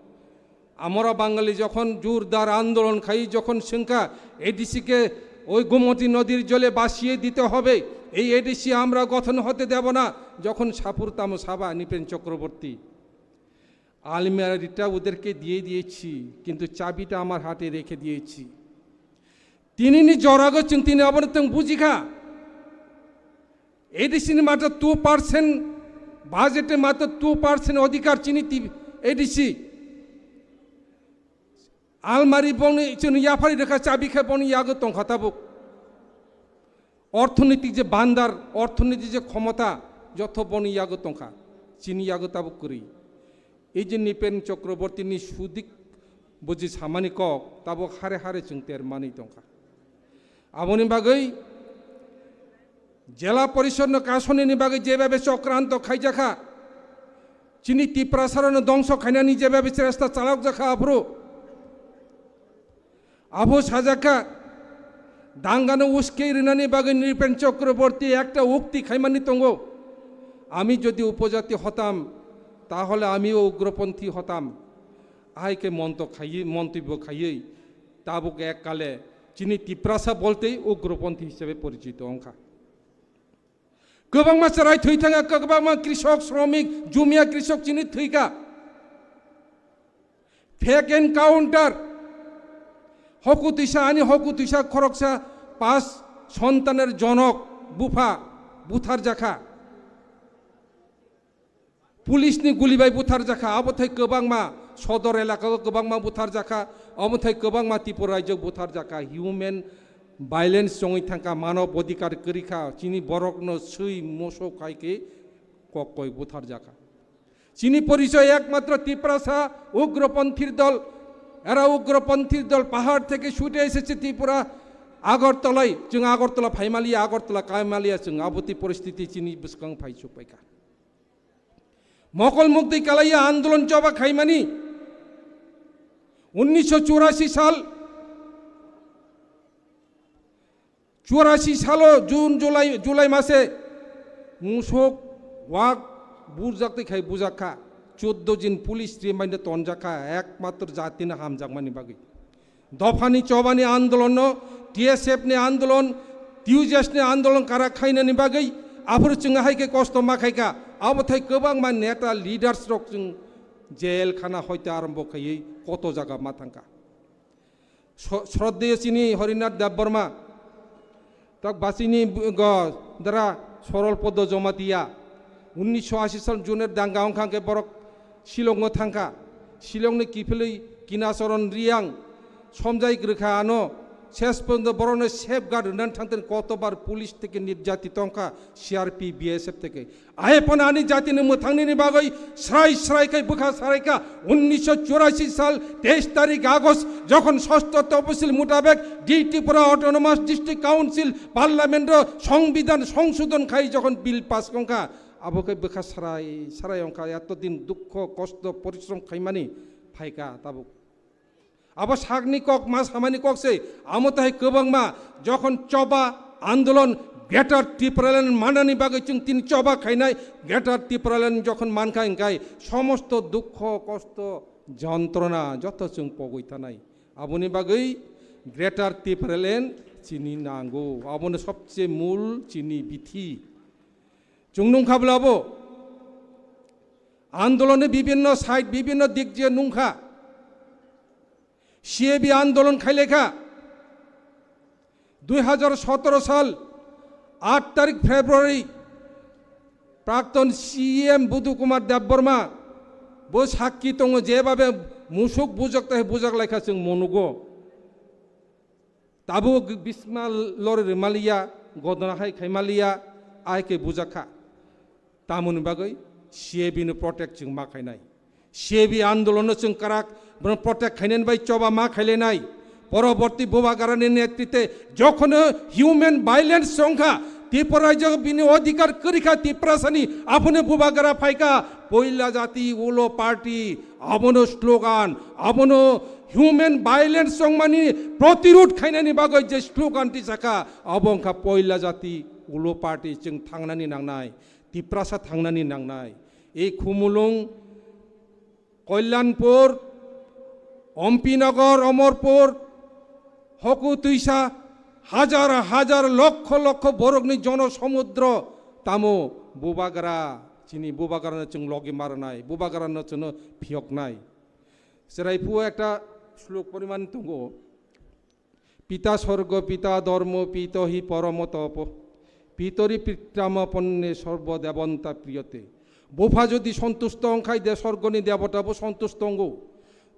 Amora Bangali jokhon jurdar andolon khai, jokhon swngkha A D C ke oi Gomoti nodir jole basiye dite hobe, ei A D C amra gothon hote debo na, jokhon sapur tamo saba Nripen Chakraborty. আলমিরাটা ওদেরকে দিয়ে দিয়েছি, কিন্তু চাবিটা আমার হাতে রেখে দিয়েছি। Tinini jorago chwng tini abono tong bujikha. A D C ni mata two percent, budget ni mata two percent odhikar chini ti-, A D C. Almari bongni chwng yaphari rekha, chabi khe bongni yago tongkha tabuk. Orthonitik je bandar, orthonitik je khomota, jotho boni yago tongkha, chini yago tabuk kwrwi. Ei je Nripen Chakraborty ni sudik Buji samani kok tabuk hare hare chwng ter manwi tongkha. Aboni bagwi Jela Porishod no kasonini bagwi jebabe chokranto khaijakha, chini Tiprasarano dongso khainani jebabe chesta chalokjakha aphuru. Abo sajakha, dangano uskei rinani bagwi Nripen Chakraborty ekta ukti khaimani tongo, "Ami jodi upojati hotam, tahole amiyo ugroponthi hotam." Ahai khe monto khaiwi, montobyo khaiwi, tabuk ek kale chini Tiprasa boltei ugroponthi hisabe porichito wngkha. Kwbangma chwrai thwi thangkha, kwbangma krishok, shromik, jumia krishok chini thwikha. Fake encounter. Hoku twisa, ani hoku twisa khoroksa pas sontaner jonok bupha butharjakha. Police ni guli bai butharjakha, abo thai kwbangma sodor elaka o kwbangma butharjakha, omo thai kwbangma Tripura rajyo butharjakha. Human violence chongwi thangkha, manob odhikar kwrwikha, chini borokno swi moso khai khe kok koi butharjakha. Chini porichoy ekmatro Tiprasa ugroponthir dol, era ugroponthir dol pahar theke chute esechhe Tripura Agartalai, chwng Agartala phaimaliya, Agartala kaimaliya, chwng aboti poristiti chini bwskang phai chukpaikha. Mokol mukti kalaiya andolon choba khaimani unnisho churasi sal, churasi salo June, July, July mase musuk wak burjak tei khai bujakha, chuddo jin police remind tonjakha, ekmatro jatino hamjakmani bagwi. Dophani chobani andolonno, T S F ni andolon, T U J S ni andolon kara khainani bagwi aphuru chwng hai khe kosto ma khaikha. Abo thai kwbangma neta leaders rok chwng jail khana hoite arombo khaiwi koto jaga ma thangkha. Sro-, Shraddheyo chini Harinath Debbarma, tak basini bu-, go, dara Sorol Podo Jamatia, unnisho ashi sal June er danga wngkha hwnkhe borok Shillong o thangkha. Shillong ni kiphilwi Kinacharan Riyang somjai kwrwkha ano, ses porjonto borokno safeguard rwnani thangtani kotobar police theke nirjati tongkha, C R P, B S F theke. Ahe phano ani jatini mwthangnini bagwi srai srai khai bwkha saraikha. Unnisho churasi sal teis tarik August jokhon sosto toposil mutabek D Tripura Autonomous District Council Parliament o Songbidan songsodon khai jokhon bill pass wngkha, abo khe bwkha sarai sarai wngkha, eto din dukho kosto porishrom khaimani phaikha tabuk. Abo sakni kok ma samani kok se, amo tahai kwbangma jokhon choba andolon Greater Tipraland manani bagwi chwng tini choba khainai, Greater Tipraland jokhon mankha hwnkhe somosto dukho kosto jontrona joto chwng pogwi tanai. Aboni bagwi Greater Tipraland chini nango, abono sobse mul chini bithi. Chwng nungkha bwlabo andoloni bibinno side, bibinno dik je nungkha. C A B andolon khailekha. Dui hajar sotoro sal aat tarik February, prakton C E M Budu Kumar Debbarma bo sakki tongo, jebabe musuk bujak tai bujak laikha chwng monugo. Tabuk bisma lori rwmaliya, godona hai khaimaliya, ai khe bujakha. Tamoni bagwi C A B no protect chwng ma khainai. C A B andolon no chwng karak, bono protect khainani bai choba ma khailainai. Poroborti Bubagrani netrite jokhono human violence chongkha, Tripura rajyo bini odhikar kwrwikha, Tiprasani aphano Bubagra phaikha, poila jati ulo party, abono slogan, abono human violence chongmani protirod khainani bagwi je slogan tisakha, abo wngkha poila jati ulo party chwng thangnani nangnai, Tiprasa thangnani nangnai. E Khumulwng, Kalyanpur, Ompinagar, Omorpur, hoku twisa hajar hajar lokkho lokkho borokni jono somudro tamo Bubagra, chini Bubagrano chwng logi marnai, Bubagrano chwngno phiyoknai. Chwrai phuo ekta slok poriman tongo. Pita sorgo, pita dhormo, pito hi poromo topo, pitori pittama ponne sorbo debonta priyate. Bupha jodi sontusto wngkhai de sorgoni debota bo sontusto wngo.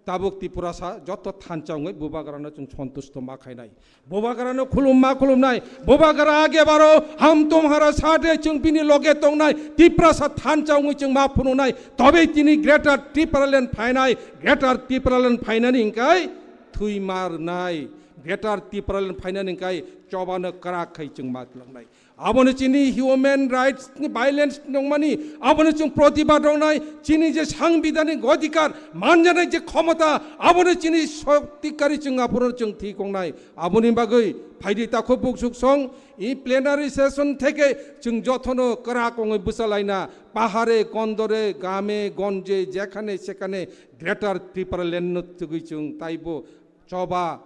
Tabuk Tiprasa joto thansa wngwi Bubagrano chwng sontusto ma khainai. Bubagrano khulum ma khulumnai. Bubagra age baro hum tumhara saath hai, chwng bini loge tongnai. Tiprasa thansa wngwi chwng ma phunuknai. Tobe tini Greater Tipraland phainai. Greater Tipraland phainani hwnkhe thwi ma rwnai. Greater Tipraland phainani hwnkhe chobano kwrak khai chwng ma twlangnai. Abono chini human rights ni violence nongmani, abono chwng protibad wngnai, chini je sangbidhanik odhikar manjanai je khomota, abono chini shokti kari chwng aphuru chwng thik wngnai. Aboni bagwi phaidi takhuk buksuk song, i plenary session theke chwng jotono kwrak wngwi bwchalaina, pahare, kondore, game, gonje, jekhane sekhane Greater Tipraland no tugwi chwng taibo choba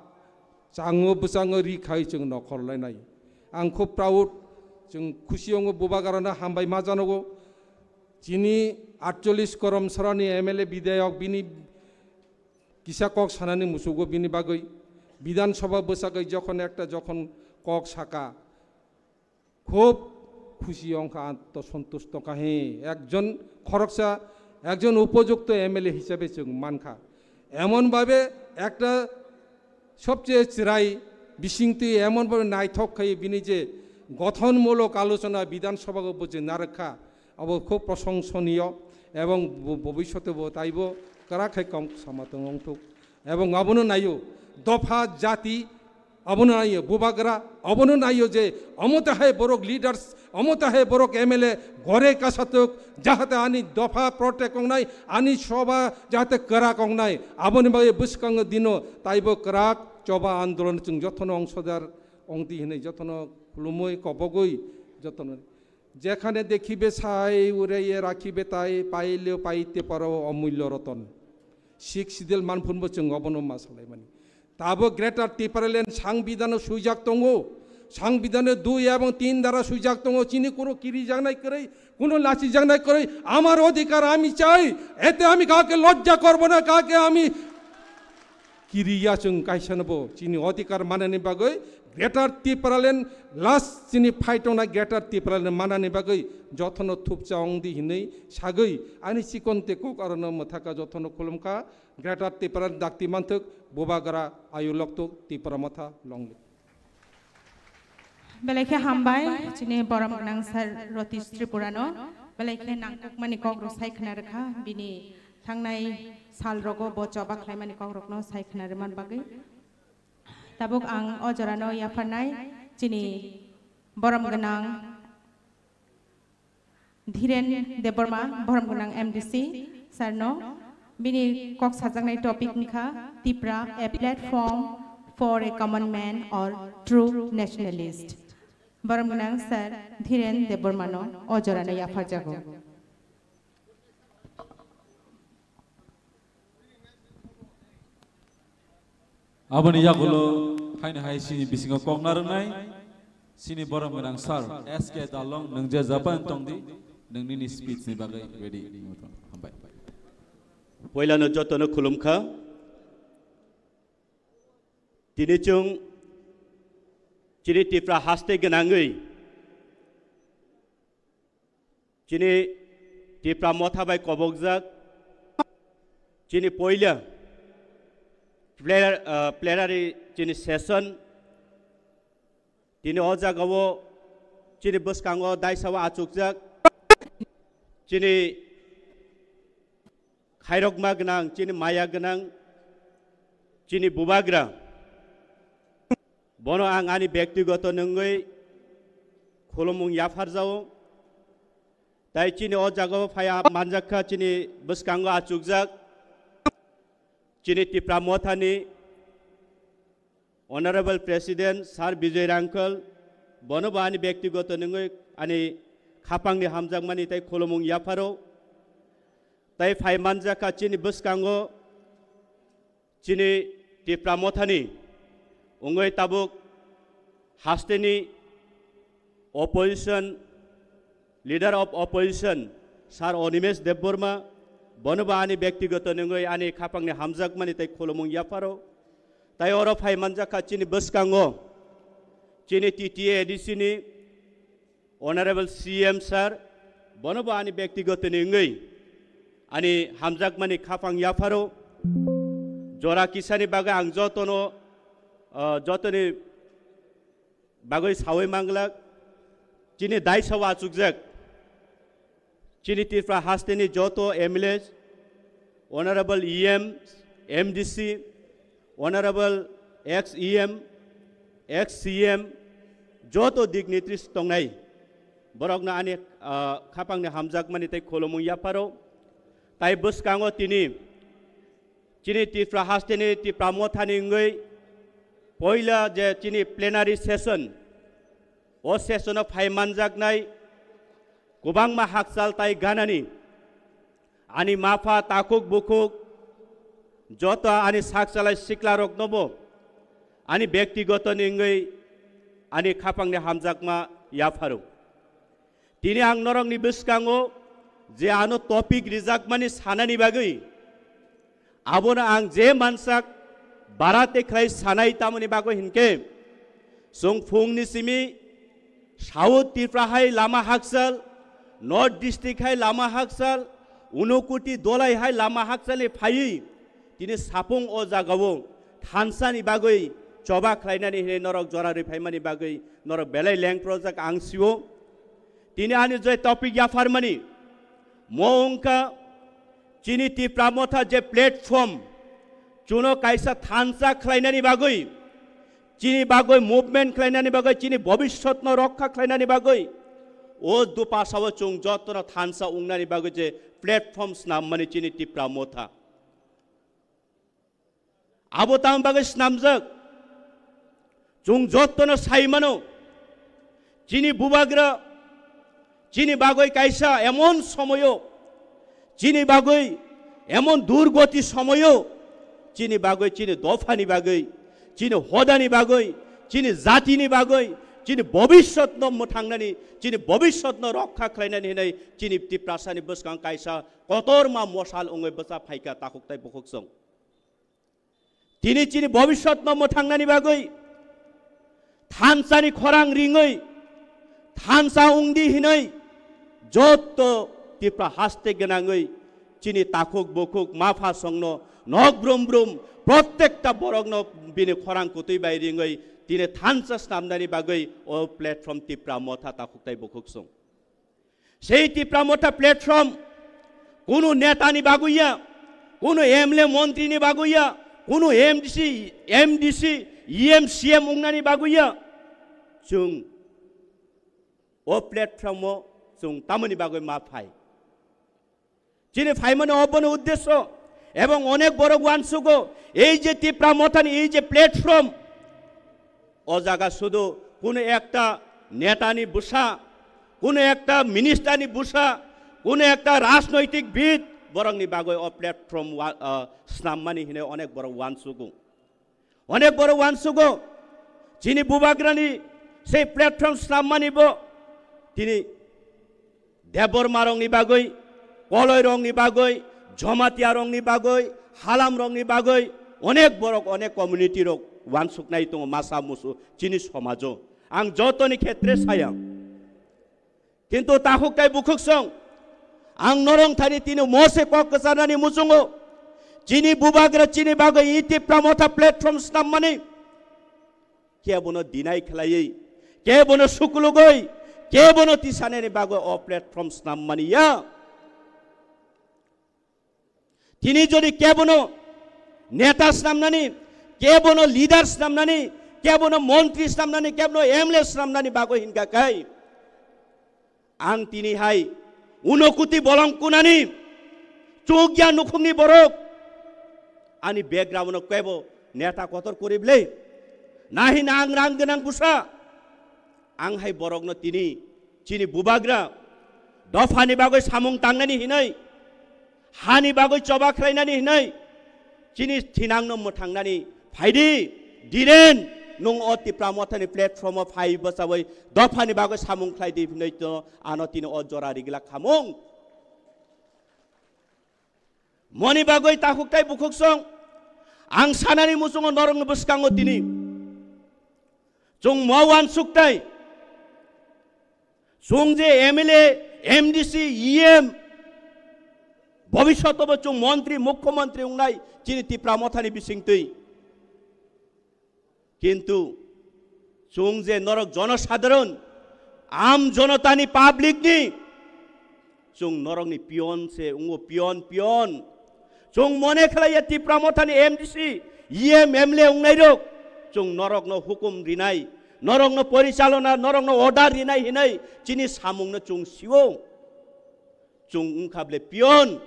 chango bwchango ri khai chwng nokhor lainai. Ang khub proud, chwng khusi wngo Bubagrano hambai ma janogo. Chini atchollish korom sorani M L A bidhayok bini kisa kok sanani musugo bini bagwi Bidhan Sabha bwsagwi jokhon ekta jokhon kok saka, khub khusi wngkha, ang to sontusto kha he. Ekjon khoroksa, ekjon upojukto M L A hisabe chwng mankha. Emon babe ekta sobche chwrai bisingtwi emon babe naithok khai bini je gothonmulok alochona Bidhan Sabha o bo je narwkha, abo khub proshongsoniyo ebong bo-, bobishote bo taibo kwrak khai kom sama tong wngthuk. Ebong abono naio dopha jati, abono naio Bubagra, abono naio je omo tahai borok leaders, omo tahai borok M L A gore kasatuk, jahate ani dopha protect wngnai, ani soba jahate kwrak wngnai. Aboni bagwi bwskango dino taibo kwrak choba andolon chwng jotono ongsodar wngdi hinwi jotono khulumwi kobogwi jotono Jekhane dekhibe sai, ure ye rakhibe tai, paileo paite paro omullo roton. Sixth Schedule manphunbo chwng obono ma salaimani. Tabo Greater Tipraland sangbidhano swijak tongo. Sangbidhano dui ebong tin dara swijak tongo. Chini kuno kirijaknai kwrwi, kuno lachijaknai kwrwi. আমার অধিকার আমি চাই। এতে আমি কাউকে লজ্জা করব না, কাউকে আমি kiriya chwng kaisa no bo chini odhikar manani bagwi Greater Tipraland last chini fight tongnai Greater Tipraland manani bagwi jotono thupcha wngdi hinwi sagwi ani chikon te kok arono mwthaka jotono khulumkha. Greater Tipraland dakti manthwk Bubagra ayu loktuk Tipra Motha long live. Belai khe hambai chini borom gwnang sir Ratish Tripura no. Belai khe nangkukmani kok rok sai khna rwkha bini thangnai sal rogo bo choba khlaimani kok rokno sai khna rwman bagwi. Tabuk ang o jorano yapharnai chini borom gwnang Dhiren Debbarma, borom gwnang M D C sir no bini kok sajaknai topic wngkha Tipra, a platform for a common man or true nationalist. Borom gwnang sir Dhiren Debbarma no o jorano yapharjago. Aboni yagulo haino hai chini bisingo kok narwknai chini borom gwnang sir S K Dalong, nwng je japan tongdi, nwng nini speech ni bagwi ready wngwi tong. Hambai. Poilano jotono khulumkha. Tini chwng chini Tipra haste gwnangwi chini Tipra Motha bai kobokjak chini poila plenary, ah, plenary chini session tini o jagao chini bwskango daisao achukjak chini khairokma gwnang, chini maya gwnang, chini bubagra. Bono ang ani bektigoto nwngwi khulumung yapharjao. Tai chini o jagao phaiya manjakha chini bwskango achukjak chini Tipra Mothani Honorable President Sir Bijoy Rangkhal, bono bo ani bektigoto nwngwi ani khapangni hamjakmani tai khulumung yapharo. Tai phai manjakha chini bwskango chini Tipra Mothani wngwi tabuk hasteni opposition, leader of opposition, Sir Animesh Debbarma, bono bo ani bektigoto nwngwi ani khapangni hamjakmani tai khulumung yapharo. Tai oro phai manjakha chini bwskango chini T T A A D C ni Honorable C M sir, bono bo ani bektigoto ni wngwi ani hamjakmani khapang yapharo. Jora kisani bagwi ang jotono, ah, jotoni bagwi sawi manglak, chini daisa wachukjak, chini Tripura hasteni joto M L A, Honorable E M, M D C, Honorable ex E M, ex C M, joto dignitaries tongnai, borokno ani, ah, khapangni hamjakmani tei khulumung yapharo. Tai bwskango tini chini Tripura hasteni Tipra Mothani wngwi poila je chini plenary session, o session-o phai manjaknai kwbangma hakchal tai ganani ani mapha takhuk bukhuk joto ani sakchalai siklaroknobo ani bektigotoni wngwi ani khapangni hamjakma yapharo. Tini ang norokni bwskango je ano topic rijakmani sanani bagwi, abono ang je mansak bara tei khlai sanai tamoni bagwi hinkhe, chwng phungni simi South Tripura hai lama hakchal, North District hai lama hakchal, Unokoti Dolai hai lama hakchalni phaiwi tini sapung o jagao thansani bagwi choba khlainani hinwi norok jora rwi phaimani bagwi norok belai lengprojak ang sio. Tini ani je topic yapharmani, mo wngkha chini Tipra Motha je platform, chuno kaisa thansa khlainani bagwi, chini bagwi movement khlainani bagwi, chini bobiswtno rokha khlainani bagwi, o dupasao chwng jotono thansa wngnani bagwi je platform snammani chini Tipra Motha. Abo tamo bagwi snamjak? Chwng jotono sai mano, chini bubagra chini bagwi kaisa emon somoyo, chini bagwi emon durgoti somoyo, chini bagwi, chini dophani bagwi, chini hodani bagwi, chini jatini bagwi, chini bobiswtno mwthangnani, chini bobiswtno rokha khlainani hinwi chini Tiprasani bwskang kaisa kotorma mosal wngwi bwsa phaikha takhuk tai bukhuk chwng. Tini chini bobiswtno mwthangnani bagwi, thansani khorang ringwi, thansa wngdi hinwi, jotto Tipra haste gwnangwi, chini takhuk bukhuk mapha songno nok brum brum, prottekta borokno bini khorang kutwi bai ringwi, tini thansa snamnani bagwi o platform Tipra Motha takhuk tai bukhuk song. Sei Tipra Motha platform kunu netani bagwi ya, kunu M L A montri ni bagwi ya, kunu M D C, M D C, E M, C M wngnani bagwi ya. Chwng o platform o chwng tamoni bagwi ma phai? Chini phaimani obono uddesyo, ebong onek borok uansugo, ei je Tipra Mothani ei je platform, o jaga sudu kunu ekta netani bwsa, kunu ekta ministerni bwsa, kunu ekta rajnoitik bid borokni bagwi o platform wa-, ah, snammani hinwi onek borok uansugo. Onek borok uansugo, chini bubagrani sei platform snammani bo tini Debbarma rokni bagwi, Koloi rokni bagwi, Jamatia rokni bagwi, Halam rokni bagwi, onek borok, onek community rok uansuknai tongo masa musu chini somajo. Ang jotoni khetre saya. Kintu takhuk tai bukhuk song, ang norong thani tini mose kok kwcharnani muchungo, chini bubagra chini bagwi i Tipra Motha platform snammani kebono deny khlaiwi, kebono sukulugwi, kebono tisanani bagwi o platform snammani ya. Tini jodi kebono neta snamnani, kebono leader snamnani, kebono montri snamnani, kebono M L A snamnani bagwi hinkha khai, ang tini hai Unokoti bolong kunani chukya nukhungni borok ani background no kebo neta kotor kuri bwle. Nahi na ang rang gwnang bwsa, ang hai borokno tini chini bubagra dophani bagwi samung tangnani hinwi, hani bagwi choba khlainani hinwi, chini thinangno mwthangnani phaidi, Dhiren, nwng o Tipra Mothani platform o phai bwchawi dophani bagwi samung khlaidi hinwi to ano tini o jora rigla khamung. Moni bagwi takhuk tai bukhuk song, ang sanani muchungo norokni bwskango tini chwng mo uansuk tai, chwng je M L A, M D C, E M, Bobishoto bo chwng montri, mukhyamantri wngnai chini Tipra Mothani bisingtwi. Kintu chwng je norok jonosadharon, am jonotani, public ni, chwng norokni pion se wngo, pion, pion. Chwng mone khlaiya Tipra Mothani M D C, E M, M L A wngnairok, chwng norokno hukum rinai, norokno porichalona, norokno order rinai hinwi chini samungno chwng sio. Chwng wngkha ble pion.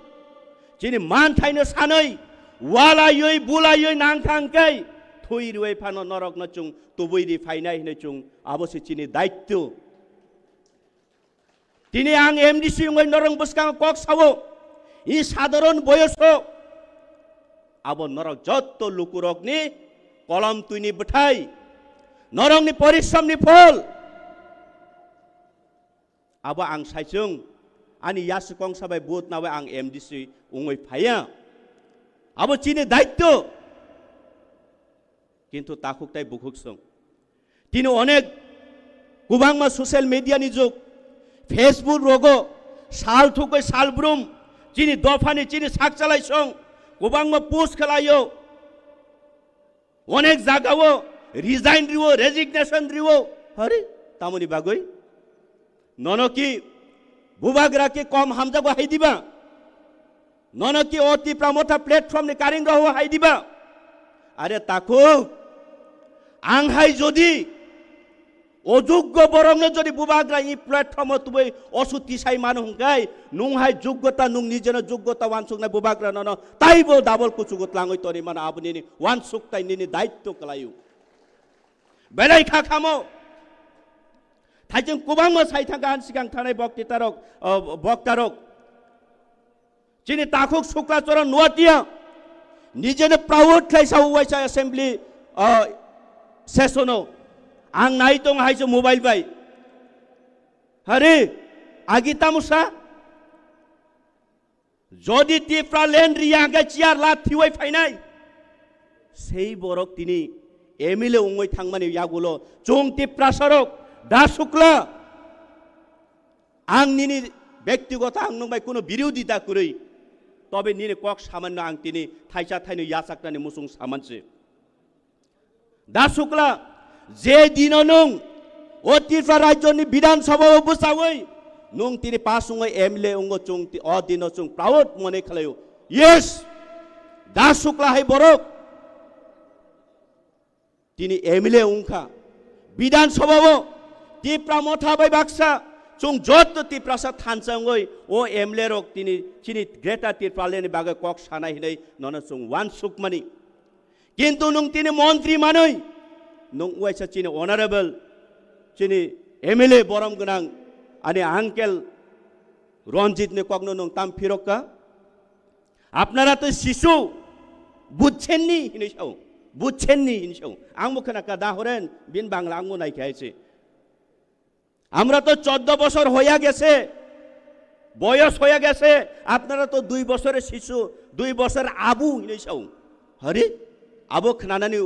Chini manthaino sanwi, walaiwi, bulaiwi nangkha hwnkhe, thwi rwui phano norokno chwng tubui ri phainai hinwi chwng abo se chini daityo. Tini ang M D C wngwi norok bwskango kok sao, i sadharon boyoso abo norok jotto lukurokni kolom twini bwthai, norokni porishramni phol. Abo ang saichung, ani yasukong sabai vote nawi ang M D C wngwi phaiya. Abo chini daityo. Kintu takhuk tai bukhuk song. Tini onek kwbangma social media ni jug, Facebook rogo sal thukwi sal brum, chini dophani chini sakchalai song, kwbangma post khlaio. Onek jagao resign riwo, resignation riwo. Hari, tamoni bagwi? Nono ki bubagra ki kom hamjago hai diba? Nono ki o Tipra Motha platform ni karing roho hai diba? Are takhuk, ang hai jodi ojoggo borokno jodi bubagra i platform o tubui osuti sai mano hwnkhe, nung hai joggota, nung nijeno joggota wansuknai bubagra nono taibo double kuchugo tlangwi toni mano, abo nini wansuk tai nini daityo kwlaio. Belai kha khamo. Thaichung kwbangma sai thangkha ani sikang thanai boktitarok, o, boktarok. Chini takhuk Sukla Charan Noatia nijeno proud khlai sao waisa assembly, o, session o. Ang nai tong hai se mobile bai. Hari, agi tamo sa? Jodi Tipra land riya hwnkhe chair la thiwai phainai. Sei borok tini M L A wngwi thangmani yagulo chwng Tiprasarok da Sukla. Ang nini bektigoto ang nwng bai kuno birodhi da kwrwi. Tobe nini kok samanno ang tini thaisa thaino yachaknani muchung samanse. Da Sukla, je dino nwng o Tripura rajyoni Bidhan Sabha o bwchawi nwng tini pass wngwi M L A wngo, chwng ti-, o dino chwng proud mone khlaio. Yes, Da Sukla hai borok tini M L A wngkha. Bidhan Sabha o Tipra Motha bai baksa chwng jotto Tiprasa thansa wngwi o M L A rok tini chini Greater Tipraland ni bagwi kok sanai hinwi nono chwng uansukmani. Kintu nwng tini montri manwi, nwng uaisa chini honorable, chini M L A borom gwnang ani uncle Ranjit ni kokno nwng tam phirokka. Apnara to sisu, bujchenni hinwi sao, bujchenni hinwi sao. Ang bo khna ka da horen bin Bangla ang bo nai khe hai se. আমরা তো চোদ্দ বছর হইয়া গেছে, বয়স হইয়া গেছে, আপনারা তো দুই বছরের শিশু, দুই বছর আবু হিনে সাউ। Hari, abo khnanani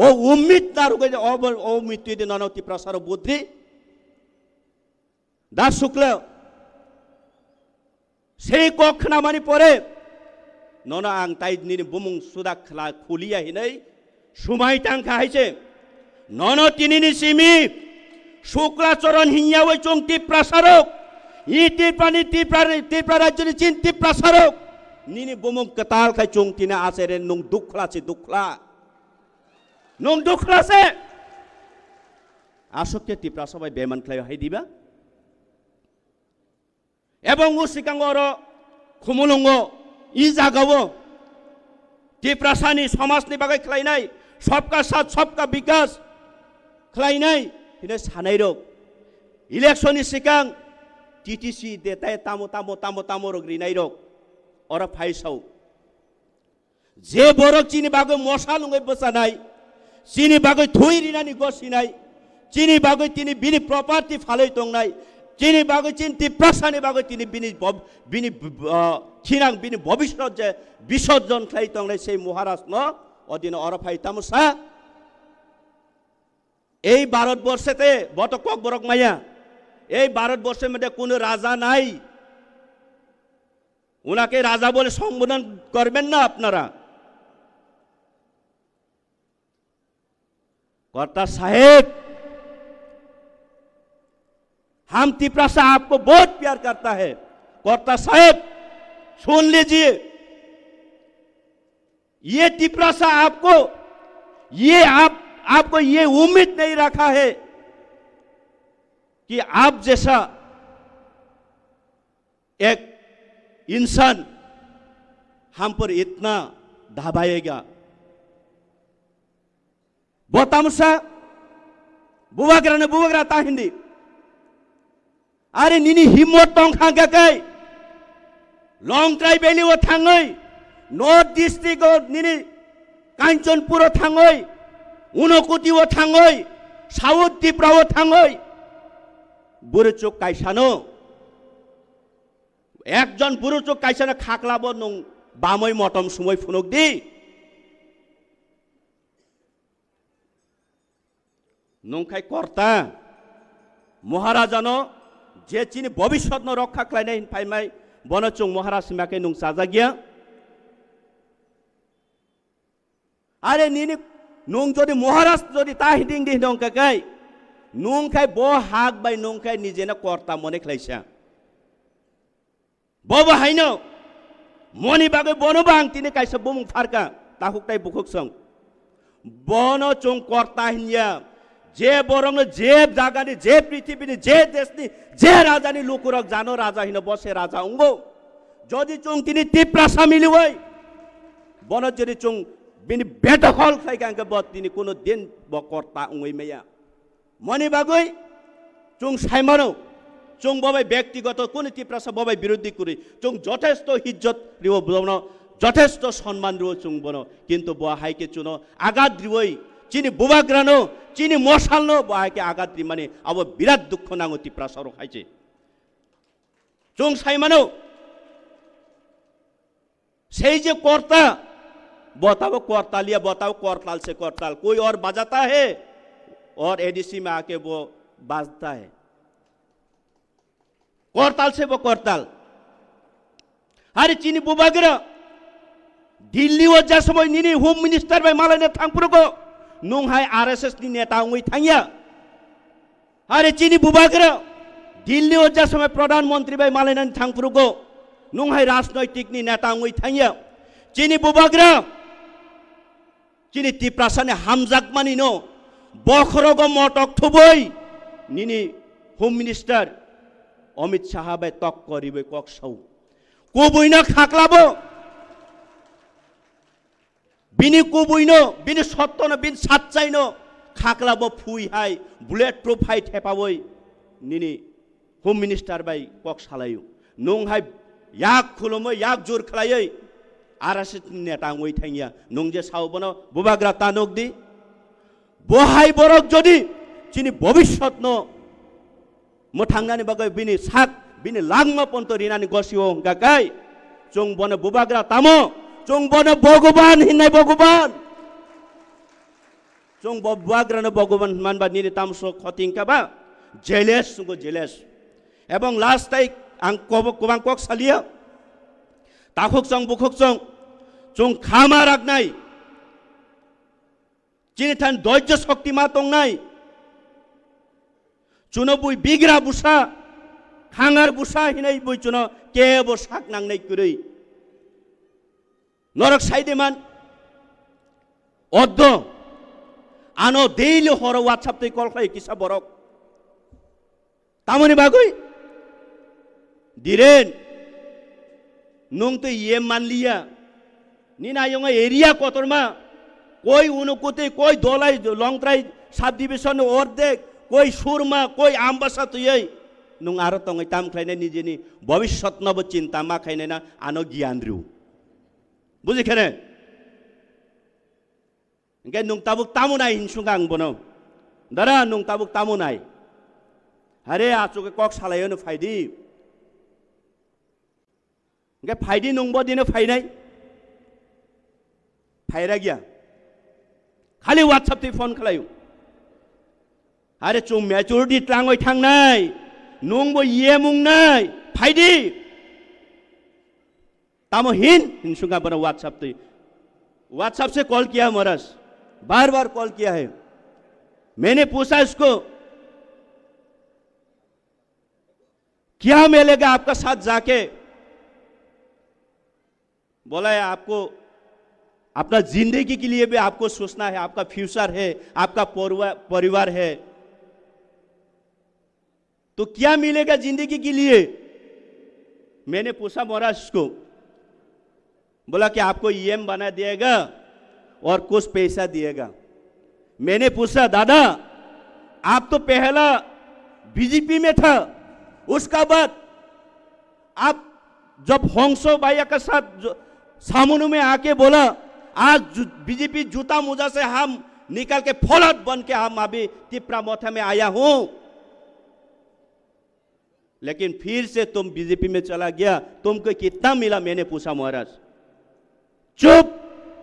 o ummit narugwi o, o ummit twi de nono Tiprasaro budri. Da Sukla. Sei kok khnamani pore nono ang tai nini bumung suda khla khuliya hinwi sumai tangkha hai se. Nono tinini simi Sukla Charan hinya wai chwng Tiprasarok, i Tiprani Tipra, Tipra rajyoni chin Tiprasarok, nini bumung kwtal khai chwng tini asere nwng dukhla se dukhla. Nwng dukhla se. Aswk khe Tiprasa bai beman khlai hai diba? Ebong o sikango oro Khumulwngo, i jagao Tiprasani somajni bagwi khlainai, sabka saath sabka bikas khlainai, hino sanairok. Election ni sikang T T C de tai tamo, tamo, tamo, tamo rok rinairok. Oro phaisao. Je borok chini bagwi mosa lungwi bwchanai, chini bagwi thwi rinani gosinai, chini bagwi tini bini property phalwi tongnai, chini bagwi chini Tiprasani bagwi tini bini bob-, bini b-, b-, ah, thinang bini bobiswt je bisorjon khlai tongnai sei Maharaj no odino oro phai tamo sa. Ei Bharatborshe te boto kokborok maya. Ei Bharatborshe mede kuno raja nai. ওনাকে রাজা বলে সম্বোধন করবেন না আপনারা। কর্তা সাহেব, हम तिपरासा आपको बहुत प्यार करता है। कर्ता साहेब, सुन लीजिए, ये तिपरासा आपको, ये आप, आपको ये उम्मीद नहीं रखा है कि आप जैसा एक इंसान हम पर इतना दबाएगा। Bo tamo sa, bubagrano bubagra ta hindi. Are nini himmot tong kha hwnkha khe, Longtrai Valley o thangwi, North District o nini Kanchanpur o thangwi, Unakoti o thangwi, South Tripura o thangwi, buruchuk kaisano, ekjon buruchuk kaisano khaklabo nwng bamwi motom sumwi phunuk di. Nwng khai korta, Maharajano je chini bobiswtno rokha khlainai hin phaimai, bono chwng Maharaj hima khe nwng chajak ya. Are nini nwng jodi Maharaj jodi ta hiding di hinong kakai, nwng khai bo hak bai nwng khai nijeno korta mone khlaisa. Bobo haino moni bagwi bono bo ang tini kaisa bumung pharka, takhuk tai bukhuk song. Bono chwng korta hinya, je borokno je jagani, je prithibini, je deshni, je rajani lukurok jano raja hino bo se raja wngo. Jodi chwng tini Tiprasa miliwi, bono jodi chwng bini bedokhol khlai kha hwnkhe bo tini kuno din bo korta wngwi maya. Moni bagwi chwng saimano, chwng bobai bektigoto kunu Tiprasa bobai birodhi kwrwi, chwng jothesto hijjot riwo bono, jothesto sonman riwo chwng bono, kintu bo hai khe chuno agat riwi, chini bubagrano, chini mosalno bo hai khe agat rimani abo birat dukho nango Tiprasa rok hai se. Chwng saimano, sei je korta, bo tabo kortal ya, bo tabo kortal se kortal, koi aur bajata hai, aur A D C mein aake wo bajta hai. Kortal se bo kortal. Hari chini bubagra, Delhi o ja somoi nini Home Minister bai malaina thangphuru go, nwng hai R S S ni neta wngwi thangya. Are chini bubagra Delhi o ja somoi Pradhan Mantri bai malainani thangphuru go, nwng hai rajnoitik ni neta wngwi thangya. Chini bubagra chini Tiprasa ni hamjakmani no bokhorogo motok thubui nini Home Minister Amit Shah bai tokko ribai kok sao. Kubui no khaklabo. Bini kubuino, bini sottono, bini satchaino khaklabo phui hai, bullet proof hai thepawi nini Home Minister bai kok salaio. Nwng hai yak khulumwi, yak jur khlaiwi R S S ni neta wngwi thangya. Nwng je sao bono bubagra ta nukdi. Bo hai borok jodi chini bobiswtno mwthangnani bagwi bini sak, bini langma ponto rinani gosio hwnkha khe, chwng bono bubagra tamo, chwng bono Bhogoban hinnai Bhogoban. Chwng bo bubagrano Bhogoban hwnmanba nini tamso khoting kha ba? Jealous, chwngbo jealous. Ebong last tai ang kobo-, kwbang kok salia. Takhuk chwng bukhuk chwng, chwng khama raknai. Chini thani doijjo shokti ma tongnai. Chuno bui bigra busa, khangar busa hinai bui chuno kebo sak nangnai kwrwi. Norok sai de man. Oddo. Ano daily horo WhatsApp tei call khlai kisa borok. Tamoni bagwi? Dhiren, nwng twi ye manliya. Nini ayongo area kotorma, koi Unakoti, koi Dholai, Longtrai subdivision ni ordek, koi Surma, koi Ambasa twiwi nwng aro tongwi tam khlainai nijini bobiswtno bo chinta ma khainaina ano giyan rw. Buji khene? Hingke nwng tabuk tamo nai hinsung ang bono. Dara, nwng tabuk tamo nai. Hare, achuke kok salaio no phaidi. Hingke phaidi nwng bo dino phainai. Phaira giya. Khali WhatsApp twi phone khlaio. Hare, chwng maturity tlangwi thangnai. Nwng bo yemung nai. Phaidi. Tamo hin, hin sungka bana WhatsApp twi. WhatsApp se call kiya hai Maharaj. Baar baar call kiya hai. Maine pucha usko, "Kya milega aapka saath jaake?" Bola hai, "Aapko apna zindagi ke liye bhi aapko sochna hai, aapka future hai, aapka poriwa-, parivar hai." "To kya milega zindagi ke liye?" Maine pucha Maharaj usko. Bola, "Kya aapko EM bana diyega aur kuch paisa diyega?" Maine pucha, "Dada, aap to pehla BJP mein tha, uska baad aap jab Hongso bhaiya ke saath jo, samnu mein aake bola, 'Aaj ju-, BJP juta muja se hum nikal ke pholat ban ke hum abhi Tipra Motha mein aaya hu, lekin phir se tum BJP mein chala gaya, tumko kitna mila?" Maine pucha Maharaj. Chup!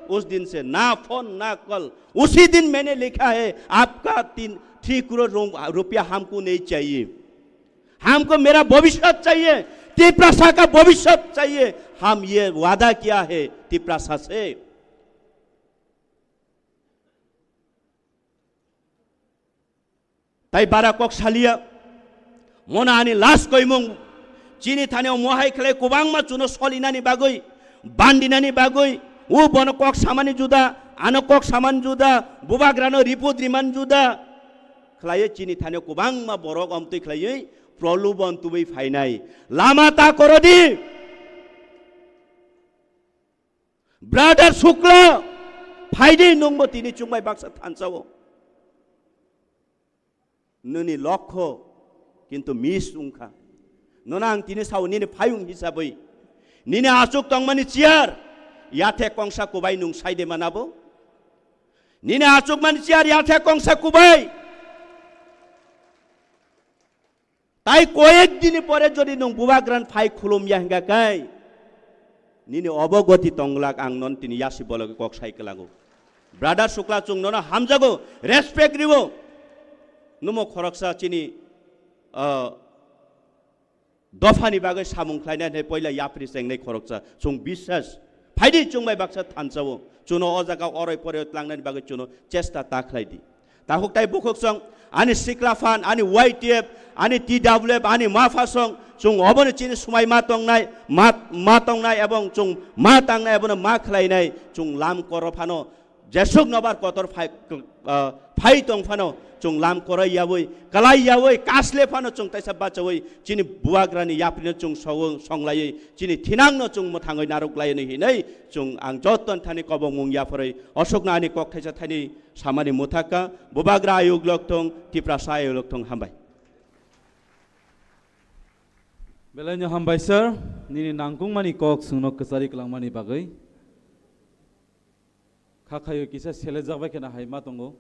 Us din se na phone na call. Usi din maine likha hai, "Aapka teen, three crore ru-, rupiya humko nahi chahiye. Humko mera bhavishyat chahiye, Tiprasa ka bhavishyat chahiye. Hum ye wada kiya hai Tiprasa se." Tai bara kok saliya. Mono ani last koimung. Chini thani o mohai khlai kwbangma chuno solinani bagwi, bandinani bagwi, o bono kok samani juda, ano kok samani juda, bubagrano report rimani juda. Khlaiwi chini thani o kwbangma borok omtwi khlaiwi prolubon tubui phainai. Lama ta korodi. Brother Shukla, phaidi nwngbo tini chwngbai baksa thansa-o. Nini lokho kintu miss wngkha. Nono ang tini sao nini phayung hisabwi. Nini achuk tongmani chair, yathe kongsa kubai nwng saide manabo. Nini achukmani chair, yathe kongsa kubai. Tai koyek dini pore jodi nwng bubagrani phai khulum ya hingka kai, nini obogoti tonglak ang non tini yasi bologi kok sai kwlango. Brother Shukla, chwng nono hamjago, respect riwo. Numo khoroksa chini, ah, dophani bagwi samung khlainai hinwi poila yapri chengnai khoroksa. Chwng biswas. Phaidi chwng bai baksa thansa-o. Chuno o jaga oroi poroi tlangnani bagwi chuno chesta ta khlai di. Takhuk tai bukhuk chwng, ani sikla phan, ani Y T F, ani T W F, ani ma pha song, chwng obono chini swmai ma tongnai, ma, ma tongnai ebong chwng ma tangnai, ebono ma khlainai, chwng lam koro phano jesuk nobar kotor phai, ah, phai tong phano chwng lam koroi yawi, kalai yawi, kasle phano chwng taisa bachawi, chini bubagrani yaprino chwng song-, songlaiwi, chini thinangno chwng mwthangwi narwk laiyani hinwi chwng ang joton thani kobongmung yapharwi, osokno ani kok thaisa thani samani mwthakha, bubagra ayuk lok thung, Tiprasa ayuk lok thung, hambai. Belai no hambai sir, nini nangkukmani kok chwngno kwchari kwlangmani bagwi. Kha khayo kisa selejak bai kheno hai ma tongo.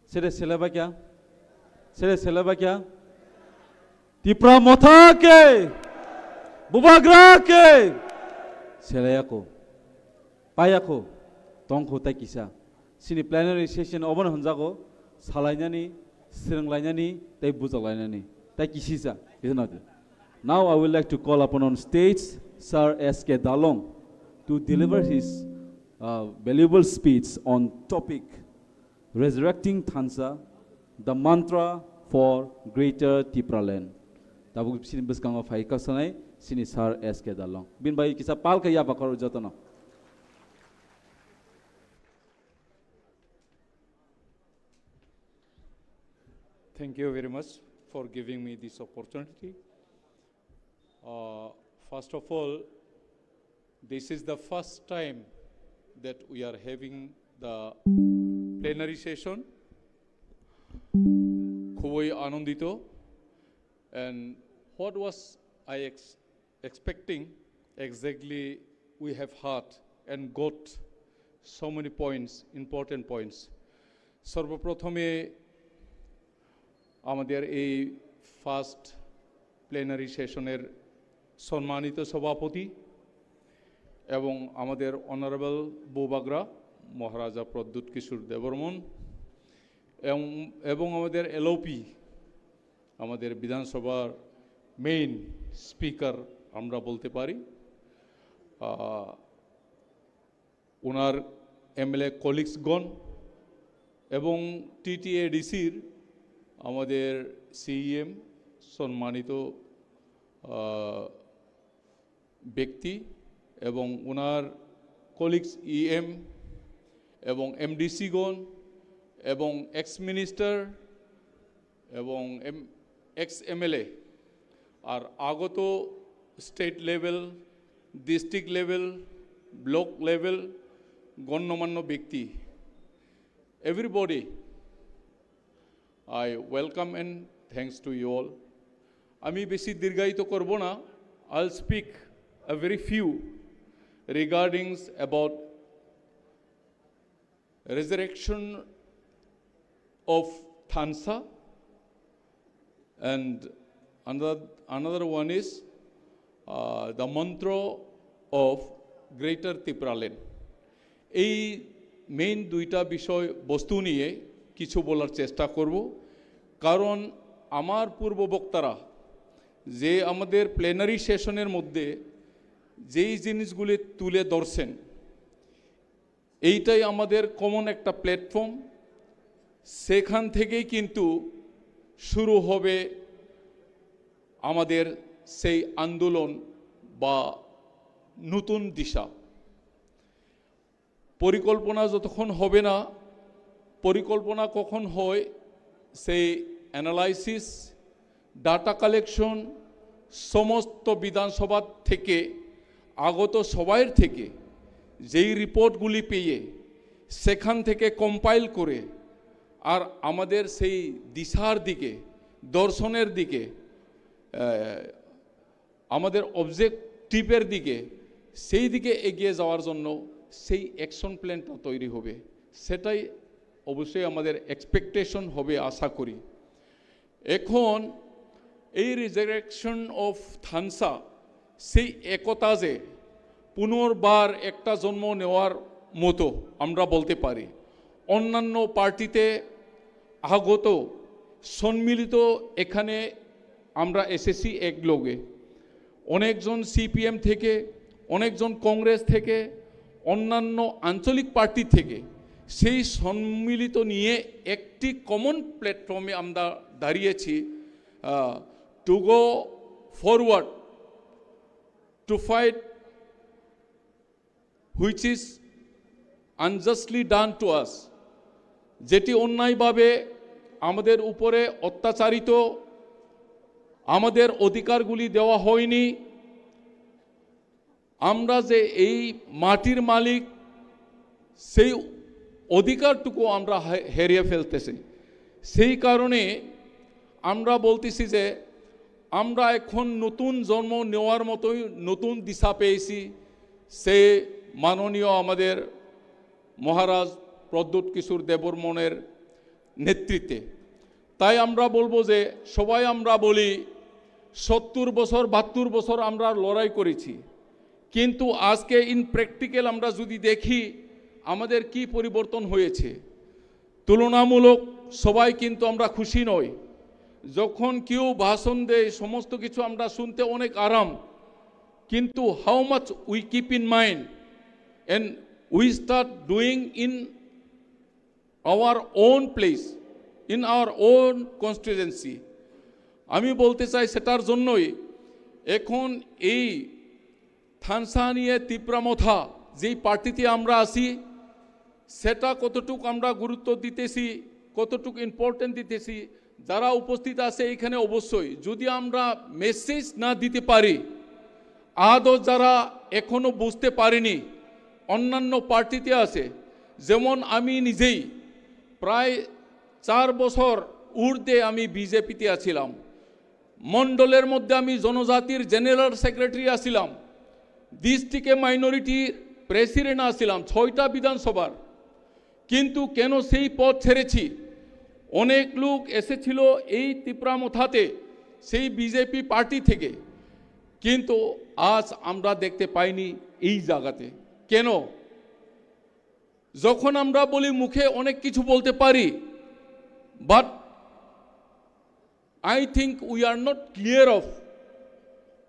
Sere sele bai kya? Sere sele bai kya? Tipra Motha ke! Bubagra ke! Seleyako. Payakho, tongkho tai kisa. Chini plenary session obono hwnjago, salainani, swrwnglainani, tei bujaklainani. Tai kisisa, kisa nadi. Now I would like to call upon on stage Sir S K Dalong to deliver his, uh, valuable speech on topic Resurrecting Thansa, the mantra for Greater Tipraland. Tabuk chini bwskango phai kha sanai chini Sir S K Dalong. Bini bai kisa pal khe ya bakhor jotono. Thank you very much for giving me this opportunity. Uh, first of all, this is the first time that we are having the plenary session. খুবই আনন্দিত। And what was I ex-, expecting? Exactly, we have heard and got so many points, important points. সর্বপ্রথমে আমাদের এই first plenary সেশনের সম্মানিত সভাপতি এবং আমাদের অনারেবল বুবাগ্রা মহারাজা প্রদ্যুৎ কিশোর দেববর্মন এবং, এবং আমাদের এলওপি, আমাদের বিধানসভার মেইন স্পিকার আমরা বলতে পারি, আহ, ওনার এমএলএ কলিগসগণ এবং টিটিএডিসির আমাদের সিইএম সম্মানিত আহ, ব্যক্তি এবং ওনার কলিগস ইএম এবং এমডিসিগণ এবং এক্স মিনিস্টার এবং এম এক্স এমএলএ আর আগত state level, district level, block level, গণ্যমান্য ব্যক্তি, everybody, I welcome and thanks to you all. আমি বেশি দীর্ঘায়িত করব না। I'll speak a very few regarding about resurrection of Thansa and another, another one is uh, the mantra of Greater Tipraland. এই মেইন দুইটা বিষয় বস্তু নিয়ে কিছু বলার চেষ্টা করব, কারণ আমার পূর্ববক্তারা যে আমাদের প্লেনারি সেশনের মধ্যে যেই জিনিসগুলি তুলে ধরছেন, এইটাই আমাদের কমন একটা প্ল্যাটফর্ম। সেখান থেকেই কিন্তু শুরু হবে আমাদের সেই আন্দোলন বা নতুন দিশা। পরিকল্পনা যতক্ষণ হবে না, পরিকল্পনা কখন হয়, সেই অ্যানালাইসিস, ডাটা কালেকশন, সমস্ত বিধানসভা থেকে আগত সবাই থেকে যেই রিপোর্টগুলি পেয়ে সেখান থেকে কম্পাইল করে আর আমাদের সেই দিশার দিকে, দর্শনের দিকে, আহ, আমাদের অবজেক্টিভের দিকে, সেই দিকে এগিয়ে যাওয়ার জন্য সেই অ্যাকশন প্ল্যানটা তৈরি হবে। সেটাই অবশ্যই আমাদের এক্সপেকটেশন হবে, আশা করি। এখন এই রিজারেকশন অফ থানসা, সেই একতা যে পুনর্বার একটা জন্ম নেওয়ার মতো আমরা বলতে পারি। অন্যান্য পার্টিতে আগত সম্মিলিত এখানে আমরা এসেছি এক লগে। অনেকজন সিপিএম থেকে, অনেকজন কংগ্রেস থেকে, অন্যান্য আঞ্চলিক পার্টি থেকে সেই সম্মিলিত নিয়ে একটি কমন প্ল্যাটফর্মে আমরা দাঁড়িয়েছি, to go forward to fight which is unjustly done to us, যেটি অন্যায়ভাবে আমাদের উপরে অত্যাচারিত, আমাদের অধিকারগুলি দেওয়া হয়নি। আমরা যে এই মাটির মালিক, সেই অধিকারটুকু আমরা হে- হেরিয়ে ফেলতেছি। সেই কারণে আমরা বলতেছি যে আমরা এখন নতুন জন্ম নেওয়ার মতোই নতুন দিশা পেয়েছি। সে মাননীয় আমাদের মহারাজ প্রদ্যুৎ কিশোর দেববর্মনের নেতৃত্বে। তাই আমরা বলবো যে সবাই আমরা বলি, সত্তর বছর, বাহাত্তর বছর আমরা লড়াই করেছি, কিন্তু আজকে ইন প্র্যাকটিক্যাল আমরা যদি দেখি আমাদের কি পরিবর্তন হয়েছে, তুলনামূলক সবাই কিন্তু আমরা খুশি নই। যখন কেউ ভাষণ দেয়, সমস্ত কিছু আমরা শুনতে অনেক আরাম, কিন্তু how much we keep in mind and we start doing in our own place, in our own constituency। আমি বলতে চাই সেটার জন্যই এখন এই থানসানিয়া তিপ্রা মথা যেই পার্টিতে আমরা আছি, সেটা কতটুক আমরা গুরুত্ব দিতেছি, কতটুক ইম্পর্টেন্ট দিতেছি, যারা উপস্থিত আছে এখানে অবশ্যই যদি আমরা মেসেজ না দিতে পারি, আদৌ যারা এখনো বুঝতে পারেনি, অন্যান্য পার্টিতে আছে, যেমন আমি নিজেই প্রায় চার বছর ঊর্ধ্বে আমি বিজেপিতে আছিলাম। মণ্ডলের মধ্যে আমি জনজাতির জেনারেল সেক্রেটারি আছিলাম, ডিস্ট্রিক্টে মাইনরিটির প্রেসিডেন্ট আছিলাম ছয়টা বিধানসভার। কিন্তু কেন সেই পদ ছেড়েছি? অনেক লোক এসেছিল এই তিপ্রা মথাতে, সেই বিজেপি পার্টি থেকে, কিন্তু আজ আমরা দেখতে পাইনি এই জায়গাতে। কেন? যখন আমরা বলি মুখে অনেক কিছু বলতে পারি, but I think we are not clear of,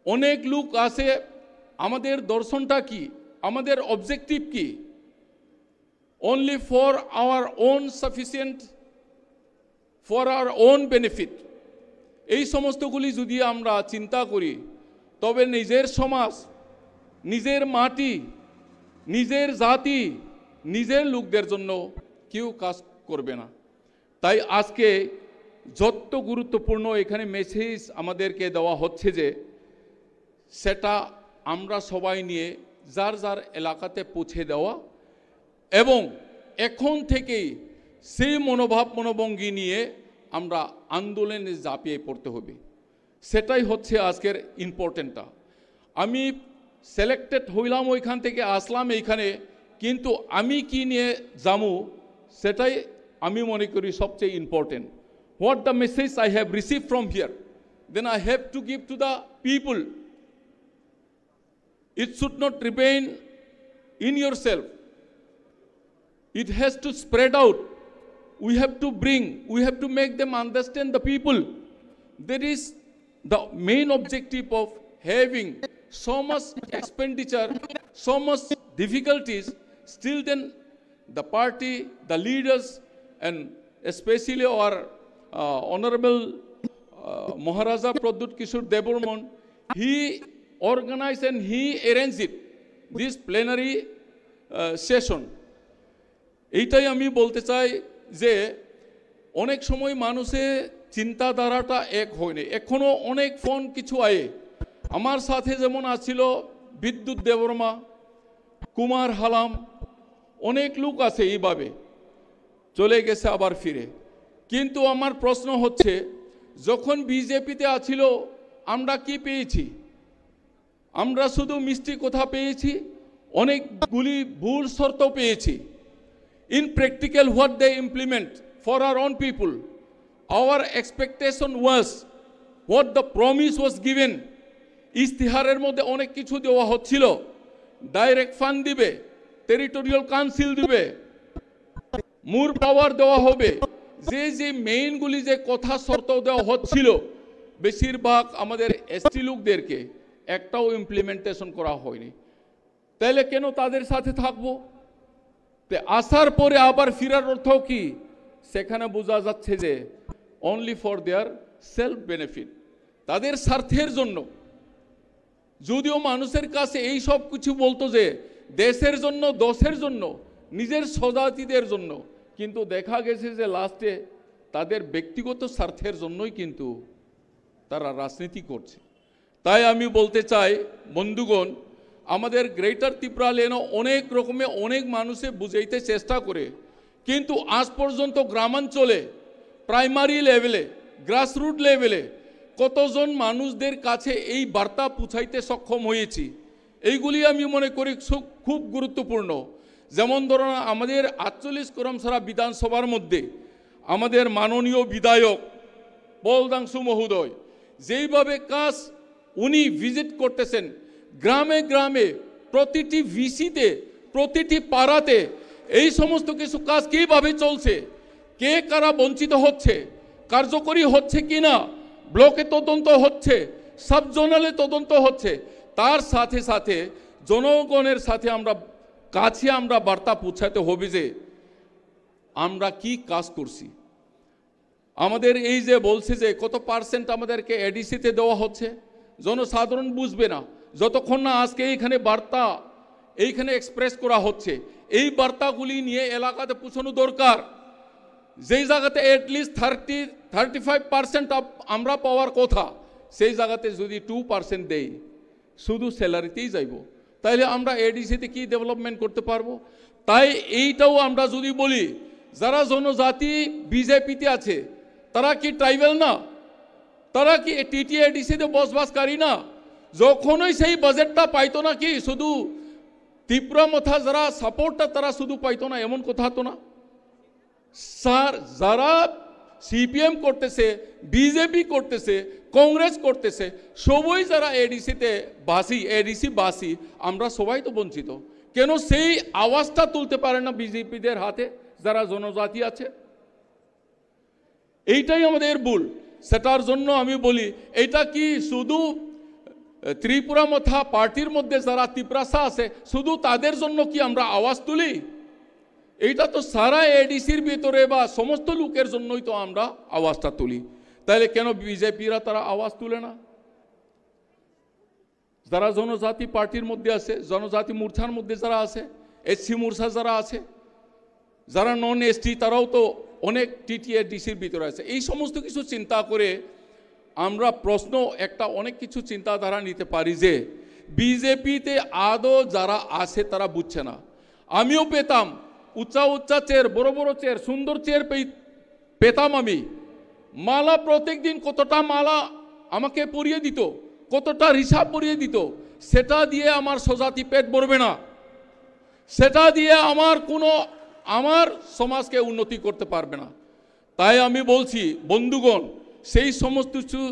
অনেক লোক আছে আমাদের দর্শনটা কি, আমাদের অবজেক্টিভ কি? Only for our own sufficient, for our own benefit, এই সমস্তগুলি যদি আমরা চিন্তা করি, তবে নিজের সমাজ, নিজের মাটি, নিজের জাতি, নিজের লোকদের জন্য কেউ কাজ করবে না। তাই আজকে যত গুরুত্বপূর্ণ এখানে মেসেজ আমাদেরকে দেওয়া হচ্ছে যে সেটা আমরা সবাই নিয়ে যার যার এলাকাতে পৌঁছে দেওয়া এবং এখন থেকেই সেই মনোভাব মনোভঙ্গি নিয়ে আমরা আন্দোলনে ঝাঁপিয়ে পড়তে হবে। সেটাই হচ্ছে আজকের ইম্পর্টেন্টটা। আমি সিলেক্টেড হইলাম, ওইখান থেকে আসলাম এইখানে, কিন্তু আমি কি নিয়ে যাবো সেটাই আমি মনে করি সবচেয়ে important. What the message I have received from here, then I have to give to the people. It should not remain in yourself. It has to spread out. We have to bring, we have to make them understand the people. That is the main objective of having so much expenditure, so much difficulties. Still then, the party, the leaders, and especially our uh, Honorable uh, Maharaja Pradyut Kishore Debbarman, he organized and he arranged it, this plenary uh, session. এইটাই আমি বলতে চাই যে অনেক সময় মানুষের চিন্তাধারাটা এক হয়নি। এখনো অনেক ফোন কিছু আয়ে। আমার সাথে যেমন আছিল বিদ্যুৎ দেববর্মা, কুমার হালাম, অনেক লোক আছে এইভাবে চলে গেছে আবার ফিরে। কিন্তু আমার প্রশ্ন হচ্ছে, যখন বিজেপিতে আছিল, আমরা কি পেয়েছি? আমরা শুধু মিষ্টি কথা পেয়েছি, অনেকগুলি ভুল শর্ত পেয়েছি। In practical, what they implement for our own people, our expectation was, what the promise was given, ইস্তিহারের মধ্যে অনেক কিছু দেওয়া হচ্ছিল, ডাইরেক্ট ফান্ড দিবে, টেরিটোরিয়াল কাউন্সিল দিবে, মোর পাওয়ার দেওয়া হবে, যে যে মেইনগুলি যে কথা শর্ত দেওয়া হচ্ছিল, বেশিরভাগ আমাদের এসটি লোকদেরকে একটাও ইমপ্লিমেন্টেশন করা হয়নি। তাহলে কেন তাদের সাথে থাকবো? তে আসার পরে আবার ফিরার অর্থ কি? সেখানে বোঝা যাচ্ছে যে only for their self benefit, তাদের স্বার্থের জন্য। যদিও মানুষের কাছে এই সব কিছু বলতো যে দেশের জন্য, দশের জন্য, নিজের স্বজাতিদের জন্য, কিন্তু দেখা গেছে যে লাস্টে তাদের ব্যক্তিগত স্বার্থের জন্যই কিন্তু তারা রাজনীতি করছে। তাই আমি বলতে চাই বন্ধুগণ, আমাদের গ্রেটার ত্রিপুরা ল্যান্ডও অনেক রকমে অনেক মানুষে বুঝাইতে চেষ্টা করে, কিন্তু আজ পর্যন্ত গ্রামাঞ্চলে, প্রাইমারি লেভেলে, গ্রাসরুট লেভেলে কতজন মানুষদের কাছে এই বার্তা পৌঁছাইতে সক্ষম হয়েছি, এইগুলি আমি মনে করি সু- খুব গুরুত্বপূর্ণ। যেমন ধরুন, আমাদের আটচল্লিশ করমছড়া বিধানসভার মধ্যে আমাদের মাননীয় বিধায়ক পল দাংশু মহোদয় যেইভাবে কাজ উনি ভিজিট করতেছেন, গ্রামে গ্রামে, প্রতিটি ভিসিতে, প্রতিটি পাড়াতে এই সমস্ত কিছু কাজ কিভাবে চলছে, কে কারা বঞ্চিত হচ্ছে, কার্যকরী হচ্ছে কিনা, ব্লকে তদন্ত হচ্ছে, সাব জোনালে তদন্ত হচ্ছে, তার সাথে সাথে জনগণের সাথে আমরা কাছে আমরা বার্তা পৌঁছাতে হবে যে আমরা কি কাজ করছি। আমাদের এই যে বলছে যে কত পার্সেন্ট আমাদেরকে এডিসিতে দেওয়া হচ্ছে, জনসাধারণ বুঝবে না যতক্ষণ না আজকে এইখানে বার্তা এইখানে এক্সপ্রেস করা হচ্ছে। এই বার্তাগুলি নিয়ে এলাকাতে পৌঁছানো দরকার। যেই জায়গাতে at least thirty thirty five percent আমরা পাওয়ার কথা, সেই জায়গাতে যদি টু পার্সেন্ট দেই, শুধু স্যালারিতেই যাইব, তাইলে আমরা এডিসিতে কি ডেভেলপমেন্ট করতে পারবো? তাই এইটাও আমরা যদি বলি, যারা জনজাতি বিজেপিতে আছে, তারা কি ট্রাইবাল না? তারা কি টিটিএডিসিতে বসবাসকারী না? যখনই সেই বাজেটটা পাইতো না কি শুধু ত্রিপুরা মথা যারা সাপোর্টটা তারা শুধু পাইতো না, এমন কথা তো না। স্যার, যারা সিপিএম করতেছে, বিজেপি করতেছে, কংগ্রেস করতেছে, সবই যারা এডিসিতে বাসি, এডিসি বাসি, আমরা সবাই তো বঞ্চিত। কেন সেই আওয়াজটা তুলতে পারে না বিজেপিদের হাতে যারা জনজাতি আছে? এইটাই আমাদের ভুল। সেটার জন্য আমি বলি, এটা কি শুধু এ, ত্রিপুরা মথা পার্টির মধ্যে যারা তিপ্রাসা আছে, শুধু তাদের জন্য কি আমরা আওয়াজ তুলি? এইটা তো সারা এডিসির ভিতরে বা সমস্ত লোকের জন্যই তো আমরা আওয়াজটা তুলি। তাহলে কেন বিজেপিরা তারা আওয়াজ তুলে না? যারা জনজাতি পার্টির মধ্যে আছে, জনজাতি মোর্চার মধ্যে যারা আছে, এসসি মোর্চা যারা আছে, যারা নন এসটি, তারাও তো অনেক টিটিএডিসির ভিতরে আছে। এই সমস্ত কিছু চিন্তা করে আমরা প্রশ্ন একটা, অনেক কিছু চিন্তাধারা নিতে পারি যে বিজেপিতে আদৌ যারা আছে তারা বুঝছে না। আমিও পেতাম উচ্চা উচ্চা চেয়ার, বড় বড় চেয়ার, সুন্দর চেয়ার পেতাম আমি। মালা প্রত্যেক দিন কতটা মালা আমাকে পরিয়ে দিত, কতটা রিসা পরিয়ে দিত, সেটা দিয়ে আমার স্বজাতি পেট ভরবে না, সেটা দিয়ে আমার কোনো, আমার সমাজকে উন্নতি করতে পারবে না। তাই আমি বলছি বন্ধুগণ, সেই সমস্ত কিছু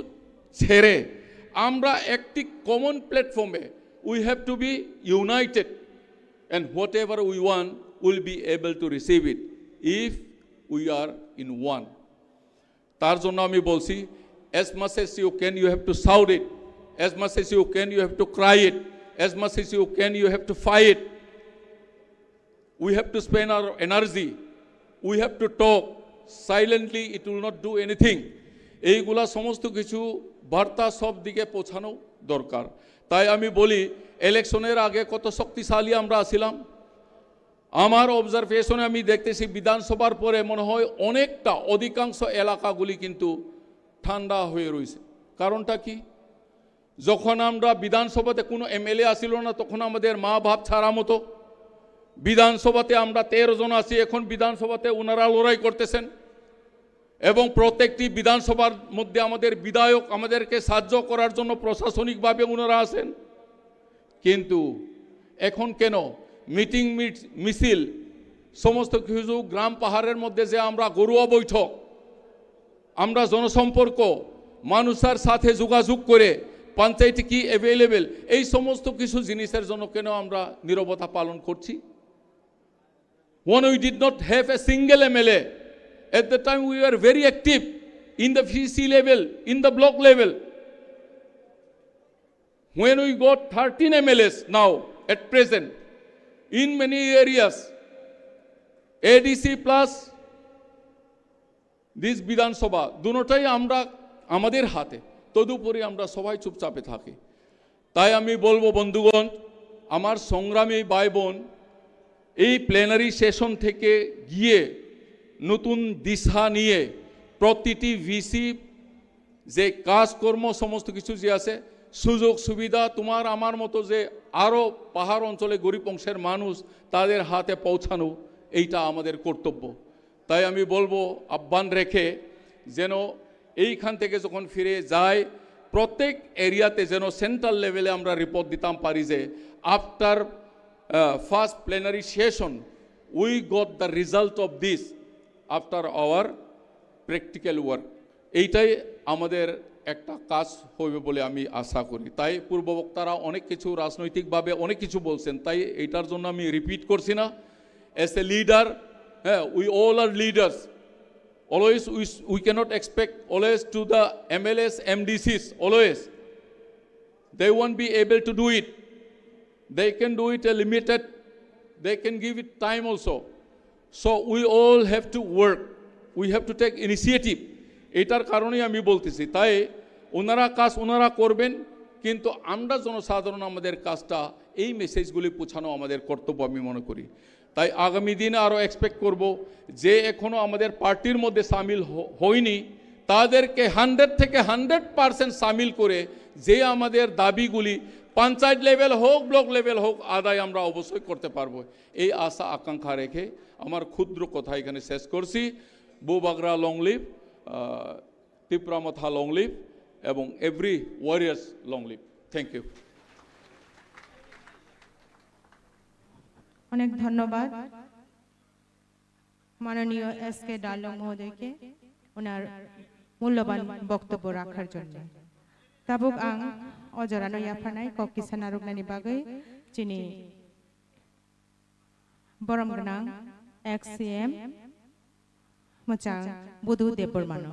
ছেড়ে আমরা একটি কমন প্ল্যাটফর্মে, we have to be united, and whatever we want, we'll be able to receive it if we are in one. তার জন্য আমি বলছি, as much as you can, you have to shout it, as much as you can, you have to cry it, as much as you can, you have to fight. We have to spend our energy, we have to talk. Silently it will not do anything. এইগুলা সমস্ত কিছু বার্তা সব দিকে পৌঁছানো দরকার। তাই আমি বলি, ইলেকশনের আগে কত শক্তিশালী আমরা আছিলাম। আমার অবজারভেশনে আমি দেখতেছি বিধানসভার পরে মনে হয় অনেকটা, অধিকাংশ এলাকাগুলি কিন্তু ঠান্ডা হয়ে রয়েছে। কারণটা কি? যখন আমরা বিধানসভাতে কোনো এমএলএ আসিল না, তখন আমাদের মা বাপ ছাড়া মতো। বিধানসভাতে আমরা তেরো জন আছি, এখন বিধানসভাতে ওনারা লড়াই করতেছেন এবং প্রত্যেকটি বিধানসভার মধ্যে আমাদের বিধায়ক আমাদেরকে সাহায্য করার জন্য প্রশাসনিকভাবে ওনারা আছেন। কিন্তু এখন কেন মিটিং মিট-, মিছিল, সমস্ত কিছু গ্রাম পাহাড়ের মধ্যে যে আমরা ঘরোয়া বৈঠক, আমরা জনসম্পর্ক, মানুষের সাথে যোগাযোগ করে পঞ্চায়েতে কি অ্যাভেলেবল, এই সমস্ত কিছু জিনিসের জন্য কেন আমরা নীরবতা পালন করছি? When we did not have a single MLA, at the time we were very active in the VC level, in the block level. When we got thirteen MLS now, at present, in many areas, ADC plus this বিধানসভা, দুটোটাই আমরা, আমাদের হাতে। তদুপরি আমরা সবাই চুপচাপে থাকি। তাই আমি বলবো বন্ধুগণ, আমার সংগ্রামী ভাই বোন, এই প্লেনারি সেশন থেকে গিয়ে নতুন দিশা নিয়ে প্রতিটি ভিসি যে কাজকর্ম সমস্ত কিছু যে আছে, সুযোগ সুবিধা তোমার আমার মতো যে আরও পাহাড় অঞ্চলে গরিব অংশের মানুষ, তাদের হাতে পৌঁছানো, এইটা আমাদের কর্তব্য। তাই আমি বলবো, আহ্বান রেখে যেন এইখান থেকে যখন ফিরে যায়, প্রত্যেক এরিয়াতে যেন সেন্ট্রাল লেভেলে আমরা রিপোর্ট দিতাম পারি যে after first plenary session we got the result of this after our practical work. এইটাই আমাদের একটা কাজ হইবে বলে আমি আশা করি। তাই পূর্ববক্তারা অনেক কিছু রাজনৈতিকভাবে অনেক কিছু বলছেন, তাই এইটার জন্য আমি রিপিট করছি না। As a leader, হ্যাঁ, we all are leaders. Always we, we cannot expect always to the MLS, এমডিসিস, always. They won't be able to do it. They can do it a limited, they can give it time also. So we all have to work, we have to take initiative. এটার কারণেই আমি বলতেছি। তাই ওনারা কাজ ওনারা করবেন, কিন্তু আমরা জনসাধারণ আমাদের কাজটা, এই মেসেজগুলি পৌঁছানো আমাদের কর্তব্য আমি মনে করি। তাই আগামী দিনে আরও এক্সপেক্ট করব যে এখনও আমাদের পার্টির মধ্যে সামিল হ-, হয়নি, তাদেরকে হান্ড্রেড থেকে হান্ড্রেড পার্সেন্ট সামিল করে যে আমাদের দাবিগুলি পঞ্চায়েত লেভেল হোক, ব্লক লেভেল হোক, আদায় আমরা অবশ্যই করতে পারবো। এই আশা আকাঙ্ক্ষা রেখে আমার ক্ষুদ্র কথা এখানে শেষ করছি। Bubagra long live, আহ, Tipra Motha long live, এবং every warriors long live. Thank you. অনেক ধন্যবাদ মাননীয় এস কে ডালং মহোদয়কে ওনার মূল্যবান বক্তব্য রাখার জন্য। Tabuk ang o jorano yapharnai kok kisa narwknani bagwi chini borom gwnang ex C M mwchang Budu Debbarmano.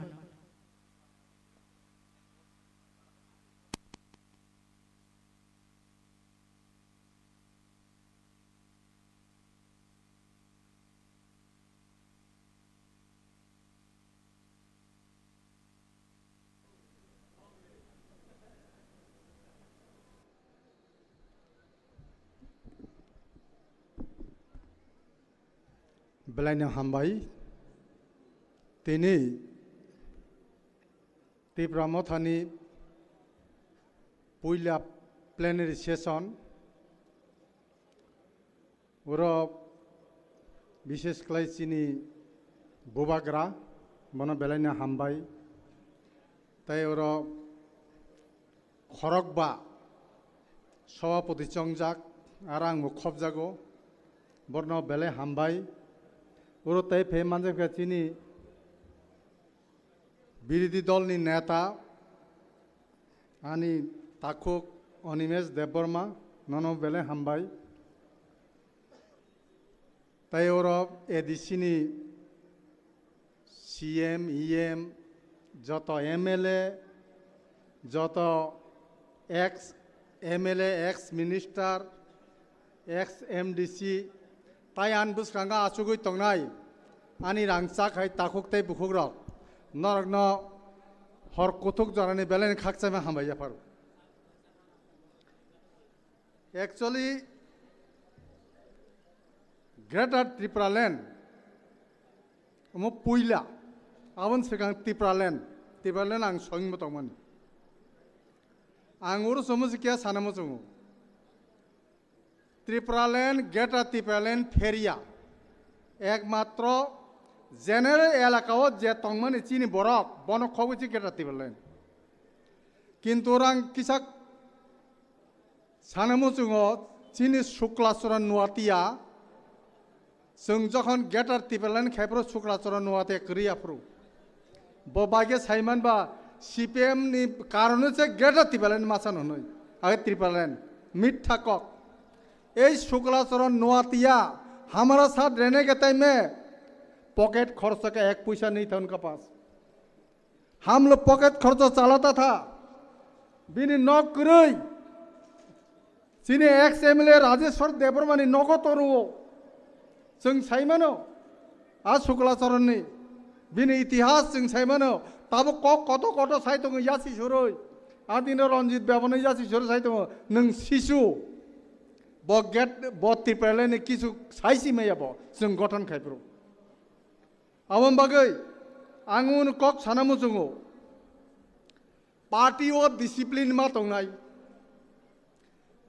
Belaino hambai. Tini Tipra Mothani puila plenary session, oro bishesh khlai chini bubagra, bono belaino hambai. Tai oro khorokba sobapoti chongjak, aro ang bo khobjago, borno belai hambai. Oro tai phe manjakha chini birodhi dolni neta, ani takhuk Animesh Debbarma, nono belai hambai. Tai oro A D C ni C M, E M, joto M L A, joto ex M L A, ex minister, ex M D C, tai ani bwskango achugwi tongnai ani rangchak hai takhuk tei bukhukrok, norokno hor kuthuk jorani belai khakchangma hambai yapharo. Actually, Greater Tipraland omo puila, aboni swkang Tipraland, Tipraland ang soingmo tongmani. Ang oro somo sikya sana muchungo. Tipraland, Greater Tipraland pheria. Ekmatro general elaka o je tongmani chini borok, bono khogwi chi Greater Tipraland. Kintu rang kisak sana muchungo chini Sukla Charan Noatia, chwng jokhon Greater Tipraland khai phuru Sukla Charan Noatia kwrwi aphuru. Bo bagwi saiman ba C P M ni karone se Greater Tipraland masa nonoi. Age Tipraland. Mitha kok. Ei Sukla Charan Noatia, hamara saath rehne ke time mein pocket kharch ka ek paisa nahi tha unka paas. Ham log pocket kharcha chalata tha. Bini nok kwrwi. Chini ex M L A Rajeshwar Debbarmani nogo toruo. Chwng saimano. A Sukla Charanni. Bini itihas chwng saimano. Tabuk kok koto koto sai tongo yasi surui. A dino Ranjit Bebano yasi surui sai tongo. Nwng sisu. Bo get, bo Tipralandni kisu saisi maya bo. Chwng gothon khai phuru. Aboni bagwi ang unu kok sana muchungo. Party o discipline ma tongnai.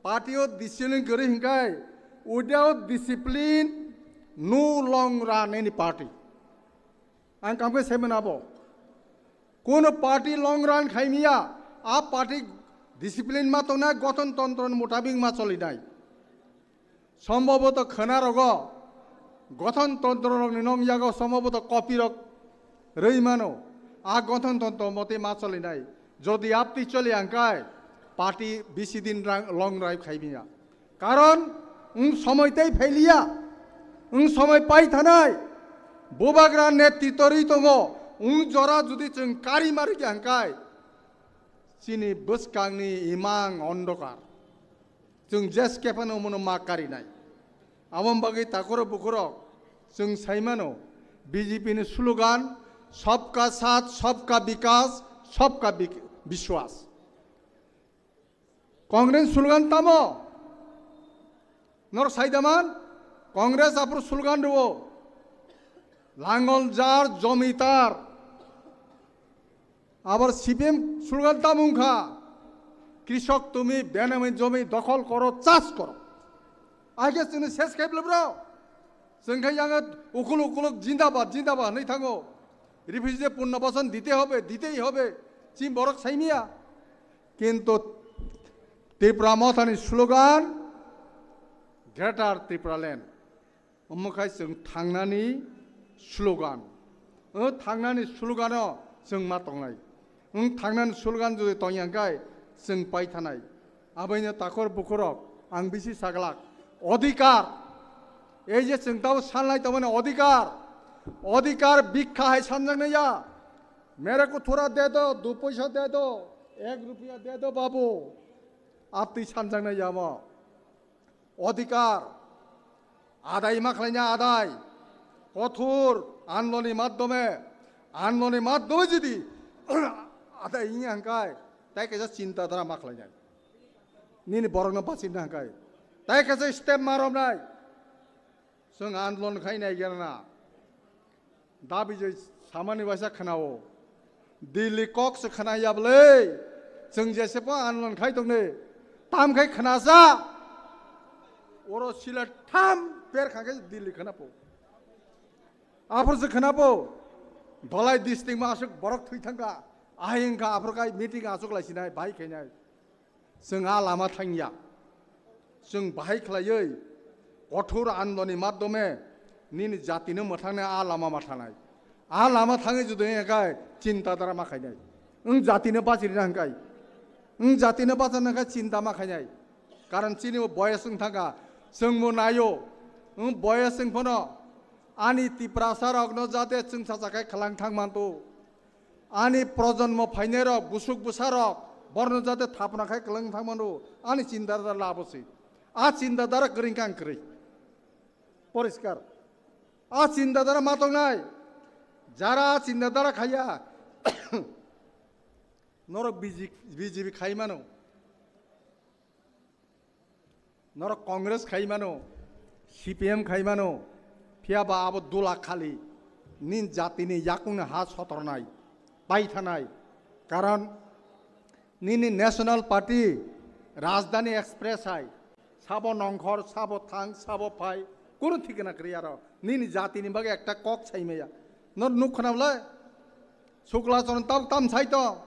Party o discipline kwrwi hinkai, without discipline, no long run any party. Ang kamkhe saiman abo. Kono party long run khaimiya, a party discipline ma tongnai, gothon tontro ni mutabik ma cholinai. Sombhoboto khwnarogo gothon tontro rokni nong yago sombhoboto copy rok rwi mano. A gothon tontro mote ma cholinai. Jodi apti choli angkai party bisi din rang long drive khaimiya. Karon wng somoi tei phailiya. Wng somoi pai thanai. Bubagra netritwo rwi tongo. Wng jora jodi chwng kari mari khe angkai chini bwskangni imang ondokar. Chwng jes kephano omono ma karinai. Aboni bagwi takoro bukhurok chwng saimano B J P ni slogan Sabka Saath, Sabka Vikas, Sabka Vik-, Vishwas. Congress slogan tamo? Nor saidaman? Congress aphuru slogan rwo. Langol jar, jomi tar. Abar C P M slogan tamo wngkha, "Krishok tumi, benami jomi dokhol koro, chas koro." Aike chwngno ses khai bwlai bro. Chwng khe yang ukuluk ukuluk jindabad, jindabad hwnwi thango. Refugee Punno Basan dite hobe, ditehi hobe. Chini borok saimiya. Kintu Tipra Mothani slogan, Greater Tipraland. Omo khai chwng thangnani slogan. O thangnani slogano chwng ma tongnai. Wng thangnani slogan jodi tongya hwnkhe chwng paithanai. Abaino takhor bukhurok ang bisi saglak. Odhikar. Ei je chwng tabo sanlai tongmani odhikar. Odhikar bhikkha hai sanjaknai ya. Mere ko thora de do, du paisa de do, ek rupiya de do babu. Aptwi sanjaknai ya mo. Odhikar adai ma khlaina adai, kothor andoloni madhyome, andoloni madhyome jodi adai wngya hwnkhe, tai kaisa chinta dhara ma khlainai. Nini borokno bachina hwnkhe, tai kaisa step ma romnai. Chwng andolon khai nai gana. Dabi je samani waisa khnao. Delhi kok se khna ya bwle. Chwng jese po anlon khai tongne. Tam khai khna sa. Oro sila tham per kha khai Delhi khna po. Aphur se khna po. Dholai district ma asuk borok thui thangka. Ahing kha aphur kai meeting asuk lai sinai bai khainai. Chwng a lama thangya. Chwng bahai khlaiwi kothor andoloni madhyome nini jatino mwthangnai a lama ma thanai. A lama thangwi jodi wngya khe chinta dara ma khainai. Wng jatino bachirina hwnkhe. Wng jatino bachana hwnkhe chinta ma khainai. Karon chini bo boyes wng thangkha. Chwngbo naio. Wng boyes wng phano ani Tiprasa rokno jate chwngsacha khe khwlang thang manto. Ani projonmo phainairok, busuk bwsarok, borno jate thapna khai kwlwng thangmano, ani chinta dara labo se. A chinta dara kwrwi kang kwrwi. Poriskar. A chinta dara ma tongnai. Jara a chinta dara khaiya. Norok B J P, B J P khai mano. Norok Congress khai mano, C P M khai mano, phiya ba abo dula khali nin jatini yakungni ha sotornai, paithanai. Karon nini National Party Rajdhani Express hai, sabo nongkhor, sabo thang, sabo phai, kunu thikna kwrwi aro. Nini jatini bagwi ekta kok saimaya. Nor nuk khna bwlai? Sukla chwng tabuk tam sai tong.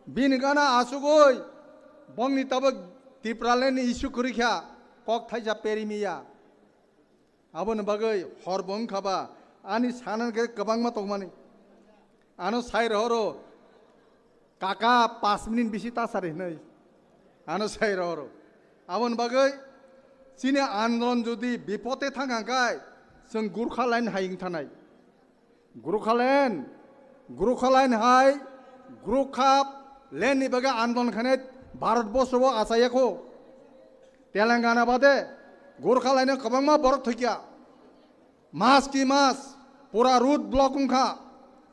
Bini gana asugwi bongni tabuk Tipraland ni issue kwrwi kha, kok thaisa peri miya. Aboni bagwi hor bo wngkha ba ani sanan khe kwbangma tongmani. Ano sai rohoro kaka pash minute bisi tasari hinwi. Ano sai rohoro. Aboni bagwi chini andolon jodi bipote thang hangkai chwng Gurkha line hai wng thanai. Gurkha line, Gurkha line hai, Gurkha line ni bagwi andolon khainai Bharat borsho o achaiya kho. Telangana bade Gurkha line o kwbangma borok thwikya. Mas ki mas, pura road block wngkha.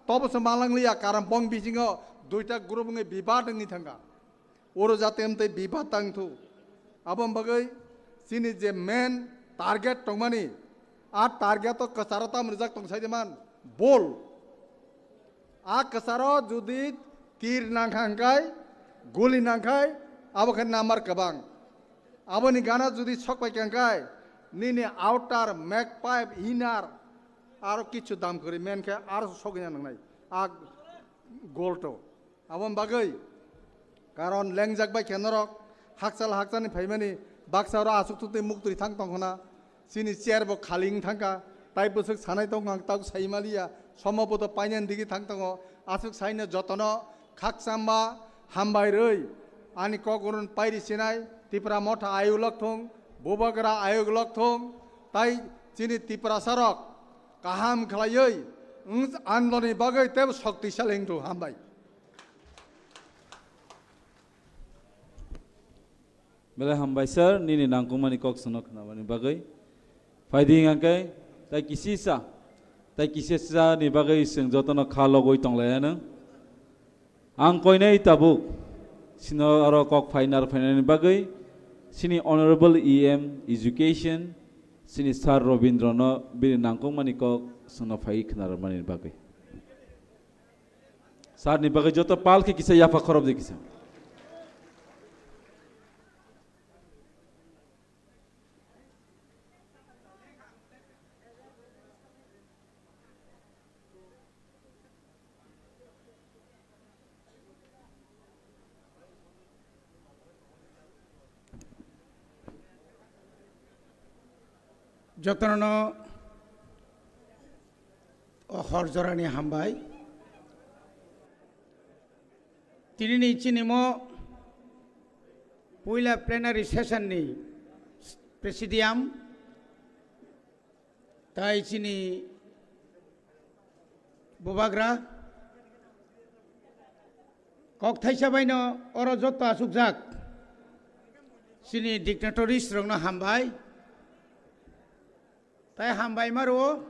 Tobo se malang liya, karon bong bisingo duita group wngwi bibad wngwi thangkha. Oro jate amtwi bibat tang thu. Aboni bagwi chini je main target tongmani, a target o kwcharo tam rijak tong sai de man, bol. A kwcharo jodi tir nangkha hwnkhe, guli nangkha, abo khe number kwbang. Aboni gana jodi sok pai kha hwnkhe, nini outer, mag pipe, inner, aro kichu dam kwrwi main khe aro sogwina nangnai. A goal to. Aboni bagwi, karon lengjak bai khe norok hakchal hakchalni phaimani baksa oro aswk thutwi muktwi thang tong khna, chini chair bo khali wng thangkha, tai bwswk sanai tong ang tabuk sai maliya, somo bodo painani digi thang tongo, aswk saino jotono khakchangma hambai rwi ani kok urun pairi sinai, Tipra Motha ayuk lok thung, Bubagra ayuk lok thung, tai chini Tiprasa rok kaham khlaiwi wng andoloni bagwi teibo shoktisali wng thung, hambai. Belai hambai sir, nini nangkukmani kok sono khnamani bagwi. Phaidi hingkhe tai kisisa, tai kisisa ni bagwi chwng jotono kha logwi tonglaianw. Ang koinai tabuk sino aro kok phainar phainani bagwi chini Honorable E M Education, chini Sir Robindro no bini nangkukmani kok sono phai khnarmani bagwi. Sir ni bagwi joto pal khe kisa yapha khorop di kisa. Jotono o hor jorani hambai. Tinini chinimo puila plenary session ni presidium tai chini bubagra kok thaisa baino oro jotto achukjak chini dignitaries rokno hambai. Tai hambai ma rwo.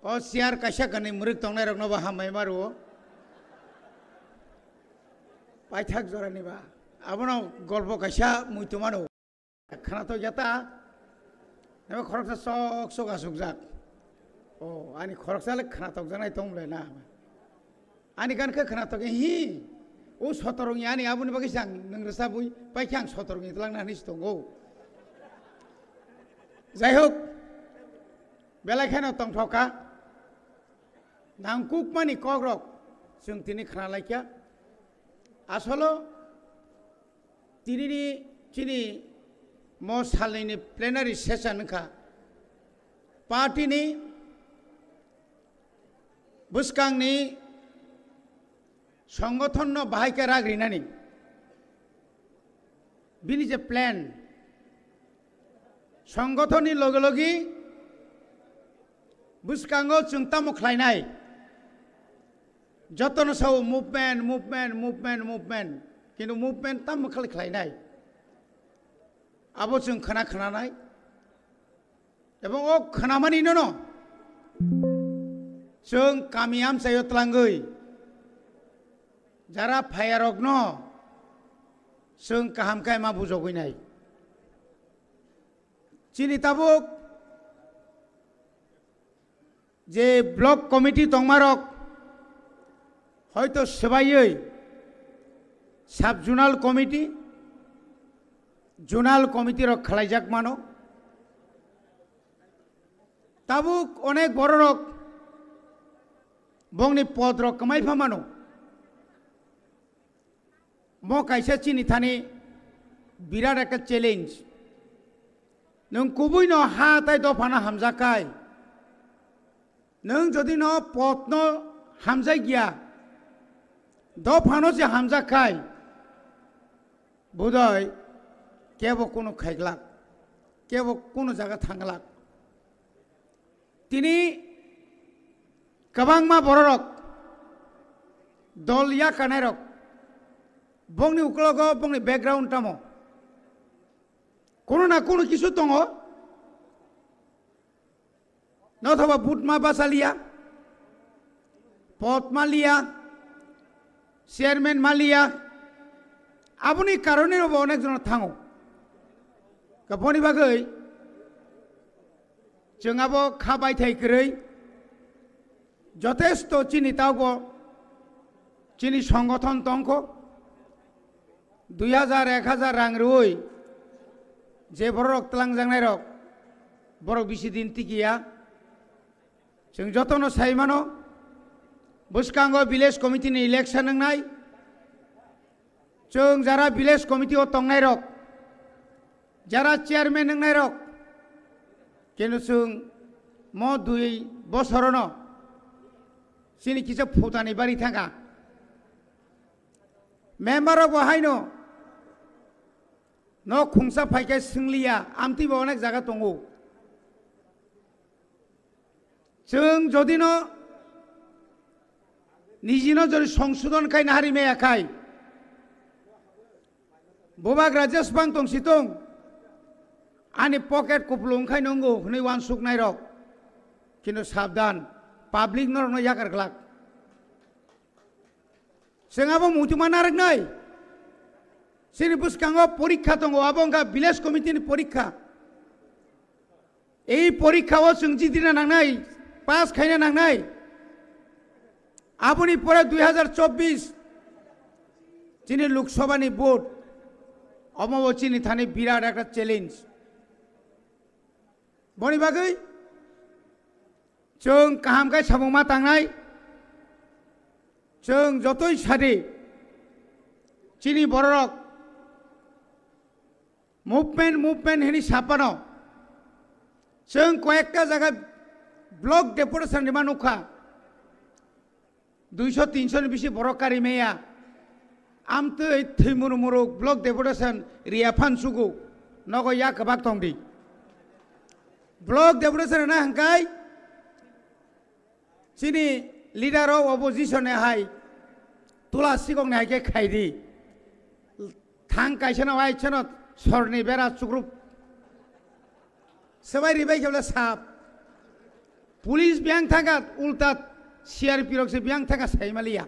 O chair kaisa kanwi mwrwk tongnai rokno bo hambai ma rwo. Paithak jorani ba. Abono golpo kaisa muitu mano. Khwnatok ya ta. Nabo khoroksa sok sok asukjak. O, ani khoroksa le khwnatok janai tong bwle na. Ani gan khe khwnatok hi. O sotorong ani aboni bagwi sang nung rwsa bui pai khe ang sotorong itlang na hinwi tongo. Jai hok, belai kheno tongthok kha. Nangkukmani kokrok chwng tini khna laikha. Asolo tinini chini mo salnini plenary session wngkha. Party ni bwskangni songgothonno bahai khe rak rinani. Bini je plan, songgothonni loge loge bwskango chwng tamo khlainai? Jotono sao movement, movement, movement, movement. Kintu movement tamo khlai khlainai? Abo chwng khna khnanai. Ebong o khwnamani nono chwng kami amchaio tlangwi jara phayarokno chwng kaham khe ma bujogwi nai. Chini tabuk je block committee tongmarok hoito swbaiwi sub zonal committee, zonal committee rok khwlaijak mano. Tabuk onek bororok bongni podrok kwmai pha mano. Mo kaisa chini thani birat ekta challenge. Nwng kubui no ha tai dophano hamjak khai, nwng jodi no pod no hamjak ya, dophano se hamjak khai, budoi kebo kunu khaiglak, kebo kunu jaga thanglak. Tini kwbangma bororok dol yakanairok bongni uklogo bongni background tamo kunu na kunu kisu tongo. Nothoba but ma basa liya, pod ma liya, chairman ma liya, aboni karone bo onek jon thango. Ka boni bagwi chwng abo kha baithai kwrwi jotesto chini taubo chini songothon tongkho. Dui hajar, ek hajar rang rwui je bororok twlangjaknairok, borok bisi din tikiya. Chwng jotono sai mano, bwskango village committee ni election wngnai. Chwng jara village committee o tongnairok, jara chairman wngnairok, kenu chwng mo dui bosorono chini kisa phutani bari thangkha. Member rok bo haino nok khungsa phaikhe swngliya, amtwi bo onek jaga tongo. Chwng jodino nijino jodi songsodon khai nahari maya khai, Bubagra jesbang tong si tong, ani pocket kupulung khai nungo hwnwi uansuknairok, kintu sabdan, public norokno yakar glak. Chwng abo muchungma narwknai. Chini bwskango porikha tongo, abo wngkha village committee ni porikha. Ei porikha o chwng jitrina nangnai, pass khaina nangnai. Aboni pore dui hajar chobbish chini Lok Sabha ni vote, omo bo chini thani birat ekta challenge. Boni bagwi chwng kaham khe samung ma tangnai, chwng jotoi sadi chini bororok movement, movement hini sapano chwng koyekta jaga block deputation rima nukha. Duiso tinso ni bisi borok kari maya. Amtwi thwimuru muru block deputation riya phan sugu nogo ya kwbak tong di. Block deputation na hangkai chini leader of opposition ni hai tula sikok ni hai khe khai di. Thang kaisa no ai chano sorni bera chukrup. Swbai ribai khe bole sap. Police biyang thangkha ulta C R P rok se biyang thangkha saimaliya.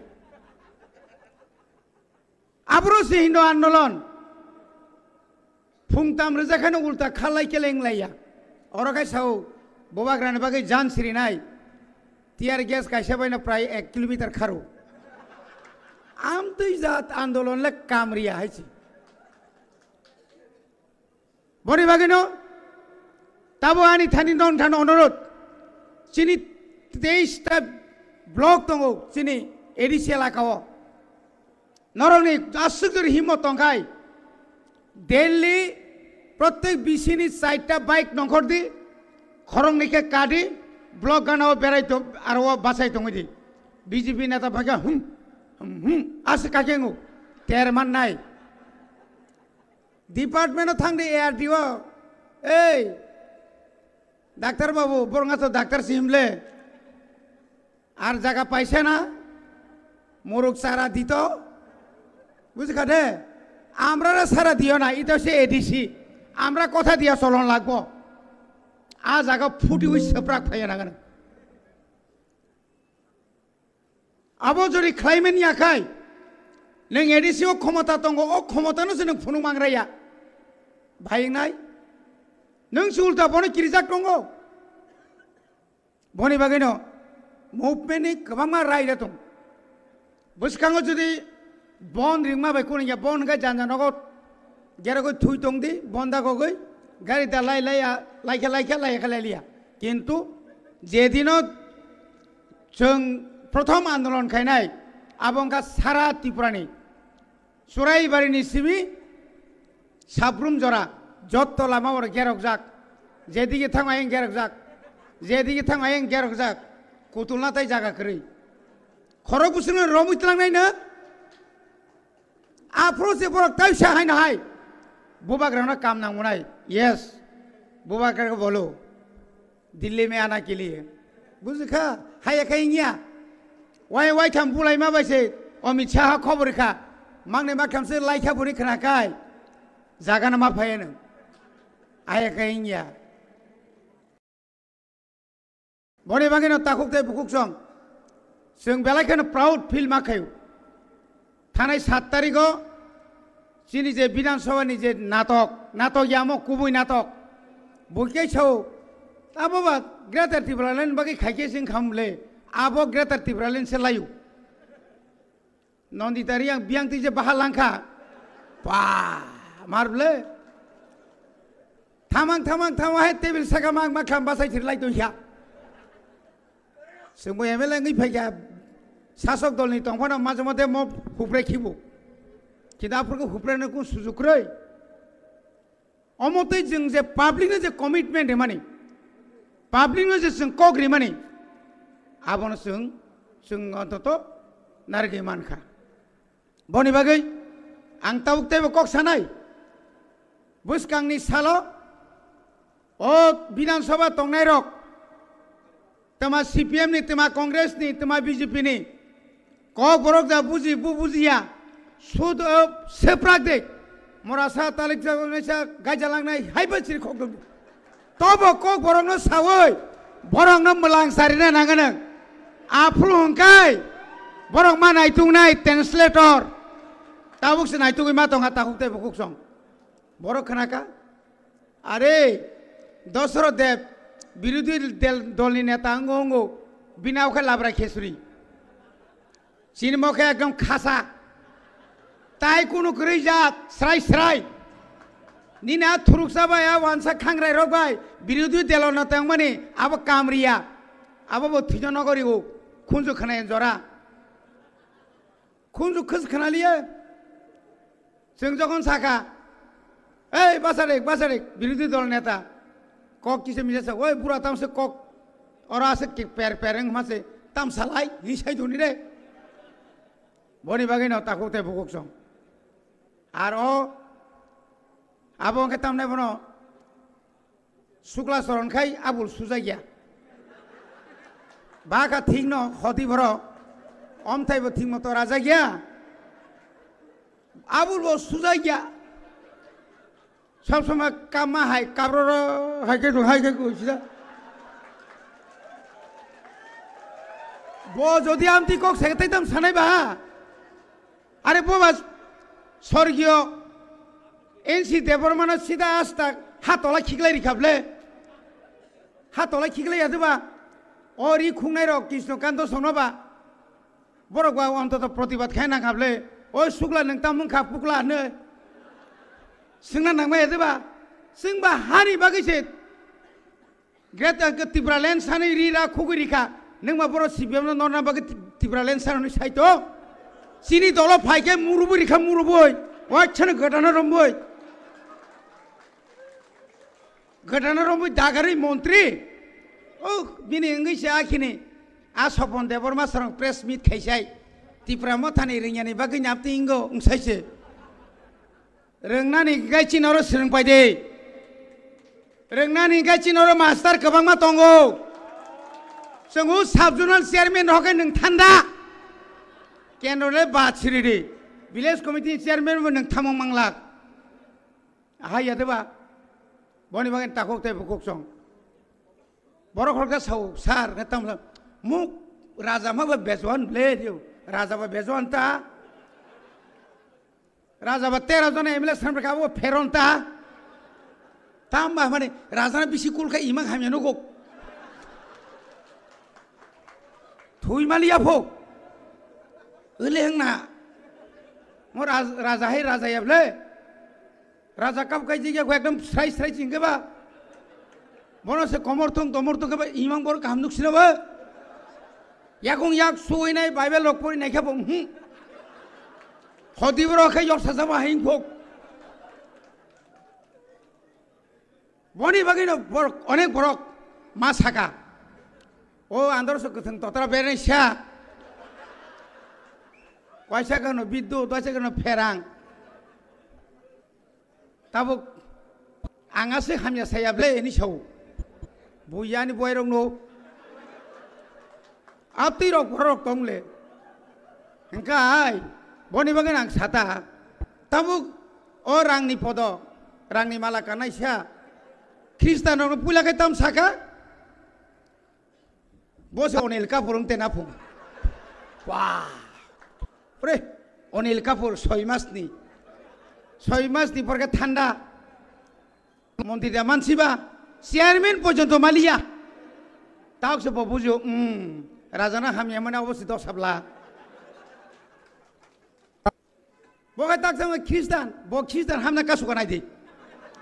Abro se hindo andolon. Phung tam rwjak haino ulta khalai keleng laiya. Oro khai sao, Bubagrani bagwi jan sirinai. Tear gas kaisa baino prai ek kilometer kharo. Amtwi jat andolon le kamriya hai si. Boni bagwino tabo ani thani non thani onorot, chini teis ta block tongo chini A D C elaka o. Norokni aswk jori himmo tongkhai, daily prottek bisini chaita bike nongkhor di, khoroknwi khe kadi, block gana o berai to-, aro o bachai tongwi di. B J P neta phai khe hum, hum, hum, aswk kha khe wngo, ter mannai. Department o thang di A R D o, ei, doctor babu, borok to doctor si himle. Ar jaga paisa na? Muruk sara dito? Bujikha de? Amrara sara diyo na, ito se A D C. Amra kotha diya cholon lagbo. A jaga phuti ui seprak phaiya nangani. Abo jori khlaimen yakhai. Neng A D C o khomota tongo, o khomota no se neng phunuk mangraya. Bhai nai? Neng se ulta bono kirijak tongo. Boni bagwino movement ni kwbangma raida tong. Bwskango jodi bon ringma bai kuno ya bon hwnkhe janja nogo gerogoi thui tong di, bon da gogoi gari da lai lai ya, laikha laikha laikha lai liya. Kintu jedino chwng prothom andolon khainai abo wngkha sara Tripurani. Churaibarini simi Sabrum jora, jotto lama oro gerokjak, jedige thang ayang gerokjak, jedige thang ayang gerokjak, kutulna tai jaga kwrwi. Khorok bwswkno romwi twlangnai no, aphuru se borok tai sa haino hai, bubagrano kam nangmunai, yes, bubagrano bolo. Delhi mein aana ke liye. Bujikha, haya kha ingya. Wai, wai tham bulai ma bai se, Amit Shah khobor kha. Mangne ma tham se lai kha buri khna kai. Jaga na ma phai no. Haya kha ingya. Boni bagwi no takhuk tei bukhuk song. Chwng belai kheno proud feel ma khayo. Thanai sat tarigo chini je Bidhan Sabha ni je natok, natok yamo kubui natok. Buikhe sao, abo ba Greater Tipraland bagwi khaikhe sing khamle, abo Greater Tipraland se layu. Nandita Reang biyang twi je baha langkha. Pa, mar ble. Thamang, thamang, thamang hai table saka mang ma kham basai thir lai tong ya. Chwngbo M L A wngwi phaikha, sasok dolni tongphano majra mate mo hupre khibo. Kintu aphurkhe hupreno kun sujuk kwrwi. Omo tei chwng je public no je commitment rimani, public no je chwng kok rimani, abono chwng, chwng ontoto narigwi mankha. Boni bagwi ang tabuk teibo kok sanai, bwskangni salo o Bidhan Sabha tongnairok, tama C P M ni, tama Congress ni, tama B J P ni, kok borok da buji, bu bujiya, sud, o, seprak de, mora sa talik sa, sa gaja langnai, hai ba chiri khok dong. Tobo kok borokno sawi, borokno mwlang sarina nanganang. Aphuru hwnkai, borok ma naitungnai translator. Tabuk se naitugwi ma tongkha takhuk tei bukhuk song. Borok khnakha, "Are, Dosoroth Deb, birodhi del-, dolni neta wngo wngo, bini abo khe labra khesuri." Chini mokhe ekdom khasa. Tai kunu kwrwi jat, srai srai. Nini a thuruksa bai, a wansa khangrai rok bai, birodhi delo no tongmani, abo kamriya. Abo bo thwino nogori o, khunju khwnai jora. Khunju khus khwnaliya. Chwng jokhon sakha, "Ei, basarik, basarik, birodhi dol neta." Kok kisa misa sa, "Oi, bura tamse kok, oro ase ki per per wng mase, tamsalai, hi sai duni re." Boni bagwi no takhuk tei bukhuk song. Ar o, abo wngkhe tamnai bono, Sukla soron khai abul sujakya. Baka thikno hoti borok. Omthaibo thik moto rajakya. Abul bo sujakya. Sob somoi kama hai kabroro hai khe hai khe sida. Bo jodi amtwi kok sai tei tam sanai ba. Are bo ba sorgiyo N C Debbarmano sida asta ha tola khiklai rikha ble. Ha tola khiklai ya diba? O ri khungnai rok Krishno Kanto songno ba. Borok ba ontoto protibad khai nang kha ble. O sukla nwng tam wng kha pukla hwnwi. Swngna nang maya de ba. Swng ba hani bagwi se. Greater Tipraland sanwi ri ra khugwi ri kha. Nwng ma borok C P M no norna bagwi Ti-, Tipraland sanwi sai to. Chini dolo phai khe murubwi ri kha murubwi. Wachhano gotana rombwi. Gotana rombwi dagarwi montri. O bini wngwi se akhini. A Sopon Debbarma sarong press meet khaisai. Tipra mothani ringyani bagwi napti ingo wngsai se. Rwngnani hinkhe chini oro swrwng pai de. Rwngnani hinkhe chini oro master kwbangma tongo. Chwng o sub zonal chairman rok khe nwng thanda. Kendro le ba siri di. Village committee chairman bo nwng thamung manglak. Aha ya de ba. Boni bagwi takhuk tei bukhuk song. Borok khoroksa sao sar khe tamo muk raja ma ba bejoan ble dio. Raja ba bejoan ta. Raja ba tero jona M L A sanpre kha, abo pheron ta. Tamba mani, raja na bisi kul kha imang hamya nugo. Thui mali apho. Ele heng na. Mo raj-, raja hai raja ya ble. Raja kap kai jigya ko ekdom srai srai chingke ba. Bono se komor thung, tomor thung ke ba, imang bor kaham nuk sina ba. Yakung yak suinai Bible rok pori nai khe bo, hmm. Hodi boro khe yok sasa ba hing phok. Boni bagwi no borok, onek borok ma saka. O andor so kwthwng totra bernai sa. Waisa kano biddu, waisa kano pherang. Tabuk ang aswk hamya saya ble hwnwi sao. Buiyani buairokno. Abtwi rok borok tong le. Hwnkhe ai, boni bagwi ang sata. Tabuk o rangni podo, rangni mala kanai sa. Khristanrokno puila khe tam saka? Bo se Anil Kapoor wng tena phung. Wah. Pre, Anil Kapoor soi mas ni. Soi mas ni porke thanda. Montri da mansiba. Chairman porjonto maliya. Taok se bo bujo, hmm. Rajana hamya mane obo se dosabla. Bo khe tak sama Khristan, bo Khristan hamna kasu kanai di.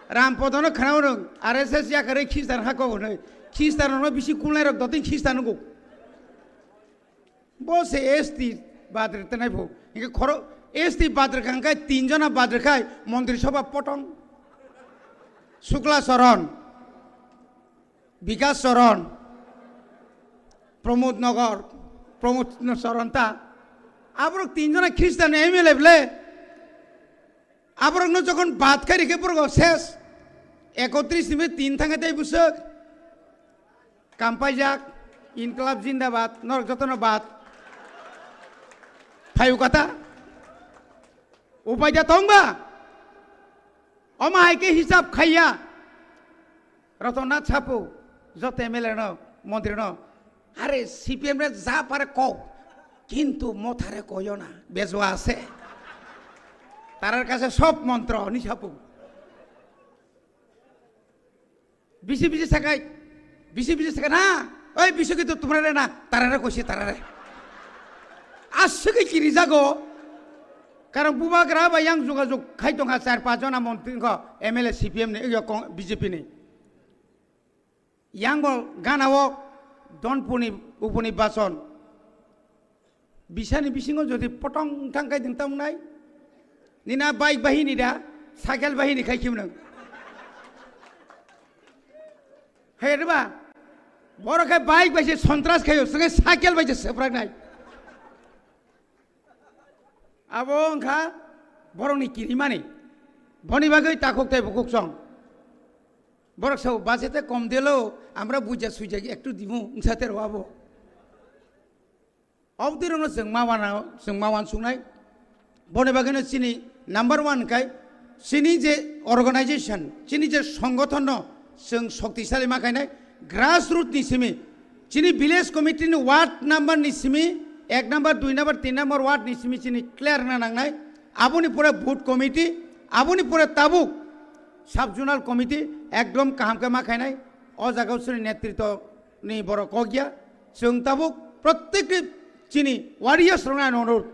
Ram podono khana rwng, R S S yakarwi Khristan hako hwnwi. Khristan no bisi kulnai rok dotwi Khristan nungo. Bo se S T badre tenai pho. Inke khoro S T badre kangkai tin jona badre khai montri sobha potong. Sukla Charan. Bikas Charan, Pramod Nagar, Pramod Charan ta. Aborok tin jona Khristan M L A ble. Aborokno jokhon bad khai rikhe borok ses. Ekotris ni tin thangkhe tei bwswk. Kampaijak, Inklab Jindabad, norok jotono bad. Phayu kata. Upai da tongba. Omo hai khe hisab khaiya. Ratan Nath sapu, joto M L A no, montri no. Are C P M re ja pare kok, kintu mothare koyo na, bejua ase. Tarar kache sob montro ni sapu. Bisi bisi sakai, bisi bisi sakai na, oi bisi kitu tumrare na, tarare koisi tarare. Aswk khe kiri jago. Karon bubagra bai yang jogajog khai tongkha char pach jona montri wngkha M L A C P M ni, yo kong-, B J P ni. Yang bo gana o Donpur ni uponi bason. Bisani bisingo jodi potong thang khai ding tamo nai. Nina bike bahini da, cycle bahini khai khim nang. Hai riba, boro khai bike bai se sontras khayo, senge cycle bai se seprak nai. Abo wngkha borokni kirimani. Boni bagwi takhuk tei bukhuk song. Borok sao, "Bachete kom dilo, amra buja suja ektu dimu," wngsa tero abo. Obdirokno chwng ma wana, chwng ma wansuknai. Boni bagwino chini number one khai chini je organization, chini je songgothonno chwng shoktisali ma khainai, grassroot ni simi, chini village committee ni ward number ni simi, ek number, dui number, tin number ward ni simi chini clear wngna nangnai. Aboni pore booth committee, aboni pore tabuk sub zonal committee ekdom kaham khe ma khainai. O jaga o chini netritwo ni borok kok ya. Chwng tabuk protyekti chini warriors rokno ano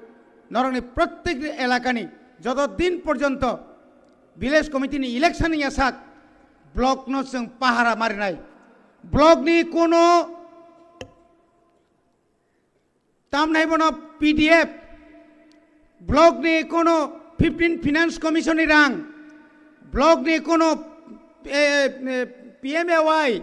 norokni protyekti elakani joto din porjonto village committee ni election ni yasak block no chwng pahara marinai. Block ni kono tamnai bono P D F, block ni kono fifteen finance commission ni rang, block ni kono, eh, eh, P M A Y,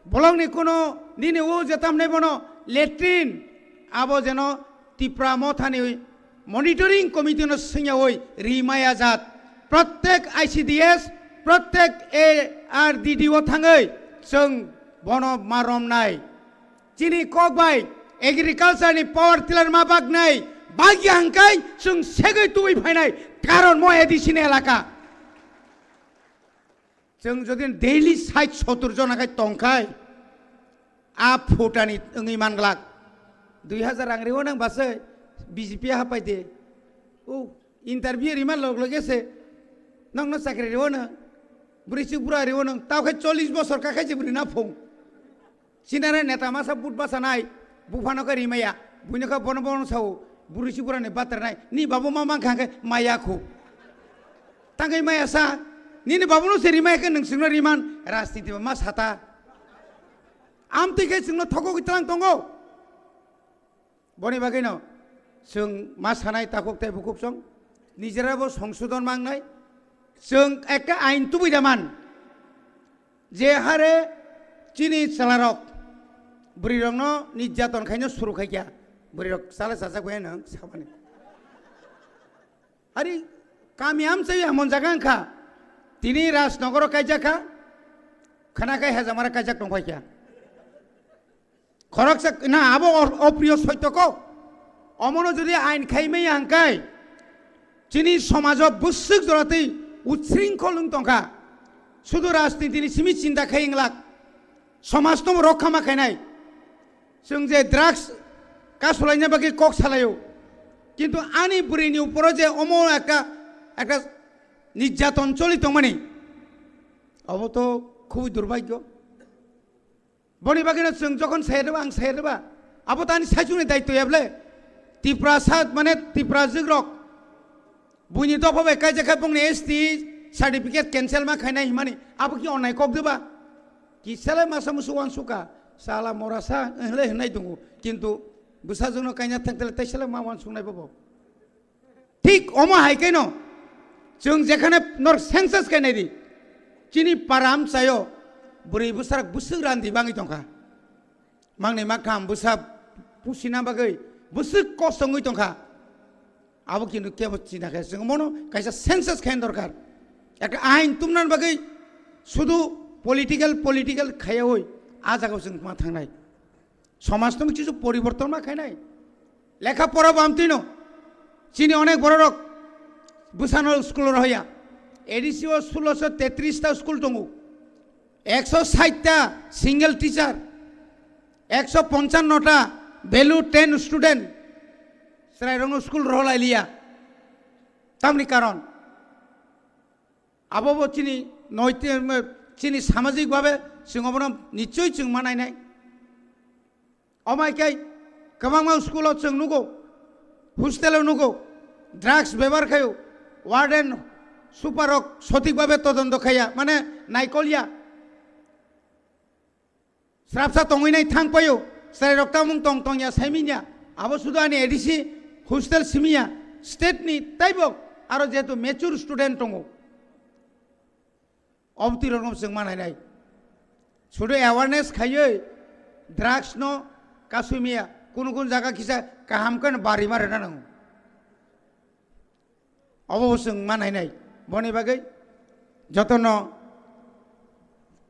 block ni kono nini o je tamnai bono latrine, abo jeno Tipra Mothani monitoring committee no swngyawi rimaya jat. Protek I C D S, protek A R D D o thangwi chwng bono maromnai. Chini kok bai agriculture ni power tiller ma baknai, bagya hwnkhe chwng segwi tubui phainai, karon mo A D C ni elaka. Chwng jodi daily sait sotur jona khai tongkhai, a phutani wngwi manglak. Dui hazar rang riwo nang basai B J P hapai de. O interview rima log loge se nokno chakri riwo nang, bwrwi chuk bura riwo nang, tao khai chollish bosor kakhai se bwrwi na phung. Sinare neta masa but basa nai, buphano khe rimaya, buino khe bono bono sao, buri sikurani batra nai, ni babu ma mankha khe maya khu. Tangkai maya sa, nini babuno se rimaya khe nwng singno riman, rajniti ba ma sata. Amtwi khe singno thokogwi tlang tongo. Boni bagwino chwng ma sanai takhuk tei bukhuk song, nijera bo songsodon mangnai, chwng ekta ain tubui da man. Je hare chini chwlarok bwrwirokno nirjaton khaino suru khaikha, bwrwirok chala chajak bai nang samani. Ari kami amchai hamon jaga wngkha, tini Rajnogoro kaijak kha, khana kai Hajamara kaijak tongphaikha. Khoroksa na abo or-, opriyo soitoko. Omono jodi ain khaimaya hwnkhe chini somajo bwswk joratwi utsringkhol wng tongkha. Sudu rajnitini simi chinta khai wnglak. Somajno rokha ma khainai. Chwng je drugs kasulaina bagwi kok salaio. Kintu ani bwrwini uporo je omo ekta, ekta nirjaton choli tongmani, obo to khubui durbhagyo. Boni bagwino chwng jokhon sayadeba, ang sayadeba. Abo tani saichungni daityo ya bole. Tiprasa, mane Tiprajwk rok. Buini dopha bai kaijak khe bongni S T certificate cancel ma khainai himani. Abo ki onnai kok deba? Ki sele masa musu wansuka. Sala morasa, ehle hinai dungu. Kintu bwsajwkno kaina thangtele tai sele ma wansuknai bobo. Thik omo hai khe no, chwng jekhane nor census khe nai di, chini para amchaio bwrwi bwsarok bwswk randi bangwi tongkha, mangni makham bwsa pusina bagwi bwswk kosto wngwi tongkha. Abo kintu kebo china khe chwng mono kaisa census khe dorkar, ekta ain tumna bagwi sudu political, political khaiyawi a jagao chwng ma thangnai. Somaj tong chisu poriborton ma khainai. Lekha pora bo amtwino. Chini onek bororok bwsano school rohya. A D C o sulosho tetris ta school tongo. Ekso sait ta single teacher. Ekso ponchanno ta value ten student. Chwrairokno school roholailiya. Tamni karon. Abo bo chini noiti-, chini samajik babe chwng obono nichoi chwng manainai. Omai khe kwbangma school o chwng nugo, hostel o nugo, drugs bebohar khaio, warden, super rok sothik babe todonto khaiya, mane naikolya. Srapsa tongwi nai thang paio, chwrai rok tamung tong tong ya saimanya, abo sudu ani A D C hostel simiya, state ni taibo aro jehetu mature student tongo. Obtwi rokno chwng manai nai. Sudu awareness khaiwi drugs no kasui miya, kunu kunu jaga kisa kaham khe no bari ma rwna nango. Obo bo chwng ma nainai. Boni bagwi jotono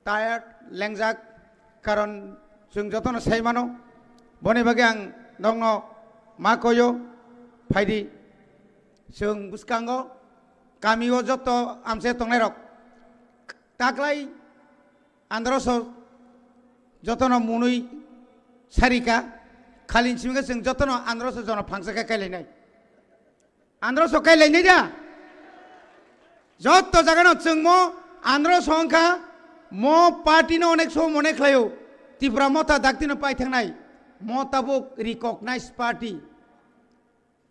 tired, lengjak, karon chwng jotono sai mano. Boni bagwi ang nokno ma koyo, phaidi. Chwng bwskango, kamio joto amse tongnairok. Taklai androso jotono munui sarika, khalin simi khe chwng jotono androso jono phangsa khe kailainai. Androso kailainai da? Jotto jagano chwngmo androso wngkha, mo party no onek so mone khlaio, Tipra Motha daktino paithangnai. Mo tabuk recognized party.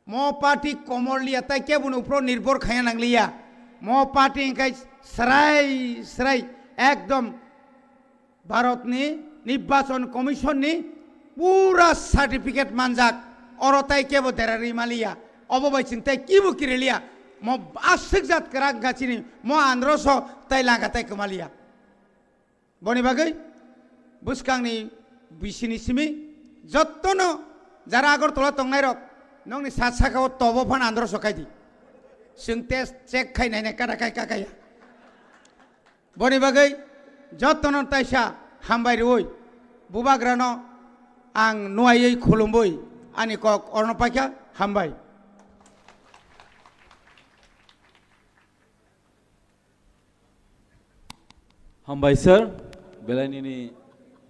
Mo party komor liya, tai kebo ni upro nirbhor khaya nang liya. Mo party hingkai srai srai ekdom Bharat ni Nirbachon Commission ni pura certificate manjak. Oro tai kebo derari maliya. Obo bai chwng tai kibo kiriliya. Mo aswk jat kwrak gachini mo androso tai langa tai kwmaliya. Boni bagwi bwskangni bisini simi jottono jara Agartala tongnairok nokni sat sakao tobo phan andro sokaidi. Chwng test check khai nainai kada kai kakaya. Boni bagwi jottono taisa hambai rwui bubagrano ang nuaiwi khulumwi ani kok orno paikha, hambai. Hambai sir, belai nini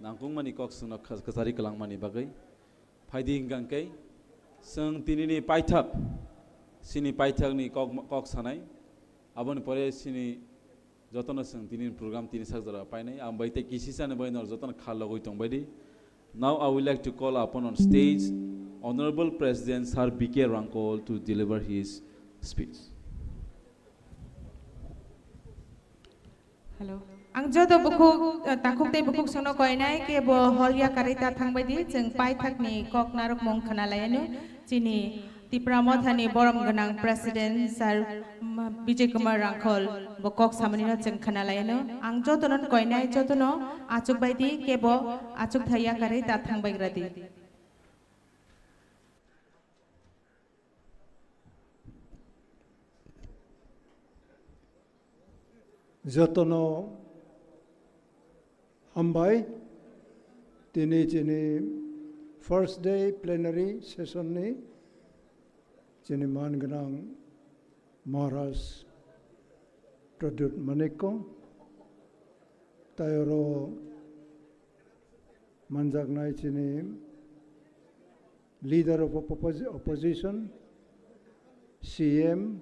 nangkukmani kok swngno khas-, khasari kwlangmani bagwi. Phaidi hwnkha khe, chwng tinini paithak, chini paithakni kok, kok sanai, aboni pore chini jotono chwng tinini program tini sak jora painai, ang bai tei kisisa ni bai nor jotono kha logwi tongbaidi. Now I would like to call upon on stage Honorable President Sir B K Rangkol to deliver his speech. Hello. Ang joto bukhuk, eh, takhuk tei bukhuk songno koinai khe bo hol ya karwi ta thangbai di, chwng paithakni kok narwkmung khna lai anw. Chini Tipra Mothani borom gwnang President Sir, mm, Bijay Kumar Rangkhol bo kok samani no chwng khna lai anw. Ang jotono koinai, jotono achuk bai di khe bo achuk thai ya karwi ta thangbai gra di. Jotono hambai, tini chini first day plenary session ni chini man gwnang Maharaj Pradyut Manikko, tai oro manjaknai chini Leader of Oppos-, Opposition, C M,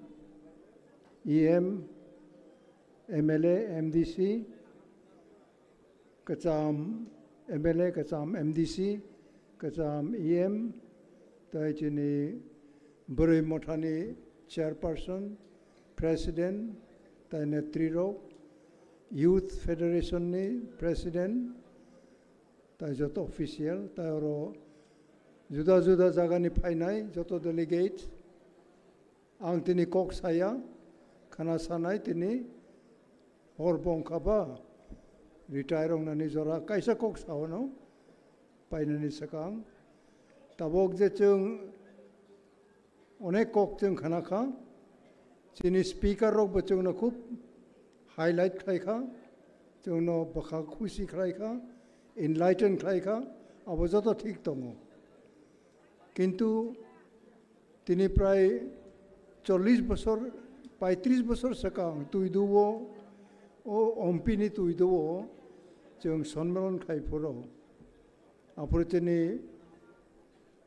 E M, M L A, M D C, kwcham M L A, kwcham M D C, kwcham E M, tai chini Bwrwi Mothani Chairperson, President, tai netrirok, Youth Federation ni President, tai joto official, tai oro juda juda jagani phainai joto delegate, ang tini kok saya, khana sanai tini hor bongkha ba retire wngnani jora kaisa kok saono painani swkang. Tabok je chwng onek kok chwng khana kha, chini speaker rok bo chwngno khub highlight khlai kha, chwngno bwkha khusi khlai kha, enlighten khlai kha, abo joto thik tongo. Kintu tini prai chollish bosor, paitris bosor swkang twiduo, o Ompi ni twiduo chwng sonmilon khai phuru. Aphuru chini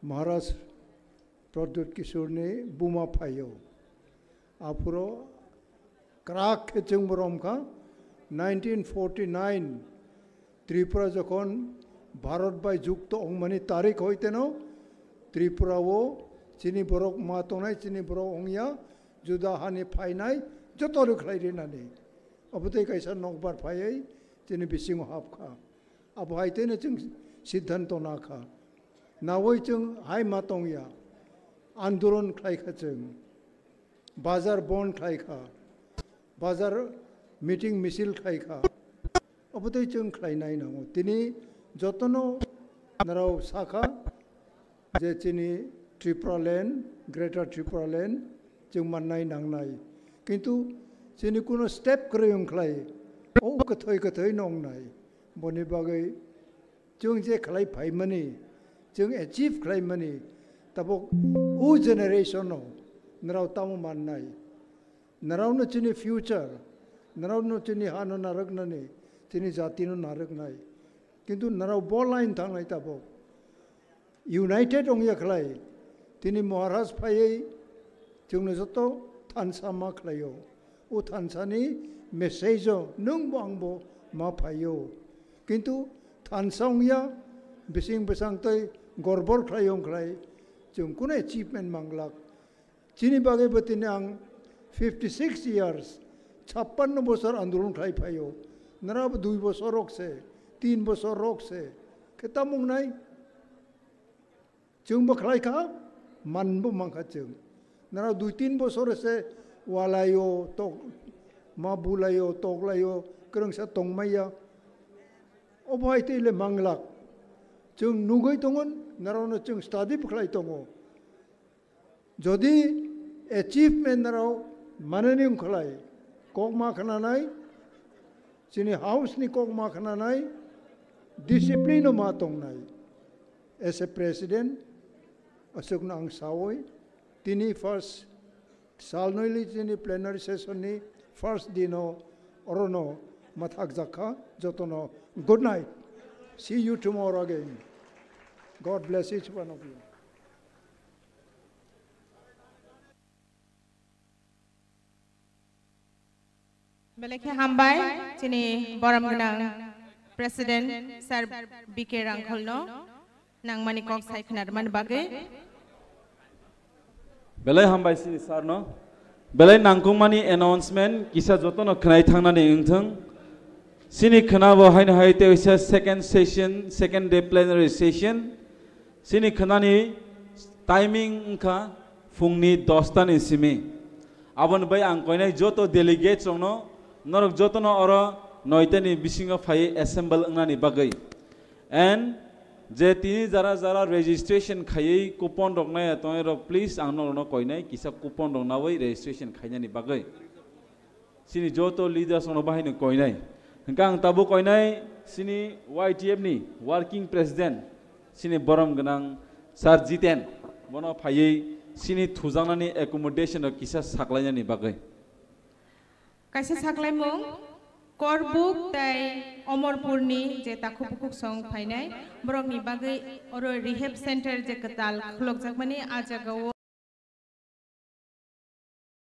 Maharaj Pradyut Kishore ni buma phaio. Aphuru kwrak khe chwng bo romkha, nineteen forty-nine Tripura jokhon Bharat bai jukto wngmani tarik hoiteno Tripura o chini borok ma tongnai, chini borok wngya, juda hani phainai joto rwkhlai rinani. Abo tei kaisa nokbar phaiwi chini bisingo hapkha. Abo hai teno chwng siddhanto nakha. Nawi chwng hai ma tongya. Andolon khlai kha chwng. Bazar bon khlai kha. Bazar meeting misil khlai kha. Abo tei chwng khlai nai nango. Tini jotono narao sakha je chini Tripura land, Greater Tripura land chwng mannai nangnai. Kintu chini kuno step kwrwi wng khlai, o kwthoi kwthoi no wngnai. Boni bagwi chwng je khlai phaimani, chwng achieve khlaimani, tabuk o generation no narao tamo mannai. Narao no chini future, narao no chini hano narwknani, chini jati no narwknai. Kintu narao bo line thangnai tabuk. United wngya khlai, tini Maharaj phaiwi chwngno joto thansa ma khlaio. O thansani message o nwngbo angbo ma phaio. Kintu thansa wngya, bising bwsang tei gorbor khlai wng khlai chwng kunu achievement manglak. Chini bagwi bo tini ang fifty six years, chappanno bosor andolon khlai phaio. Nara bo dui bosor rok se, tin bosor rok se. Khe tamo wngnai? Chwng bo khlai kha, man bo man kha chwng. Nara dui tin bosor se walaio, tok, ma bulaio, toklaio, kwrwngsa tongmaya. Obo hai tei le manglak. Chwng nugwi tongo, nara no chwng study bo khlai tongo. Jodi achievement rok manani wngkhlai, kok ma khnanai, chini house ni kok ma khnanai, discipline o ma tongnai. As a president, aswkno ang sawi, tini first salnoili chini plenary session ni first dino orono mathak jakha, jotono good night. See you tomorrow again. God bless each one of you. Belai khe hambai, chini borom gwnang President Sir B K Rangkholno nangmani kok sai khwnarmani bagwi. Belai hambai chini sarno. Belai nangkukmani announcement kisa jotono khwnai thangnani wngthung. Chini khwnabo haino hai tei waisa second session, second day plenary session. Chini khwnani timing wngkha phungni dosta ni simi. Aboni bai ang koinai joto delegates rokno, norok jotono oro noita ni bisingo phaiwi assemble wngnani bagwi. And je tini jara jara registration khaiwi coupon rok naiya tongnai rok, please ang norokno koinai kisa coupon rok nawi registration khainani bagwi. Chini joto leaders rokno bahai no koinai. Hwnkhe ang tabuk koinai chini Y T F ni working president, chini borom gwnang Sir Jiten, bono phaiwi chini thujaknani accommodation rok kisa saklainani bagwi. Kaisa saklaimung, Korbuk tei Omorpurni je takhuk bukhuk song phainai, borokni bagwi oro rehab center je kwtal khulokjakmani, a jagao